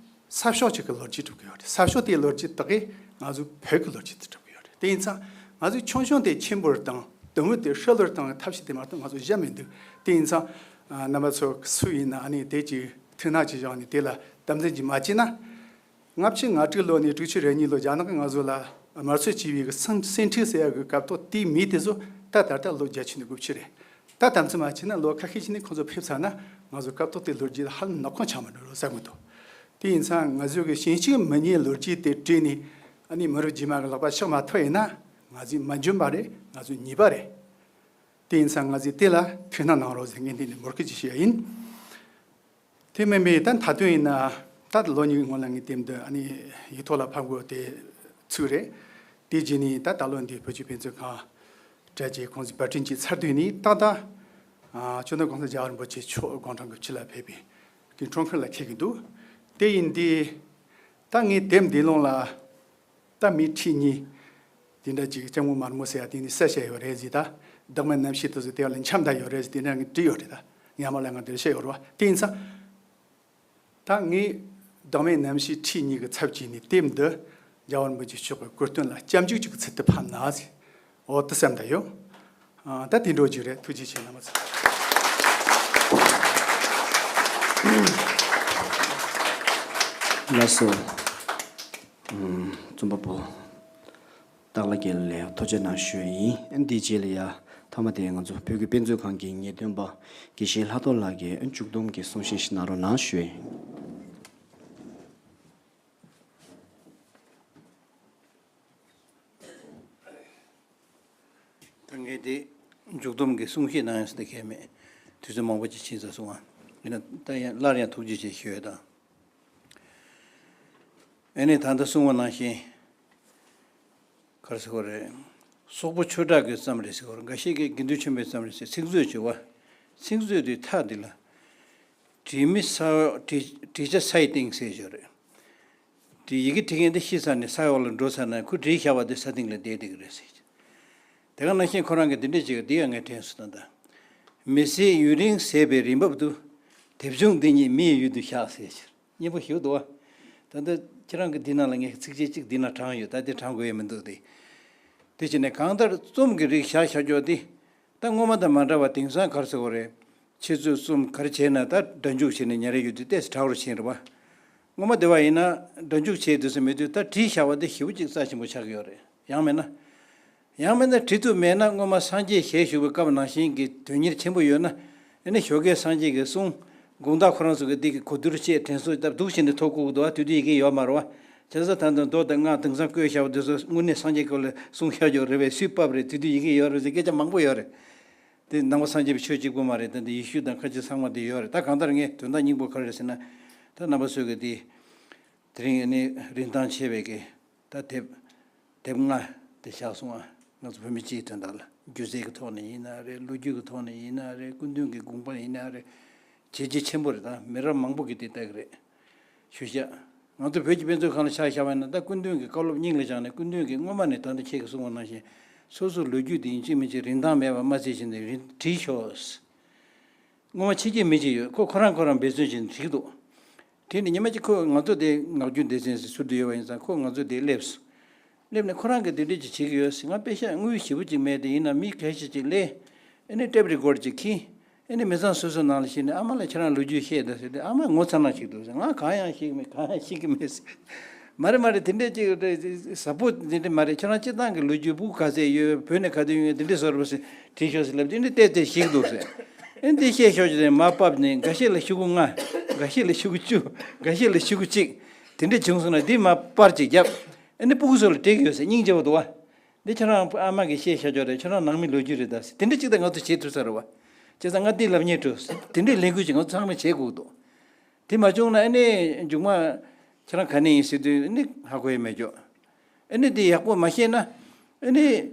ས་ཕྱོགས་ཅིག་གི་ལོ་རྒྱུས་སྒྲུབ་ཀྱི་ཡོད་རེད། ས་ཕྱོགས་དེའི་ལོ་རྒྱུས་དག་གིས་ང་ཚོའི་བོད་ཀྱི་ལོ་རྒྱུས་དེ་སྒྲུབ་ཀྱི་ཡོད་རེད། དེ་ཡིན་ཙང་ང་ཚོས་ཆུང་ཆུང་དེ་ཆེན་པོར་བཏང་། དུམ་བུ་དེ་ཧྲིལ་བོར་བཏང་བའི་ཐབས་ཤེས་དེ་མ་གཏོགས་ང་ཚོ་གཞན་མི་འདུག་དེ་ཡིན་ཙང་ཨ། རྣམ་པ་ཚོ་སུ་ཡིན་ན་ཨ་ནི་དེ་ཅིག་ཐུགས་སྣང་ཅིག་བཞག་ནས་དེ་ལ་དམ་འཛིན་ཅིག་མ་བྱས་ན། ལྔ་བཅུ་ང་དྲུག་ལོ་ནས་དྲུག་ཅུ་རེ་གཉིས་ལོ་རྒྱ་ནག་གིས་ང་ཚོ་ལ་དམར་གསོད་བྱས་པའི་གི་སེང་སེང་ཁྲི་ཟེར་ཡ་གི་སྐབས་ཐོག་དེའི་མི་དེ་ཚོ་ད་ད་ལྟ་ལོ་བརྒྱད་ཅུ་ནས་དགུ་བཅུ་རེད། ད་དམ་ཚིག་མ་བྱས་ན་ལོ་ཁ་ཤས་ཤིག་ནས་ཁོང་ཚོ་ཕེབས་ཚར་ན་ང་ཚོ་སྐབས་ཐོག་དེ་ལོ་རྒྱུས་ལ་ཧ་ལམ་ནག་ཁུང་ཆགས་མི་འགྲོ་བསམ་གི་འདུག་དེ་ཡིན་ཙང་ང་ཚོ་གི་ཞིང་གཅིག་མི་གཉིས་ལོ་རྒྱུས་དེ་བྲིས་ནས་ཨ་ནི་མི་རབས་རྗེས་མ་གི་ལག་པ་གཤགས་མ་ཐུབ་ཡིན་ན་ང་ཚོས་མ་འཇོན་པ་རེད། ང་ཚོས་ཉེས་པ་རེད། དེ་ཡིན་ཙང་ང་ཚོས་དེ་ལ་ཐུགས་སྣང་གནང་རོགས་ཟེར་ངས་འདི་ནས་འབོད་སྐུལ་ཅིག་ཞུ་ཡ་ཡིན། དེ་མིན་པའི་ད་ད་དུང་ཡིན་ན་ད་ལོ་གཉིས་སྔོན་ལ་ངས་དེབ་འདི་ཨ་ནི་ཡིག་ཐོག་ལ་ཕབ་དགོས་དེ་ཚུགས་རེད། དེ་རྗེས་ནས་ད་ད་ལོ་འདི་བོད་ཀྱི་དཔེ་མཛོད་ཁང་གྲ་རྒྱས་ཁོང་ཚོས་པར་སྐྲུན་བྱས་ཚར་དུས་ནས་ཏག་ཏག་ཨ། ཆོས་ནོར་གོང་ས་རྒྱལ་བ་རིན་པོ་ཆེ་མཆོག་དགུང་གྲངས་དགུ་བཅུ་ལ་ཕེབས་པའི་གི་འཁྲུངས་སྐར་ལ་འཁེལ་གྱི་འདུག་དེ་ཡིན་དུས་ད་ངས་དེབ་འདིའི་ནང་ལ། ད་མི་ཁྲི་གཉིས་དེ་འདྲ་ཅིག་སྐྱབས་མགོན་དམར་མོ་ཟེར་ཡ་དེ་ནི་གསལ་བཤད་ཡོད་རེད་ཟེར། ད་བདག་མེད་རྣམ་ཤེས་དེ་ཚོ་དེ་བ་ལ་འཆམ་ད་ཡོད་རེད་ཟེར། དེ་འདྲ་ངས་བྲིས་ཡོད་རེད། ད་ཉག་མ་ལ་ང་འདིར་བཤད་ཡོད་རེད་བ། དེ་ཡིན་ཙང་ད་ངས་བདག་མེད་རྣམ་ཤེས་ཁྲི་གཉིས་ཀྱི་ཚབ་བྱས་ནས་དེབ་འདི་རྒྱལ་བ་རིན་པོ་ཆེ་མཆོག་གི་སྐུ་སྟོན་ལ་སྐྱབས་འཇུག་ཅིག་གི་ཚུལ་དུ་ཕབ་ན་ཟེར། འོ་དེ་བསམ་ད་ཡོད། ཨ། ད་དེ་འགྲོ་རྒྱུ་རེད། ཐུགས་རྗེ་ཆེ་རྣམ་པ་ཚོ། ལགས་སོ། ཨམ། རྩོམ་པ་པོ་སྟག་ལྷ་རྒྱལ་ལགས་ལ་ཐུགས་རྗེ་གནང་ཞུ་ཡིན། འདིའི་རྗེས་ལ་ཡ་མཐའ་མ་དེ་ང་ཚོ་བོད་ཀྱི་དཔེ་མཛོད་ཁང་གི་ངེས་སྟོན་པ་དགེ་བཤེས་ལྷག་རྡོར་ལགས་ཀྱིས་མཇུག་སྡོམ་གྱི་གསུང་བཤད་ཞིག་གནང་རོགས་གནང་ཞུ་ཡིན། ལུགས་སྡོམ་གྱི་གསུང་བཤད་གནང་ཡོད་ཟེར་ཏེ་གལ་མེད། དུས་ཚོད་མང་པོ་ཅིག་ཕྱིན་ཚར་སོང་བ། ཡིན་ན་ད་ཡང་སླར་ཡང་ཐུགས་རྗེ་ཆེ་ཞུ་ཡོད་དང་། ཨེ་ནས་ད་ལྟ་གསུང་བ་ནང་བཞིན། ག་རེ་ཟེར་དགོས་རེད། སོག་པོ་ཆོས་གྲགས་ཀྱི་ཙམ་རེད་ཟེར་དགོས་རེད། འགའ་ཤས་ཀྱིས་དགེ་འདུན་ཆོས་འཕེལ་ཙམ་རེད་ཟེར། ཚིག་མཛོད་ཅེས་པ། ཚིག་མཛོད་དེའི་མཐའ་འདི་ལ། བྲིས་མི་ས་བྲིས་བྲིས་ཆ་སའི་སྟེང་ཟེར་ཞོར་རེད། དེ་ཡི་གེ་བྲིས་མཁན་དེ་ཤི་ཚར་ནས་ས་འོག་ལ་འགྲོ་ཚར་ན་ཁོས་བྲིས་བཞག་པ་དེ་ས་སྟེང་ལ་བསྡད་བསྡད་ཀྱི་རེད་ཟེར། དེ་ག་ནང་བཞིན་ཁོ་རང་གིས་འདི་འདྲས་བྱེད་ཀྱི་འདི་ཡང་ངས་དྲན་སོང་ད་ལྟ། མི་ཚེའི་ཡུན་རིང་ཟད་པའི་རིན་འབབ་ཏུ། དེབ་ཆུང་འདི་ཉིད་མི་ཡི་ཡུལ་དུ་བཞག་ཟེར་ཕྱིར། སྙན་པོ་ཞིག་འདུག་བ། ད་ལྟ་ཁྱེད་རང་གི་འདི་ནང་ལ་ངས་ཚིགས་བཅད་གཅིག་འདི་ན་དྲངས་ཡོད། ད་འདི་དྲངས་དགོས་ཡ་མི་འདུག་སྟེ། དེ་བྱས་ནས་གང་ལྟར་རྩོམ་གྱི་རིགས་བཞག་བཞག་ཀྱོག་འདི། ད་སྔོན་མ་དང་མ་འདྲ་བ་དེང་སང་ག་རེ་ཟེར་དགོས་རེད། ཆེད་ཚོད་གསུམ་ག་རེ་བྱས་ན་ད་སྒྲ་འཇུག་བྱས་ནས་ཉར་ཡ་ཡོད་དུས་ཏོག་ཙམ་དྲག་རུ་ཕྱིན་རེད་བ། སྔོན་མ་དེ་བ་ཡིན་ན་སྒྲ་འཇུག་བྱས་དུས་སུ་མེད་དུས་ད་བྲིས་བཞག་པ་དེ་ཞེ་པོ་ཅིག་རྩ་ཆེན་པོ་ཆགས་ཀྱི་ཡོད་རེད། ཡང་མིན་ན། ཡང་མིན་ན་བྲིས་ཐུབ་མེད་ན་སྔོན་མ་སངས་རྒྱས་ཞལ་བཞུགས་པའི་སྐབས་ནང་བཞིན་གྱི་དོན་གཉེར་ཆེན་པོ་ཡོད་ན། ཨ་ནི་ཞོགས་ཀས་སངས་རྒྱས་ཀྱི་གསུང་། དགོངས་དག་ཁོ་རང་ཚོ་གི་འདི་གི་གོ་བསྡུར་བྱས་དྲན་གསོ་སྟབས་སྡུག་བྱས་ནས་ཐོ་བཀོད་འདུག་བ། དུས་དུས་ཡི་གེ་ཡོད་མ་རེད་བ། བྱས་ཙང་ད་ལྟ་མདོ་དང་སྔགས་དེང་སང་བཀོད་བཞག་པ་དེ་ཚོ་དངོས་གནས་སངས་རྒྱས་སྐབས་ལ་གསུང་བཞག་ཡོད་རེད་པས། སུས་ཕབ་རེད། དུས་དུས་ཡི་གེ་ཡོད་རེད་ཟེར་སྐད་ཆ་མང་པོ་ཡོད་རེད། དེ་ནང་པ་སངས་རྒྱས་པའི་ཆོས་གཅིག་པུ་མ་རེད། ད་འདི་ཡེ་ཤུ་དང་ཁ་ཆེ་ཚང་མ་དེ་ཡོད་རེད། ད་གང་ལྟར་ངས་དོན་དག་སྙིང་པོ་ག་རེ་རེད་ཟེར་ན། ད་རྣམ་པ་ཚོས་གི་དེ། དེ་རིང་ཨ་ནི་རིན་ཐང་ཆེ་བའི་གི། ད་དེབ། དེབ་ལྔ་དེ་བཞག་སོང་ཨ། ང་ཚོ་བོད་མི་སྤྱིའི་དོན་དག་ལ་སྒྱུ་རྩལ་གྱི་ཐོག་ནས་ཡིན་ན་རེད། ལོ་རྒྱུས་ཀྱི་ཐོག་ནས་ཡིན་ན་རེད། སྐུ་མདུན་གྱི་དགོངས་པ་ཡིན་ན་རེད། བྱས་རྗེས་ཆེན་པོ་རེད། ད་མི་རབས་མང་པོ་གིས་དེ་ལྟ་གི་རེད། ཞུ་བཞག་ང་ཚོ་བོད་ཀྱི་དཔེ་མཛོད་ཁང་ལ་ཆ་བཞག་པ་ཡིན་ན་ད་སྐུ་མདུན་གྱི་བཀའ་སློབ་སྙིང་ལ་བཞག་ནས། སྐུ་མདུན་གྱིས་སྔོན་མ་ནས་ད་ལྟ་ཁྱེད་ཀྱིས་གསུངས་པ་ནང་བཞིན་སོ་སོའི་ལོ་རྒྱུས་དེ་ཡིན་གཅིག་མིན་གཅིག་རིན་ཐང་མེད་པ་མ་བརྩི་བྱས་ནས་རིན་བྲིས་ཤོག་སྔོན་མ་ཕྱི་རྒྱལ་མི་གཅིག་ཡོད། ཁོ་ཁོ་རང་ཁོ་རང་འབད་བརྩོན་བྱས་ནས་བྲིས་འདུག་བྲིས་ནས་ཉི་མ་གཅིག་ཁོས་ང་ཚོ་དེ་ངག་རྒྱུན་སྡེ་ཚན་ཟེར་ཟུར་དུ་ཡོད་པ་ཡིན་ཙང་ཁོ་ང་ཚོ་དེ་སླེབས་སོང་། སླེབས་ནས་ཁོ་རང་གིས་དེ་འདྲས་ཅིག་བྱེད་ཀྱི་ཡོད་ཟེར། ང་པེ་ཤག་དངུལ་ཞེ་པོ་ཅིག་མེད་དེ། ཡིན་ན་མི་ཁ་ཤས་ཅིག་སླེབས། ཨ་ནི་ཊེབ་རི་ཀོཌ་ཅིག་ཁྱེར། ཨ་ནི་མི་ཚང་སོ་སོའི་ནང་ལ་ཕྱིན་ནས་ཨ་མ་ལགས་ཁྱེད་རང་ལོ་རྒྱུས་བཤད་དང་ཟེར་དུས་ཨ་མ་ངོ་ཚ་ན་ཞིག་འདུག་ཟེར། ང་གང་ཡང་ཤེས་ཀྱི་མེད། གང་ཡང་ཤེས་ཀྱི་མེད་ཟེར། མ་རེད་མ་རེད། དེ་འདྲས་ཅིག་ཟབ་པོ་དེ་འདྲས་མ་རེད། ཁྱེད་རང་སྤྱིར་བཏང་གི་ལོ་རྒྱུས་ཕྲུ་གུ་ག་ཚད་ཡོད། བོད་ནས་ག་དུས་ཡོང་ཡོད། དེ་འདྲས་བཟོ་འདྲ་པོ་ཞིག་བྲིས་ཤོག་ཟེར་ལབ་དུས་འདི་ཏོག་ཙམ་ཞིག་འདུག་ཟེར། ཨེ་འདི་བཤད་ཤོག་ཅེས་ནས་མར་ཕབ་ནས་འགའ་ཤས་ལ་ཤོག་གུ་ལྔ། འགའ་ཤས་ལ་ཤོག་གུ་བཅུ། འགའ་ཤས་ལ་ཤོག་གུ་གཅིག་དེ་འདྲས་བྱུང་སོང་ན་འདི་མར་པར་ཅིག་བརྒྱབ། ཨེ་ནི་ཕྲུ་གུ་ཚོ་ལ་སྤྲད་ཀྱི་ཡོད་ཟེར། སྙིང་རྗེ་པོ་འདུག་བ། འདི་ཁྱེད་རང་ཨ་མ་གིས་བཤད་ཤོག་ཅོག་རེད། ཁྱེད་རང་ནང་མི་ལོ་རྒྱུས་རེད་ད་ཟེར། དེ་འདྲས་ཅིག་ད་ང་ཚོ་བྱེད་ཐུབ་ས་རེད་བ། བྱས་ཙང་ང་འདི་ལབ་སྙིང་བྲོ། དེ་འདྲས་ལས་འགུལ་ཅིག་ང་ཚོ་ཚང་མས་བྱེད་དགོས་འདུག་དེ་མ་བྱུང་ན་ཨ་ནི་མཇུག་མ་ཁྱེད་རང་ག་ནས་ཡིན་ཟེར་དུས་ཨ་ནི་ཧ་གོ་ཡ་མེད་ཀྱོག་ཨ་ནི་དེ་ཡག་པོ་མ་ཤེས་ན་ཨ་ནི་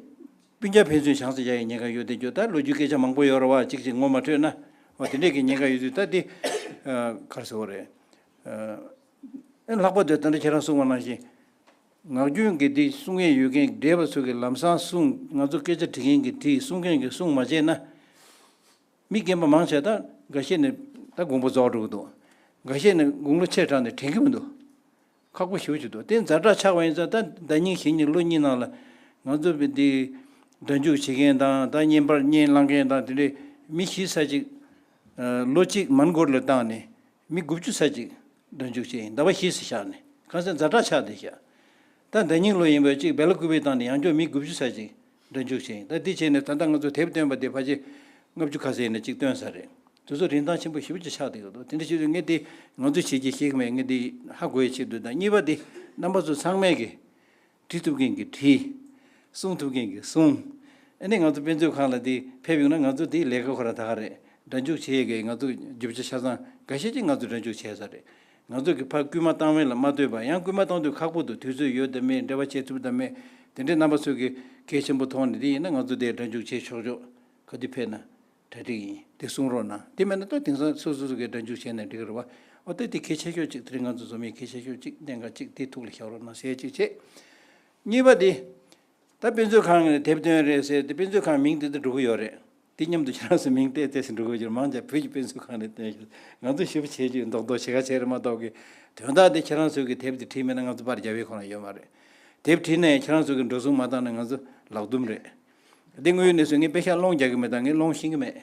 སྤུན་ཀྱག་ཕན་ཚུན་ཆང་ས་རྒྱག་ཡའི་ཉེན་ཁ་ཡོད་དེ་ཀྱོག་ད་ལོ་རྒྱུས་སྐད་ཆ་མང་པོ་ཡོད་རེད་བ། གཅིག་གཅིག་ངོ་མ་འཕྲོད་ན་བ། དེ་འདྲས་ཀྱི་ཉེན་ཁ་ཡོད་དུས་ད་དེ་ག་རེ་ཟེར་བ་རེད། ཨ་ལྷག་པར་དུ་ད་ལྟ་ཁྱེད་རང་གསུངས་པ་ནང་བཞིན། ངག་རྒྱུན་གྱི་འདི་གསུང་མཁན་ཡོད་མཁན་བགྲེས་པ་ཚོ་གིས་ལམ་སང་གསུངས། ང་ཚོ་སྐད་ཆ་དྲི་མཁན་གྱིས་དྲིས། གསུང་མཁན་གྱིས་གསུང་མ་བྱས་ན། མི་རྒན་པ་མང་ཆེ་ད་འགའ་ཤས་ནས་ད་དགོངས་པ་རྫོགས་འགྲོ་གི་འདུག་འགའ་ཤས་ནས་དགུང་ལོ་ཆེ་དྲགས་ནས་དྲན་གྱི་མི་འདུག་ཁག་པོ་ཞེ་པོ་ཅིག་འདུག་དེ་ཛ་དྲག་ཆགས་པ་ཡིན་ཙང་ད་ཟླ་ཉིན་ཞེ་གཉིས་ལོ་གཉིས་ནང་ལ་ང་ཚོ་བི་འདི་སྒྲ་འཇུག་བྱེད་མཁན་དང་ད་བརྙན་པར་བརྙན་བླངས་མཁན་དང་དེ་འདྲའི་མི་བཞི་ཙམ་ཅིག་ལོ་གཅིག་མོན་གྷོ་ལ་བཏང་ནས། མི་དགུ་བཅུ་ཙམ་ཅིག་སྒྲ་འཇུག་བྱས་ཡིན། ཟླ་བ་བཞི་ཙམ་བཞག་ནས་གང་ཟག་ཛ་དྲག་ཆགས་བསྡད་ཤག་ད་ཟླ་ཉིན་ལོ་ཡིན་པ་གཅིག་སྦེ་ལ་ཀུ་པེ་བཏང་ནས་ཡང་བསྐྱར་མི་དགུ་བཅུ་ཙམ་ཅིག་སྒྲ་འཇུག་བྱས་ཡིན། ད་འདི་བྱས་ནས་ད་ལྟ་ང་ཚོ་དེབ་བཏོན་པ་དེ་ཕལ་ཆེར་ལྔ་བཅུ་ག་ཚད་ཡིན་ན་གཅིག་བཏོན་ས་རེད། དེ་ཚོ་རིན་ཐང་ཆེན་པོ་ཞེ་པོ་ཅིག་ཆགས་བསྡད་ཡོད་དོ། དེ་འདྲ་བྱེད་དུས་ངས་འདི་ང་ཚོས་བྱེད་ཀྱི་ཤེས་ཀྱི་མེད། ངས་འདི་ཧ་གོ་ཡའི་ཆེད་དུ་དང་། གཉིས་པ་འདི་རྣམ་པ་ཚོ་ཚང་མས་ཀྱི་བྲིས་ཐུབ་མཁན་གྱིས་བྲིས། གསུང་ཐུབ་མཁན་གྱིས་གསུངས། ཨ་ནི་ང་ཚོ་དཔེ་མཛོད་ཁང་ལ་དེ་ཕེབས་ཡོང་ན་ང་ཚོ་དེའི་ལས་ཀ་ཁོ་ར་ད་ག་རེད། སྒྲ་འཇུག་བྱེད་ཡས་ཀྱི་ང་ཚོ་རྒྱུ་ཆ་ཆ་ཚང་འགའ་ཤས་ཀྱིས་ང་ཚོ་སྒྲ་འཇུག་བྱས་ས་རེད། ང་ཚོ་གིས་ཕར་སྐུལ་མ་བཏང་བས་ལ་མ་ལྟོས་པར་ཡང་སྐུལ་མ་བཏང་དུས་ཁག་པོ་འདུག་དུས་ཚོད་ཡོད་དམ་མེད། འབྲེལ་བ་བྱེད་ཐུབ་དམ་མེད། དེ་འདྲའི་རྣམ་པ་ཚོ་གིས་གལ་ཆེན་པོ་མཐོང་ནས། དེ་ཡིན་ན་ང་ཚོ་དེ་སྒྲ་འཇུག་བྱེད་ཆོག་ཆོག་ག་དུས་ཕེབས་ན། གྲ་སྒྲིག་ཡིན། དེ་གསུང་རོགས་གནང་། དེ་མེད་ན་ད་དེང་སང་སོ་སོ་སོ་གིས་སྒྲ་འཇུག་བྱས་ན་འགྲིག་གི་རེད་བ། འོ་ད་དེ་གལ་ཆེ་ཤོས་གཅིག་དེ་རིང་ང་ཚོ་འཛོམས་ཡས་གལ་ཆེ་ཤོས་གཅིག་གནད་འགག་གཅིག་དེ་ཐུགས་ལ་བཞག་རོགས་གནང་ཟེར་གཅིག་བྱས། གཉིས་པ་དེ། ད་དཔེ་མཛོད་ཁང་ནས་དེབ་བཏོན་རེད་ཟེར་ཏེ་དཔེ་མཛོད་ཁང་མིང་དེ་ད་འགྲོ་གི་ཡོད་རེད། དེ་མཉམ་དུ་ཁྱེད་རང་ཚོ་མིང་བལྟས་བལྟས་སུ་འགྲོ་གི་ཡོད་རེད། མང་ཆེ་བོད་ཀྱི་དཔེ་མཛོད་ཁང་ནས་བཏོན་ཤག་ང་ཚོ་ཞེ་པོ་བྱས་རྗེས་རྡོག་རྡོག་བྱེད་ཁ་བྱས་རེད་མ་གཏོགས་ཀྱི། དོན་དག་དེ་ཁྱེད་རང་ཚོ་གིས་དེབ་དེ་བྲིས་མེད་ན་ང་ཚོ་པར་རྒྱབ་པའི་ཁོ་ན་ཡོད་མ་རེད། དེབ་བྲིས་ནས་ཁྱེད་རང་ཚོ་གིས་འགྲོ་སོང་མ་བཏང་ན་ང་ཚོ་ལག་རྡུམ་རེད། འདི་དངོས་ཡོད་གནས་ཚུལ། ངས་པེ་ཤག་སློང་རྒྱག་གི་མེད་དང་། ངས་སློང་ཤེས་ཀྱི་མེད།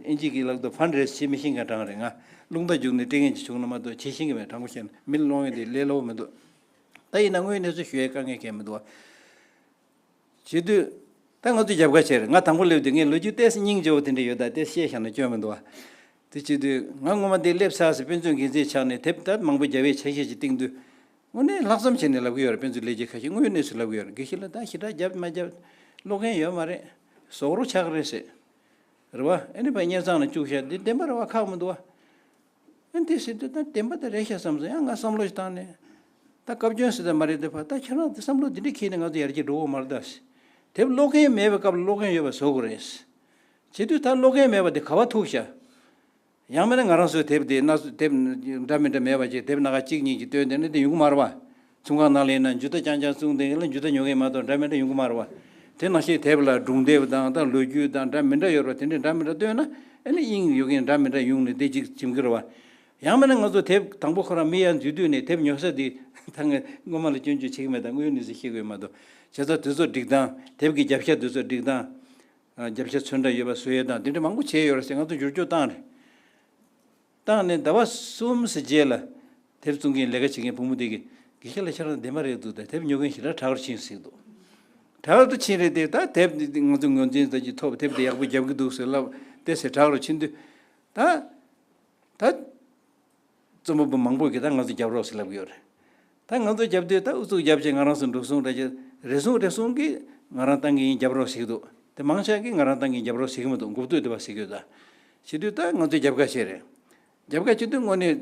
ཨིན་ཇི་གི་ལག་ཏུ་ཕན་རེས་བྱེད་མི་ཤེས་མཁན་གྲངས་རེད། ང་རླུང་རྟ་རྒྱུག་ནས་སྤྲད་མཁན་ཅིག་བྱུང་ན་མ་གཏོགས་བྱེད་ཤེས་ཀྱི་མེད། དྲང་པོ་བཤད་ན་མི་ལ་སློང་ཡོང་དེ་ལས་སླ་པོ་མི་འདུག་ད་ཡིན་ན་དངོས་ཡོད་གནས་ཚུལ་ཞུ་ཡའི་དཀའ་ངལ་གང་ཡང་མི་འདུག་བ། བྱེད་དུས། ད་ང་ཚོ་རྒྱབ་ཁ་བྱས་རེད། ང་དང་པོ་སླེབས་དུས་ངས་ལོ་རྒྱུས་ཏོག་ཙམ་སྙིང་རྗེ་བོ་དེ་འདྲ་ཡོད། ད་དེ་བཤད་བཞག་ན་སྐྱོན་མི་འདུག་བ། དེ་བྱེད་དུས་ང་ངོ་མ་འདི་སླེབས་ཚར་ཟེར་དཔེ་མཛོད་འགན་འཛིན་ཆགས་ནས་དེབ་ད་མང་པོ་རྒྱབ་པའི་ཆ་ཤས་ཅིག་བཏིང་དུས། དངོས་གནས་ལྷག་བསམ་བྱས་ནས་ལབ་ཀྱི་ཡོད་རེད། དཔེ་མཛོད་ལས་བྱེད་ཁ་ཤས་དངོས་ཡོད་གནས་ཚུལ་ལབ་ཀྱི་ཡོད་རེད། དགེ་བཤེས་ལགས་ད་ཞེ་དྲག་རྒྱབ་མ་རྒྱབ་ཀློག་མཁན་ཡོད་མ་རེད། ཟོག་རོ་ཆགས་རེད་ཟེར། རེད་བ། ཨ་ནི་ཕར་གཉེར་ཚང་ལ་བཅུག་ཤག་འདི་བདེན་པ་རེད་བ། ཁག་མི་འདུག་བ། ཨ་འདི་ཟེར་དུས་ད་བདེན་པ་དེ་རེད་ཤག་བསམ་སོང་། ཡང་ང་བསམ་བློ་ཞིག་བཏང་ནས། ད་བཀའ་བཀྱོན་ཟེར་ད་མ་རེད་དེ། ཕར་ད་ཁྱེད་རང་དེ་བསམ་བློ་འདི་འདྲ་འཁྱེར་ནས་ང་ཚོ་ཡར་རྒྱས་འགྲོ་གི་མ་རེད་ད་ཟེར། དེབ་ཀློག་མཁན་མེད་པའི་སྐབས་ལ་ཀློག་མཁན་ཡོད་པ་བཟོ་དགོས་རེད་ཟེར། བྱེད་དུས་ད་ཀློག་མཁན་མེད་པ་དེ་ག་བ་ཐུག་ཤག་ཡང་མིན་ན་ང་རང་ཚོའི་དེབ་དེ་སྣ་ཚོགས་དེབ་འདྲ་མི་འདྲ་མེད་པ་ཅིག་དེབ་སྣ་ཁ་གཅིག་གཉིས་ཀྱིས་བཏོན་བསྡད་ན་དེ་ཡོང་གི་མ་རེད་བ། ཚོང་ཁང་ནང་ལ་ཡིན་ན་འཇུ་བརྡ་རྐྱང་རྐྱང་བཙུགས་བསྡད་ཡིན་ལ་འཇུ་བརྡ་ཉོ་མཁན་མ་གཏོགས་འདྲ་མི་འདྲ་ཡོང་གི་མ་རེད་བ། དེ་ནང་བཞིན་དེབ་ལ་སྒྲུང་དེབ་དང་ད་ལོ་རྒྱུས་དང་འདྲ་མི་འདྲ་ཡོད་རེད་བ། དེ་འདྲ་འདྲ་མི་འདྲ་བཏོན་ན་ཨ་ནི་དབྱིངས་ཡོད་མཁན་འདྲ་མི་འདྲ་ཡོང་ནས་དེ་གཅིག་འཇིམ་གི་རེད་བ། ཡང་མིན་ན་ང་ཚོ་དེབ་དང་པོ་ཁོ་རང་མི་ཡར་འཛུལ་དུས་ནས་དེབ་ཉོ་ས་དེ་ད་ངས་སྔོན་མ་ལ་སྐྱོན་བརྗོད་བྱེད་ཀྱི་མེད། ད་དངོས་ཡོད་གནས་ཚུལ་བཤད་དགོས་མ་གཏོགས། བྱས་ཙང་དེ་ཚོ་སྒྲིག་སྟངས། དེབ་ཀྱི་རྒྱབ་ཤ་དེ་ཚོ་སྒྲིག་སྟངས། རྒྱབ་ཤ་ཚོན་ཁྲ་ཡོད་པ་བཟོ་ཡས་དང་དེ་འདྲ་མང་པོ་བྱས་ཡོད་རེད་ཟེར། ང་ཚོ་འགྱུར་བཅོས་བཏང་རེད། བཏང་ནས་ཟླ་བ་གསུམ་ཙམ་རྗེས་ལ་དེབ་བཙོང་མཁན་ལས་ཀ་བྱེད་མཁན་བུ་མོ་དེ་གིས་དགེ་བཤེས་ལགས་ཁྱེད་རང་བདེན་པ་རེད་འདུག་ད་དེབ་ཉོ་མཁན་ཞེ་དྲག་དྲག་རུ་ཕྱིན་ཟེར་འདུག་དྲག་ཏུ་ཕྱིན་རེད་དེ། ད་དེབ་འདི་ང་ཚོ་ངོས་འཛིན་ཙམ་ཅིག་ཐོབ། དེབ་དེ་ཡག་པོ་རྒྱབ་ཀྱི་འདུག་ཟེར་ལབ་བསྡད་ཟེར། དྲག་རུ་ཕྱིན་དུས་ད། ད། རྩོམ་པ་པོ་མང་པོ་གིས་ད་ང་ཚོ་རྒྱབ་རོགས་ཟེར་ལབ་ཀྱི་ཡོད་རེད། ད་ང་ཚོ་རྒྱབ་དུས་ད་ཨུ་ཚུགས་རྒྱབ་བྱས་ང་རང་ཚོ་འགྲོ་སོང་རེ་ཅིག་རེ་ཟུང་རེ་ཟུང་གིས་ང་རང་བཏང་གི་ཡིན་རྒྱབ་རོགས་ཟེར་གྱི་འདུག་དེ་མང་ཆེ་གིས་ང་རང་བཏང་གི་ཡིན་རྒྱབ་རོགས་ཟེར་གྱི་མི་འདུག་འགོ་སྟོད་དེ་བ་ཟེར་གྱི་ཡོད། ད་བྱེད་དུས་ད་ང་ཚོས་རྒྱབ་ཁ་བྱས་རེད། རྒྱབ་ཁ་བྱེད་དུས་དངོས་གནས་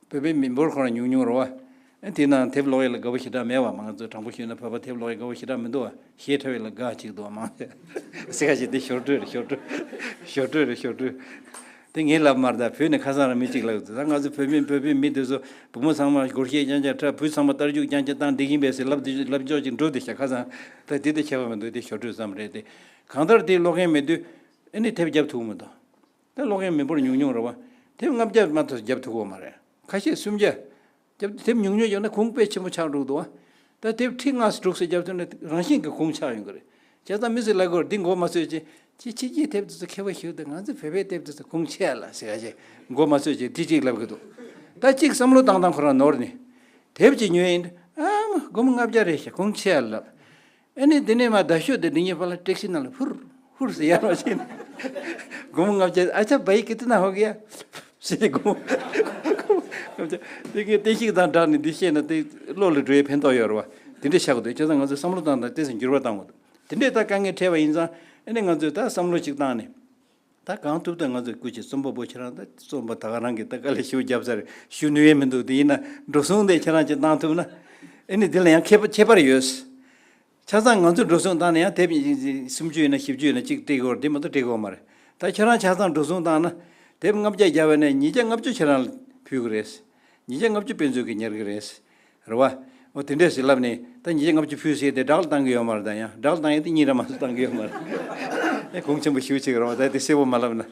བོད་པའི་མི་འབོར་ཁོ་རང་ཉུང་ཉུང་རེད་བ། ཨ་དེ་ནང་དེབ་ཀློག་ཡས་ལ་དགའ་པོ་ཞེ་དྲག་མེད་བ། མང་ཚོ་དྲང་པོ་ཞུས་ན་བོད་པ་དེབ་ཀློག་ཡས་དགའ་པོ་ཞེ་དྲག་མི་འདུག་བ། ཞེ་ཁྲ་བའི་ལ་དགའ་ཅིག་འདུག་བ། མང་ཆེ་ཟེར་ག་ཞིག་དེ་ཞོར་འཕྲོས་རེད། ཞོར་འཕྲོས། ཞོར་འཕྲོས་རེད། ཞོར་འཕྲོས། དེ་ངས་ལབ་མ་རེད། ད་བོད་ནས་ཁ་སང་རང་མི་གཅིག་ལབ་ཡོད། ད་ང་ཚོ་བོད་མི་བོད་པའི་མི་དེ་ཚོ་བུ་མོ་ཚང་མ་སྒོར་གཞས་རྐྱང་རྐྱང་འཁྲབ། བུ་ཚང་མ་རྟ་རྒྱུག་རྐྱང་རྐྱང་བཏང་བསྡད་ཀྱིན་པས་ཟེར་ལབ་དེ་ལབ་འཇོག་ཅིག་འགྲོ་བསྡད་ཤག་ཁ་སང་། ད་དེ་དང་ཁྱད་པར་མི་འདུག་དེ་ཞོར་འཕྲོས་ཙམ་རེད་དེ། གང་ལྟར་དེ་ཀློག་མཁན་མེད་དུས་ཨ་ནི་དེབ་རྒྱབ་ཐུབ་མི་འདུག་ད་ཀློག་མཁན་མི་འབོར་ཉུང་ཉུང་རེད་བ། དེབ་ལྔ་བརྒྱ་མ་གཏོགས་རྒྱབ་ཐུབ་ཀྱི་ཡོད་མ་རེད། ཁ་ཤས་སུམ་བརྒྱ། རྒྱབ་དེབ་ཉུང་ཉུང་ཡོད་ན་གོང་དཔེ་ཆེན་པོ་ཆགས་འགྲོ་གི་འདུག་བ། ད་དེབ་ཁྲི་ལྔ་དྲུག་ཙམ་རྒྱབ་ཐུབ་ན་རང་བཞིན་གྱིས་གོང་ཆགས་ཡོང་གི་རེད། བྱས་ཙང་མི་ཚོས་ལབ་ཀྱི་ཡོད་རེད། འདི་མགོ་མ་ཚོས་ཅིག་ཅིག་ཕྱི་རྒྱལ་དེབ་དེ་ཚོ་ཁྱད་པར་ཞིག་འདུག་ང་ཚོ་བོད་པའི་དེབ་དེ་ཚོ་གོང་ཆེ་ལ་ཟེར་ཡ་ཅིག་མགོ་མ་ཚོས་ཅིག་དེ་གཅིག་ལབ་ཀྱི་འདུག་ད་གཅིག་བསམ་བློ་བཏང་སྟངས་ཁོ་རང་ནོར་ནས། དེབ་ཅིག་ཉོས་ཡིན། ཨ་མ་སྒོར་མོ་ལྔ་བརྒྱ་རེད་ཤག་གོང་ཆེ་ལབ། ཨ་ནི་དེ་ནས་མར་ཟླ་ཤོག་དེ་འདི་ཉིད་པ་ལ་ཊེག་སི་ནང་ལ་ཧུར་ཧུར་ཟེར་ཡར་རོ་ཕྱིན། སྒོར་མོ་ལྔ་བརྒྱ། ཨ་ཅག་བའི་ཀི་ཏི་ན་ཧོ་གི་ཡ་ཟེར། སྒོར་མོ་ལྔ་བརྒྱ། དེ་གའི་བསྟན་བཤིག་དང་སྦྲགས་ནས་འདི་བཤད་ན་དེ་བློ་ལ་འགྲོ་ཡའི་ཕན་ཐོགས་ཡོད་རེད་བ། དེ་འདྲ་ཆགས་ཀྱི་འདུག་བྱས་ཙང་ང་ཚོས་བསམ་བློ་བཏང་དང་ཏོག་ཙམ་འགྱུར་བ་གཏོང་དགོས་འདུག་དེ་འདྲས་ད་དཀའ་ངལ་འཕྲད་པ་ཡིན་ཙང་ཨ་ནི་ང་ཚོས་ད་བསམ་བློ་ཅིག་བཏང་ནས། ད་གང་ཐུབ་ཐུབ་ང་ཚོས་སྐུ་མཁྱེན་རྩོམ་པ་པོ་ཁྱེད་རང་ད་རྩོམ་པ་ད་ག་རང་གིས་ད་དཀའ་ལས་ཞེ་པོ་བརྒྱབ་ཚར། ཞུ་ནུས་ཡས་མི་འདུག་དེ་ཡིན་ན་འགྲོ་སོང་དེ་ཁྱེད་རང་ཅིག་བཏང་ཐུབ་ན། ཨ་ནི་འདི་ལ་ཡང་ཁྱད་པར་ཁྱད་པར་ཡོད། ཆ་ཚང་ང་ཚོས་འགྲོ་སོང་བཏང་ན་ཡང་དེབ་སུམ་ཅུ་ཡིན་ན་བཞི་བཅུ་ཡིན་ན་གཅིག་སྤྲད་དགོས་རེད། དེ་མ་གཏོགས་སྤྲད་དགོས་མ་རེད། ད་ཁྱེད་རང་ཆ་ཚང་འགྲོ་སོང་བཏང་ན་དེབ་ལྔ་བརྒྱ་བརྒྱབ་པ་ནས་ཉིས་བརྒྱ་ལྔ་བཅུ་ཁྱེད་རང་ལ་ཕུལ་གི་རེད། ཉིས་བརྒྱ་ལྔ་བཅུ་དཔེ་མཛོད་ཀྱིས་ཉར་གི་རེད། རེད་བ། འོ་དེ་འདྲས་ཞིག་ལབ་ནས་ད་ཉིས་བརྒྱ་ལྔ་བཅུ་ཕུལ་ཟེར་དེ་བསྒྲགས་ལ་བཏང་གི་ཡོད་མ་རེད། ད་ཡང་བསྒྲགས་ལ་བཏང་ཡས་དེ་གཉིས་ར་མ་གཏོགས་བཏང་གི་ཡོད་མ་རེད། ཨེ་གོང་ཆེན་པོ་ཞུ་ཅིག་རེད་བ། ད་དེ་གསལ་པོ་མ་ལབ་ན།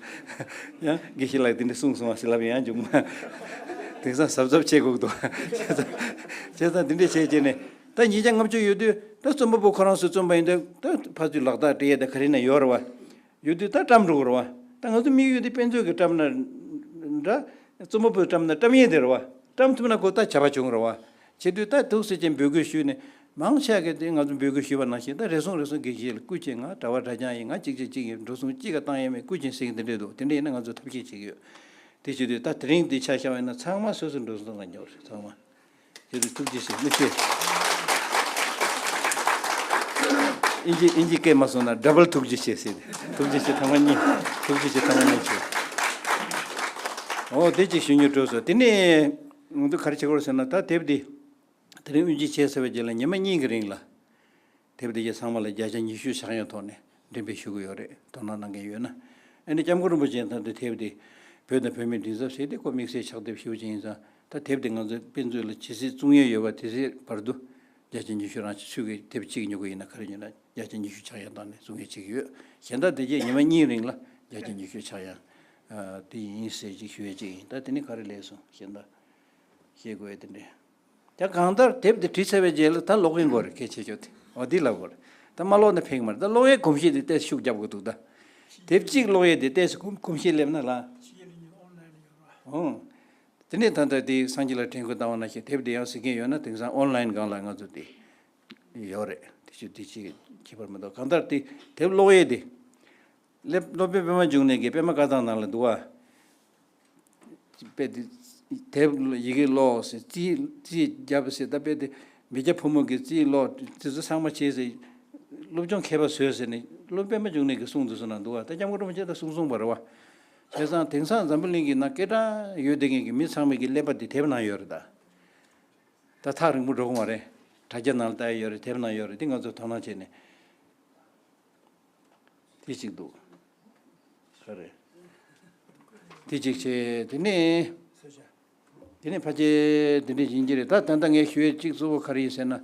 ཡང་དགེ་བཤེས་ལགས་དེ་འདྲས་གསུངས་སོང་བ་ཞིག་ལབ་ཡང་འཇུག་མ། དེང་སང་གཟབ་གཟབ་བྱེད་དགོས་འདུག་བྱས་ཙང་བྱས་ཙང་དེ་འདྲས་བྱས་བྱས་ནས་ད་ཉིས་བརྒྱ་ལྔ་བཅུ་ཡོད་དུས་ད་རྩོམ་པ་པོ་ཁོ་རང་ཚོས་རྩོམ་པ་ཡིན་དུས་ད་ཕར་ཚུར་ལག་རྟགས་སྤྲད་ཡས་ད་ག་རེ་ན་ཡོད་རེད་བ། ཡོད་དུས་ད་བཀྲམ་འགྲོ་གི་རེད་བ། ད་ང་ཚོ་དམིགས་ཡུལ་དེ་དཔེ་མཛོད་ཀྱི་བཀྲམ་ན་འདྲ། རྩོམ་པ་པོས་བཀྲམ་ན་བཀྲམ་ཡས་དེ་རེད་བ། བཀྲམ་ཐུབ་ན་ཁོ་ད་བྱ་བ་བྱུང་རེད་བ། བྱེད་དུས་ད་ཐུགས་སྲས་ཀྱིས་འབོད་སྐུལ་ཞུས་ནས་མང་ཆེ་གིས་དེ་ང་ཚོ་འབོད་སྐུལ་ཞུས་པ་ནང་བཞིན་ད་རེ་ཟུང་རེ་ཟུང་དགེ་བཤེས་ལ་སྐུ་མཁྱེན་ང་གྲྭ་པ་གྲྭ་རྐྱང་ཡིན། ང་གཅིག་གཅིག་གཅིག་ཡིན། འགྲོ་སོང་གཅིག་ག་བཏང་ཡས་མེད། སྐུ་མཁྱེན་ཟེར་གྱི་འདི་འདྲས་འདུག་དེ་འདྲས་ཡིན་ན་ང་ཚོ་ཐབས་ཤེས་བྱེད་ཀྱི་ཡོད། དེ་བྱེད་དུས་ད་དེ་རིང་འདི་ཆ་བཞག་པ་ཡིན་ན་ཚང་མ་སོ་སོ་འགྲོ་སོང་བཏང་གི་ཡོད་རེད། ཚང་མ། ཁྱེད་ཚོ་ཐུགས་རྗེ་ཆེ། དམིགས་བསལ། ཨིན་ཇི་ཨིན་ཇི་སྐད་མ་སོང་ན་ཌབ་བལ་ཐུགས་རྗེ་ཆེ་ཟེར་ཏེ། ཐུགས་རྗེ་ཆེ་ཐེངས་མ་གཉིས། ཐུགས་རྗེ་ཆེ་ཐེངས་མ་གཉིས་ཆེ། འོ་དེ་ཅིག་ཞུ་སྙིང་བྲོ་སོང་། དེ་ནས་ང་ཚོ་ག་རེ་བྱེད་དགོས་རེད་ཟེར་ན་ད་དེབ་འདི་དེ་རིང་དབུ་འབྱེད་བྱས་ཚར་བའི་རྗེས་ལ་ཉི་མ་གཉིས་ཀྱི་རིང་ལ། དེབ་དེ་གའི་ཚང་མ་ལ་བརྒྱ་ཆ་ཉི་ཤུ་ཆག་ཡང་ཐོག་ནས་འགྲེམས་སྤེལ་ཞུ་གི་ཡོད་རེད། དོ་སྣང་གནང་མཁན་ཡོད་ན། ཨ་ནི་སྐྱབས་མགོན་རིན་པོ་ཆེ་ད་ལྟ་དེབ་དེ་བོད་དང་བོད་མིའི་མགྲིན་ཚབ་ཟེར་ཏེ་ཁོ་དམིགས་བསལ་ཕྱག་དེབ་ཞུ་བ་ཅིག་ཡིན་ཙང་། ད་དེབ་དེ་ང་ཚོས་དཔེ་མཛོད་ལ་ཇི་སྲིད་བཙུགས་ཡས་ཡོད་པ་དེ་སྲིད་བར་དུ་བརྒྱ་ཆ་ཉི་ཤུ་རང་ཚུད་ཀྱི་དེབ་གཅིག་ཉོ་གི་ཡིན་ན་ག་རེ་ཉོས་ན་བརྒྱ་ཆ་ཉི་ཤུ་ཆག་ཡང་བཏང་ནས་བཙུགས་མཁན་ཅིག་ཡོད། གཞན་དག་དེ་རྗེས་ཉི་མ་གཉིས་རིང་ལ་བརྒྱ་ཆ་ཉི་ཤུ་ཆག་ཡང་དེ་ཡིན་ཟེར་ཅིག་ཞུ་ཡས་ཅིག་ཡིན། ད་དེ་ནི་ག་རེ་ལས་སོང་། གཞན་དག་བཤད་དགོས་ཡས་དེ་འདྲས། ད་གང་ལྟར་དེབ་དེ་བྲིས་ཚར་བའི་རྗེས་ལ་ད་ཀློག་གིན་དགོས་རེད། གལ་ཆེ་ཤོས་དེ་འོ་འདི་ལབ་དགོས་རེད། ད་མ་ཀློག་ན་ཕན་གི་མ་རེད། ད་ཀློག་ཡའི་གོམས་གཤིས་དེ་ཏོག་ཙམ་ཤུགས་རྒྱབ་དགོས་འདུག་ད་དེབ་གཅིག་ཀློག་ཡས་དེ་ཏོག་ཙམ་གོམས་གོམས་གཤིས་སླེབས་ན་ལ། ཨོ། དེ་ནས་ད་ལྟ་དེ་སངས་རྒྱས་ལགས་དྲན་སྐུལ་བཏང་བ་ནང་བཞིན་དེབ་དེ་ཡང་གཟིགས་མཁན་ཡོད་ན་དེང་སང་ཨོན་ལའིན་སྒང་ལ་ང་ཚོ་དེ་ཡོད་རེད། དེ་ཆུ་དེ་ཅིག་ཁྱད་པར་མི་འདུག་གང་ལྟར་དེ་དེབ་ཀློག་ཡས་དེ་སློབ་སློབ་དཔོན་པད་མ་འབྱུང་གནས་ཀྱི་པད་མ་བཀའ་ཐང་ནང་ལ་འདུག་བ། དཔེ་དེ་དེབ་ཡི་གེ་ཀློག་ཟེར། རྩིས་རྩིས་རྒྱབ་ཟེར། ད་དཔེ་དེ་མི་སྐྱ་ཕོ་མོ་གི་རྩིས་ཀློག་དེ་ཚོ་ཚང་མ་བྱས་ཟེར། སློབ་སྦྱོང་མཁས་པ་བཟོས་ཟེར་ནས་སློབ་དཔོན་པད་མ་འབྱུང་གནས་ཀྱིས་གསུངས་འདུག་ཟེར་ན་འདུག་བ། ད་སྐྱབས་མགོན་རིན་པོ་ཆེ་ད་གསུངས་སོང་བ་རེད་བ། བྱས་ཙང་དེང་སང་འཛམ་བུ་གླིང་གི་ནང་སྐད་གྲགས་ཡོད་བསྡད་མཁན་གྱི་མི་ཚང་མས་ཀྱི་ཀླད་པ་དེ་དེབ་ནང་ཡོད་རེད་ད། ད་ཐག་རིང་པོ་འགྲོ་གི་མ་རེད། དྲ་རྒྱ་ནང་ལ་ལྟ་ཡ་ཡོད་རེད། དེབ་ནང་ཡོད་རེད། འདི་ང་ཚོས་དོ་སྣང་བྱས་ནས། དེ་གཅིག་འདུག་ག་རེ། དེ་གཅིག་བྱས། དེ་ནས། དེ་ནས་ཕལ་ཆེར་འདི་འདྲ་ཡིན་གྱི་རེད། ད་ད་ལྟ་ངས་ཞུ་ཡས་གཅིག་གཙོ་བོ་ག་རེ་ཡིན་ཟེར་ན།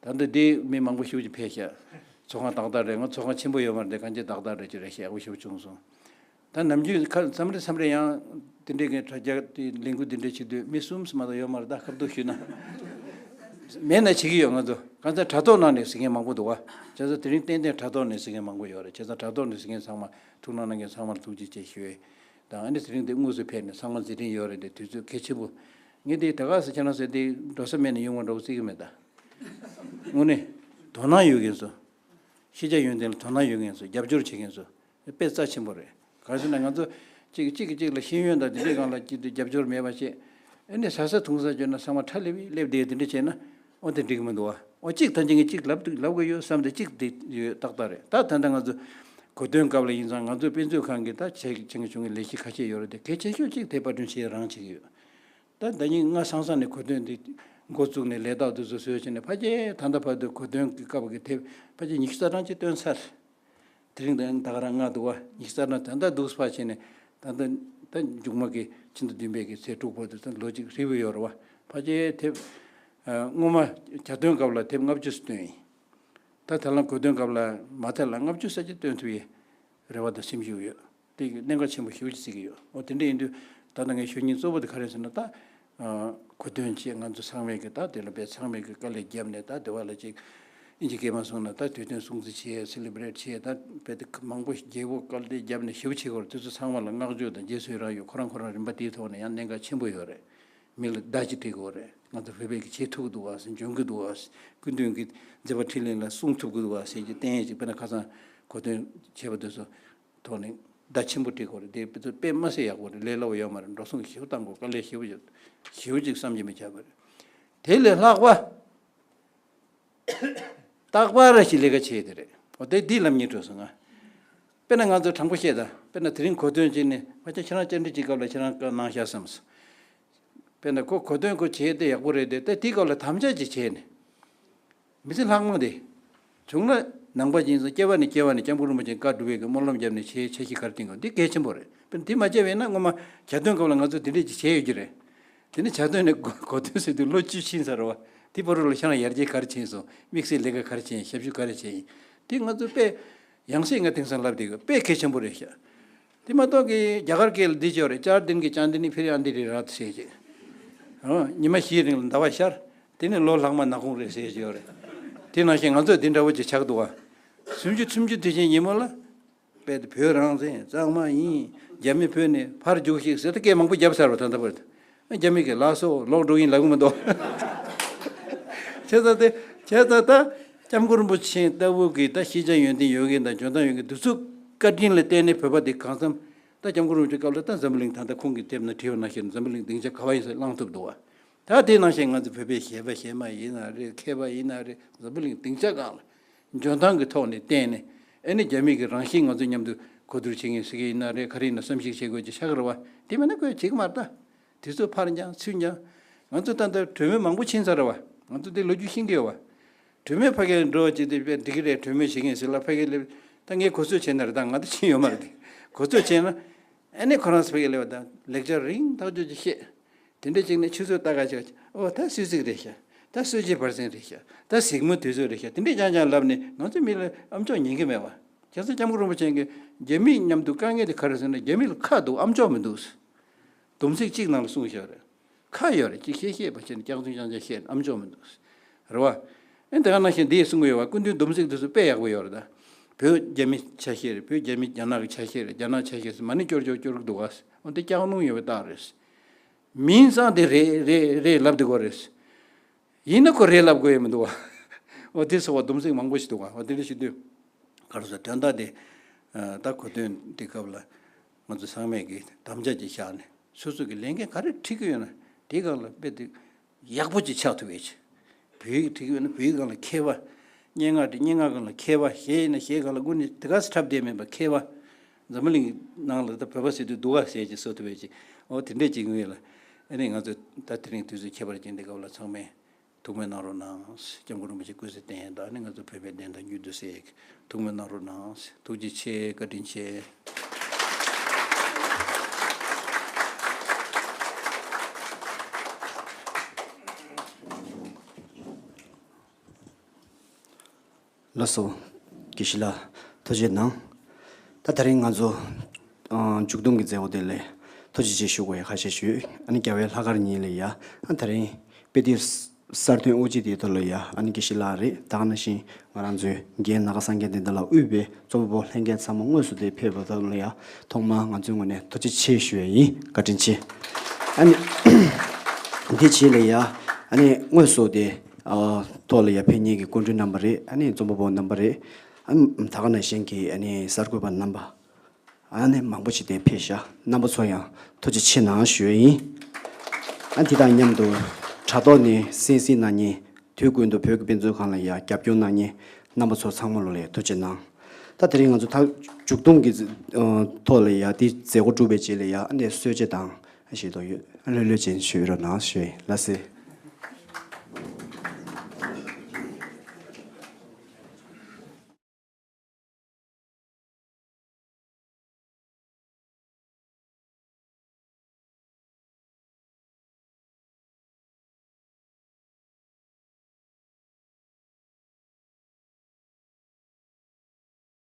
ད་ལྟ་འདི་མི་མང་པོ་ཞེ་པོ་ཅིག་ཕེབས་ཤག་ཚོགས་ཁང་ཏག་ཏག་རེད། ང་ཚོགས་ཁང་ཆེན་པོ་ཡོད་མ་རེད་དེ། གང་ཅི་ཏག་ཏག་རེད། ཅི་རེད། ཞེ་པོ་ཞེ་པོ་བྱུང་སོང་། ད་ནམ་རྒྱུན་ཁ་མཚམས་རེ་མཚམས་རེ་ཡང་དེ་འདྲའི་གི་དྲ་རྒྱ་དེ་ལས་འགུལ་དེ་འདྲ་བྱེད་དུས་མི་གསུམ་ཙམ་མ་གཏོགས་ཡོད་མ་རེད། ད་ཁ་བསྡུར་ཞུས་ན། མེད་ན་བྱེད་ཀྱི་ཡོད། ང་ཚོ་གང་ལྟར་དྲ་ཐོག་ནང་ནས་གཟིགས་མཁན་མང་པོ་འདུག་བ། བྱས་ཙང་དེ་རིང་ཏན་ཏན་དྲ་ཐོག་ནས་གཟིགས་མཁན་མང་པོ་ཡོད་རེད། བྱས་ཙང་དྲ་ཐོག་ནས་གཟིགས་མཁན་ཚང་མ་ཐུགས་སྣང་གནང་མཁན་ཚང་མར་ཐུགས་རྗེ་ཆེ་ཞུ་ཡས་དང་། ཨ་ནི་དེ་རིང་འདི་དངོས་སུ་ཕེབས་ནས་ཚང་མ་མཛད་འཕྲིན་ཡོད་རེད་དེ། དུས་ཚོད་གལ་ཆེན་པོ། ངས་འདི་ད་ག་ཟེ་ཁྱེད་རང་ཟེར་འདི་འགྲོ་ས་མེད་ནས་ཡོང་བ་འདྲ་བོ་བརྩི་གི་མེད་ད། དངོས་གནས་དོ་སྣང་ཡོད་མཁན་ཚོ། ཤེས་བྱ་ཡོན་ཏན་ལ་དོ་སྣང་ཡོད་མཁན་ཚོ། རྒྱབ་སྐྱོར་བྱེད་མཁན་ཚོ། དཔེ་རྩ་ཆེན་པོ་རེད། གང་ཟེར་ན་ང་ཚོ་གཅིག་གིས་གཅིག་གིས་གཅིག་ལ་ཤེས་ཡོན་དང་དེ་འདྲའི་སྒང་ལ་གཅིག་ཏུ་རྒྱབ་སྐྱོར་མེད་པ་བྱས། ཨ་ནི་ཟ་ས་འཐུང་ས་བྱོས་ན་ཚང་མ་ཁྲ་ལེབ་ལེབ་བསྡད། དེ་འདྲ་བྱས་ན་ཨོ་དེ་འགྲིག་གི་མི་འདུག་བ། ཨོ་གཅིག་ཐམས་ཅད་ཀྱིས་གཅིག་ལབ་འདུག་ལབ་གི་ཡོད་བསམ་སྟེ་གཅིག་བསྡད་ཡོད་ཏག་ཏག་རེད། ད་ད་ལྟ་ང་ཚོ་གོ་སྟོན་སྐབས་ལ་ཡིན་ཙང་ང་ཚོའི་དཔེ་མཛོད་ཁང་གི་ད་བྱས་ཆེན་གྱི་ཆུང་གི་ལས་གཞི་ཁ་ཤས་ཡོད་རེད་དེ། གལ་ཆེ་ཤོས་གཅིག་དེ་པར་སྐྲུན་བྱེད་རང་བྱེད་ཀྱི་ཡོད། ད་ཟླ་ཉིན་ང་སང་སང་ནས་གོ་སྟོན་འདི་འགོ་བཙུགས་ནས་ལས་རྟགས་འདི་ཚོ་བཟོས་བྱས་ནས་ཕལ་ཆེར་ད་ལྟ་བར་དུ་གོ་སྟོན་གྱི་སྐབས་ཀྱི་དེབ་ཕལ་ཆེར་ཉི་ཤུ་རྩ་གྲངས་ཅིག་བཏོན་ཚར། དེ་རིང་ད་ད་ག་རང་ལྔ་འདུག་བ། ཉི་ཤུ་རྩ་གྲངས་ད་ལྟ་འདུག་སེ་ཕར་བྱས་ནས་ད་ལྟ་ད་མཇུག་མ་གི་ཕྱི་ཟླ་བདུན་པའི་གི་ཚེས་དྲུག་བར་དུ་ད་ལོ་གཅིག་ཧྲིལ་པོ་ཡོད་རེད་བ། ཕལ་ཆེར་དེབ་ཨ་སྔོན་མ་གྱ་སྟོན་སྐབས་ལ་དེབ་ལྔ་བཅུ་ཙམ་བཏོན་ཡིན། ད་ད་ལམ་གོ་སྟོན་སྐབས་ལ་མ་མཐའ་ལ་ལྔ་བཅུ་ཙམ་ཅིག་བཏོན་ཐུབ་ཡས་རེ་བ་དང་སེམས་ཤུགས་ཡོད། དེ་གི་གནད་འགག་ཆེན་པོ་ཞེ་པོ་ཅིག་བརྩི་གི་ཡོད། འོ་དེ་འདྲ་ཡིན་དུས་ད་ལྟ་ངས་ཞུ་སྙིང་གཙོ་བོ་དེ་ག་རེ་ཟེར་ན། ད་ཨ་གོ་སྟོན་བྱས་ང་ཚོ་ཚང་མས་གི་ད་དེ་ལ་དཔེ་ཚང་མས་གི་དཀའ་ལས་བརྒྱབ་ནས། ད་དེ་བ་ལ་ཅིག་ཨིན་ཇི་སྐད་མ་སོང་ན་ད་དུས་སྟོན་སྲུང་བརྩི་བྱས། སེ་ལེ་བྷི་རེཊ་བྱས། ད་དཔེ་དེ་མང་པོ་རྒྱལ་པོ་དཀའ་ལས་བརྒྱབ་ནས་ཞེ་པོ་བྱེད་དགོས་རེད། དེ་ཚོ་ཚང་མ་ལ་བསྔགས་བརྗོད་དང་རྗེས་སུ་ཡི་རང་ཡོད། ཁོ་རང་ཁོ་རང་རིམ་པ་དེའི་ཐོག་ནས་ཡང་གནད་འགག་ཆེན་པོ་ཡོད་རེད། མི་ལ་བརྡ་ཅིག་སྤྲད་དགོས་རེད། ང་ཚོ་བོད་པས་ཀྱི་བྱེད་ཐུབ་ཀྱི་འདུག་བ་ཟེར། འཇོན་གྱི་འདུག་བ་ཟེར། སྐུ་མདུན་གྱི་མཛད་པ་འཕྲིན་ལས་ལ་སྲུང་ཐུབ་ཀྱི་འདུག་བ་ཟེར་གྱི་བསྟན་ཡས་ཅིག་དཔེར་ན་ཁ་སང་གོ་སྟོན་བྱས་པ་དེ་ཚོ་ཐོག་ནས་བརྡ་ཆེན་པོ་སྤྲད་དགོས་རེད། དེ་དཔེ་མ་སྲིད་ཡག་པོ་རེད། ལས་སླ་བོ་ཡོད་མ་རེད། འགྲོ་སོང་ཞེ་པོ་བཏང་དགོས། དཀའ་ལས་ཞེ་པོ་ཞེ་པོ་ཅིག་བསམ་གྱིས་མི་ཁྱབ་པ་རེད། དེ་ལས་ལྷག་པ། རྟག་པར་ཞིག་ལས་ཀ་བྱས་དེ་རེད། འོ་དེ་འདི་ལབ་སྙིང་བྲོ་སོང་ང་། དཔེར་ན་ང་ཚོ་དྲང་པོ་བཤད་ད། དཔེར་ན་དེ་རིང་གོ་སྟོན་བྱས་ནས་ཕལ་ཆེར་ཁྱེད་རང་བཅར་འདྲི་བྱེད་སྐབས་ལ་ཁྱེད་རང་བཀའ་གནང་ཤག་བསམ་སོང་། དཔེར་ན་ཁོ་གོ་སྟོན་ཁོ་བྱས་དེ་ཡག་པོ་རེད་དེ། ད་དེའི་སྐབས་ལ་དམ་བཅའ་ཅིག་བྱས་ནས། མི་ཚེ་ལྷག་མ་དེ་བྱུང་ན་ནང་པ་ཡིན་ཙང་སྐྱེ་བ་ནས་སྐྱེ་བ་ནས་སྐྱབས་མགོན་རིན་པོ་ཆེ་བཀའ་སྒྲུབ་པའི་གི་སྨོན་ལམ་བརྒྱབ་ནས་བྱས་འཆར་གཞི་ག་རེ་བཏིང་དགོས། འདི་གལ་ཆེན་པོ་རེད། དཔེར་ན་དེ་མ་བྱས་པ་ཡིན་ན་སྔོན་མ་གྱ་སྟོན་སྐབས་ལ་ང་ཚོ་དེ་འདྲས་ཅིག་བྱས་ཡོད་ཀྱི་རེད། དེ་ནས་གྱ་སྟོན་ནས་གོ་གོ་སྟོན་ཟེར་དུས་ལོ་བཅུ་ཕྱིན་ཚར་བ། དེ་བར་དུ་ལ་ཁྱེད་རང་ཡར་རྒྱས་ག་རེ་བྱས་སོང་། དམིགས་བསལ་ལས་ཀ་ག་རེ་བྱས་ཡིན། ཞབས་ཞུ་ག་རེ་བྱས་ཡིན། དེ་ང་ཚོ་དཔེ་ཡང་སེ་ང་དེང་སང་ལབ་བསྡད་ཡོད། དཔེ་གལ་ཆེན་པོ་རེད་ཤག་དེ་མ་གཏོགས་ཀྱི་རྒྱ་གར་སྐད་ལ་འདི་བྱས་པ་རེད། ཅར་དིན་གྱི་ཅང་དི་ནི་ཕི་རི་ཨན་དི་རི་ར་ཏི་ཟེར་གྱི། ཨོ་ཉི་མ་བཞིའི་རིང་ལ་ཟླ་བ་ཤར། དེ་ནི་ལོ་ལྷག་མ་ནག་ཁུང་རེད་ཟེར་གྱི་ཡོད་རེད། དེ་ནང་བཞིན་ང་ཚོ་འདི་འདྲ་བོ་ཅིག་ཆགས་འདུག་བ། སུམ་ཅུ་སུམ་ཅུ་དུས་ཆེན་ཉིན་མོ་ལ། དཔེ་དེ་བོད་རང་བཙན་གཙང་མ་ཡིན། རྒྱ་མི་བོད་ནས་ཕར་རྒྱུགས་ཤིག་ཟེར་ཏེ་སྐད་མང་པོ་བརྒྱབ་ཚར་བ། ད་ལྟ་བར་དུ་རྒྱ་མི་གིས་ལགས་སོ་ལོག་འགྲོ་ཡིན་ལབ་གི་མི་འདུག་བྱས་ཙང་དེ་བྱས་ཙང་ད་སྐྱབས་མགོན་རིན་པོ་ཆེ་ལྟ་བུ་གི་ད་ཤེས་བྱ་ཡོན་ཏན་ཡོད་མཁན་དང་འཇོན་ཐང་ཡོད་མཁན་དེ་ཚོའི་བཀའ་དྲིན་ལ་བརྟེན་ནས་བོད་པ་དེ་གང་འཚམ། ད་སྐྱབས་མགོན་རིན་པོ་ཆེའི་སྐབས་ལ་ད་འཛམ་བུ་གླིང་། ད་ལྟ་ཁོང་གིས་དེབ་ནང་བྲིས་པ་ནང་བཞིན་འཛམ་བུ་གླིང་སྡིངས་ཆ་ག་བ་ཡིན་ས་བླངས་ཐུབ་འདུག་བ། ད་དེ་ནང་བཞིན་ང་ཚོ་བོད་པའི་གཞས་པ་གཞས་མ་ཡིན་ན་རེད། མཁས་པ་ཡིན་ན་རེད། འཛམ་བུ་གླིང་སྡིངས་ཆ་སྒང་ལ་འཇོན་ཐང་གི་ཐོག་ནས་བསྟན་ནས། ཨེ་ནི་རྒྱ་མི་གི་རང་བཞིན་ང་ཚོ་མཉམ་དུ་གོ་བསྡུར་བྱེད་མཁན་ཟེར་གྱི་ཡིན་ན་རེད། ག་རེ་ཡིན་ན་བསམ་གཞིག་བྱེད་དགོས་ཀྱི་ཆགས་ཀྱི་རེད་བ། དེ་མིན་ན་ཁོས་བྱེད་ཀྱི་མ་རེད་ད། དེ་ཚོ་ཕར་འགྱངས་ཚུར་འགྱངས། ང་ཚོ་ད་ལྟ་གྲོས་མོལ་མང་པོ་ཕྱིན་ཚར་རེད་བ། ང་ཚོ་དེ་ལོ་རྒྱུས་ཤེས་ཀྱི་ཡོད་བ། གྲོས་མོལ་ཕ་གིར་འགྲོ་བ་ཅིག་དེ་དཔེ་འགྲིག་གི་རེད། གྲོས་མོལ་བྱེད་མཁན་ཟེར་ལ་ཕ་གིར་སླེབས། ད་ངས་གོ་ཚོད་བྱས་ན་རེད། ད་ང་ད་ཕྱིན་ཡོད་མ་རེད་དེ། གོ་ཚོད་བྱས་ན། ཨ་ནི་ཁོ་རང་ཚོ་ཕ་གིར་སླེབས་པ་དང་ལེགས་སྦྱར་རིང་ཐག་ཆོད་ཅིག་བཤད། དེ་འདྲ་ཅིག་ནས་ཆུ་ཚོད་ལྟ་ག་ཅིག་ཨོ་ད་གསོལ་ཚིགས་རེད་ཤག་ད་གསོལ་ཇའི་བར་གསེང་རེད་ཤག་ད་གཟིགས་མོ་དུས་ཚོད་རེད་ཤག་དེ་འདྲ་རྐྱང་རྐྱང་ལབ་ནས་ང་ཚོ་མི་ལ་ཨམ་ཅོག་ཉན་གི་མེད་བ། བྱས་ཙང་སྐྱབས་མགོན་རིན་པོ་ཆེ་གིས་རྒྱ་མི་མཉམ་དུ་དཀའ་ངལ་དེ་ག་རེ་ཟེར་ན། རྒྱ་མི་ལ་ཁ་འདུག་ཨམ་ཅོག་མི་འདུག་སྡོམ་ཚིག་གཅིག་ནང་ལ་གསུངས་བཞག་རེད། ཁ་ཡོད་རེད། ཅིག་བཤད་བཤད་པ་བྱས་ནས་སྐྱག་རྫུན་རྐྱང་རྐྱང་བཤད་ནས་ཨམ་ཅོག་མི་འདུག་རེད་བ། ཨེ་དེ་ག་ནང་བཞིན་འདི་ཡིས་གསུང་གི་ཡོད་བ། སྐུ་མདུན་སྡོམ་ཚིག་འདི་ཚོ་དཔེ་ཡག་པོ་ཡོད་རེད་ད། བོད་རྒྱ་མི་ཆ་ཤས་རེད། བོད་རྒྱ་མི་རྒྱ་ནག་གི་ཆ་ཤས་རེད། རྒྱ་ནག་ཆ་ཤས་ཟེར་མ་ཎི་སྐྱོར་སྐྱོར་སྐྱོར་གི་འདུག་བ། འོ་འདི་སྐྱག་རླུང་ཡོད་པའི་རྟགས་རེད། མིན་ཙང་དེ་རེད་རེད་རེད་ལབ་བསྡད་ཀྱི་ཡོད་རེད། ཡིན་ན་ཁོ་རེད་ལབ་དགོས་ཡ་མི་འདུག་བ། འོ་དེ་སོགས་པ་སྡོམ་ཚིག་མང་པོ་ཞིག་འདུག་བ། འོ་དེ་འདྲ་ཞིག་འདུག་ག་རེ་ཟེར། དོན་དག་དེ་ད་གོ་སྟོན་དེ་སྐབས་ལ་ང་ཚོ་ཚང་མས་ཀྱི་དམ་བཅའ་ཅིག་བཞག་ནས། སོ་སོ་གི་ལས་འགན་ག་རེ་འཁྲི་གི་ཡོད་ན་དེའི་སྒང་ལ་དཔེ་དེ་ཡག་པོ་ཅིག་ཆགས་ཐུབ་ཡས་ཅིག་བོད་ཡིག་འཁྲི་གི་ཡོད་ན་བོད་ཡིག་སྒང་ལ་མཁས་པ། སྙན་ངག་དེ་སྙན་ངག་སྒང་ལ་མཁས་པ། གཞས་ཡིན་ན་གཞས་སྒང་ལ་དངོས་གནས་དེ་ག་ཚོད་འཁྲབ་བསྡད་མེད་པ་མཁས་པ། འཛམ་བུ་གླིང་ནང་ལ་ད་བོད་པ་ཟེར་དུས་སྡུག་ག་ཟེར་གྱི་བཟོ་ཐུབ་པའི་ཅིག་འོ་དེ་འདྲས་ཅིག་ཡོད་ལ། ཨ་ནི་ང་ཚོས་ད་དེ་རིང་དུས་ཚོད་ཁྱད་པར་ཅན་འདི་སྐབས་ལ་ཚང་མས་ཐུགས་སྨོན་གནང་རོགས་གནང་། སྐྱབས་མགོན་རིན་པོ་ཆེ་སྐུ་ཚེ་བརྟན་དང་ཨ་ནི་ང་ཚོ་བོད་པའི་བདེན་མཐའ་མྱུར་དུ་གསལ། ཐུགས་སྨོན་གནང་རོགས་གནང་། ཐུགས་རྗེ་ཆེ། བཀའ་དྲིན་ཆེ། ལགས་སོ། དགེ་བཤེས་ལགས་ཐུགས་རྗེ་གནང་། ད་དེ་རིང་ང་ཚོ་ཨ་མཇུག་སྡོམ་གྱི་མཛད་སྒོ་དེ་ལ་ཐུགས་རྗེ་ཆེ་ཞུ་དགོས་ཡ་ཁ་ཤས་ཞུས། ཨ་ནི་རྒྱལ་བའི་ལྷག་དཀར་ཉིན་ལ་ཡ་ཨ་དེ་རིང་དཔེ་དེབ་གསར་ཐོན་དབུ་འབྱེད་དེ་ཐོག་ལ་ཡ་ཨ་ནི་དགེ་བཤེས་ལགས་རེད། ད་ག་ནང་བཞིན་ང་རང་ཚོའི་རྒན་ནཱ་ག་སངས་རྒྱས་བསྟན་རྩ་ལགས་དབུས་པའི་རྩོམ་པ་པོ་ལྷན་རྒྱས་ཚང་མ་དངོས་སུ་དེ་ཕེབས་པ་ཐོག་ལ་ཡ་ཐོག་མར་ང་ཚོའི་ངོས་ནས་ཐུགས་རྗེ་ཆེ་ཞུ་ཡ་ཡིན། བཀའ་དྲིན་ཆེ། ཨ་ནི་འདི་རྗེས་ལ་ཡ་ཨ་ནི་དངོས་སུ་དེ། ཨ་ཐོག་ལ་ཡ་ཕེབས་མཁན་གྱི་སྐུ་མགྲོན་རྣམ་པ་རེད། ཨ་ནི་རྩོམ་པ་པོ་རྣམ་པ་རེད། ཨ་ད་ག་ནང་བཞིན་གྱི་ཨ་ནི་གསར་འགོད་པ་རྣམ་པ་ཨ་ནི་མང་པོ་ཞིག་དེ་ཕེབས་ཤག་རྣམ་པ་ཚོ་ཡང་ཐུགས་རྗེ་ཆེ་གནང་ཞུ་ཡ་ཡིན། ཨ་འདི་དང་མཉམ་དུ་དྲ་ཐོག་ནས་གསན་གཟིགས་གནང་མཁན། དུས་ཀུན་ཏུ་བོད་ཀྱི་དཔེ་མཛོད་ཁང་ལ་ཡ་རྒྱབ་སྐྱོར་གནང་མཁན་རྣམ་པ་ཚོ་ཚང་མ་ལོ་ལ་ཐུགས་རྗེ་གནང་། ད་དེ་རིང་ང་ཚོ་ད་མཇུག་སྡོམ་གྱི་ཨ་ཐོག་ལ་ཡ་དེ་མཛད་སྒོ་གྲུབ་པའི་རྗེས་ལ་ཡ་ཨ་ནི་གསོལ་ཇ་དང་ཨ་ཞིག་ཏུ་ཡོད། ཨ་ལྷོད་ལྷོད་ཅན་ཞུ་རོགས་གནང་ཞུ་ཡ་ཡིན། ལགས་སེ།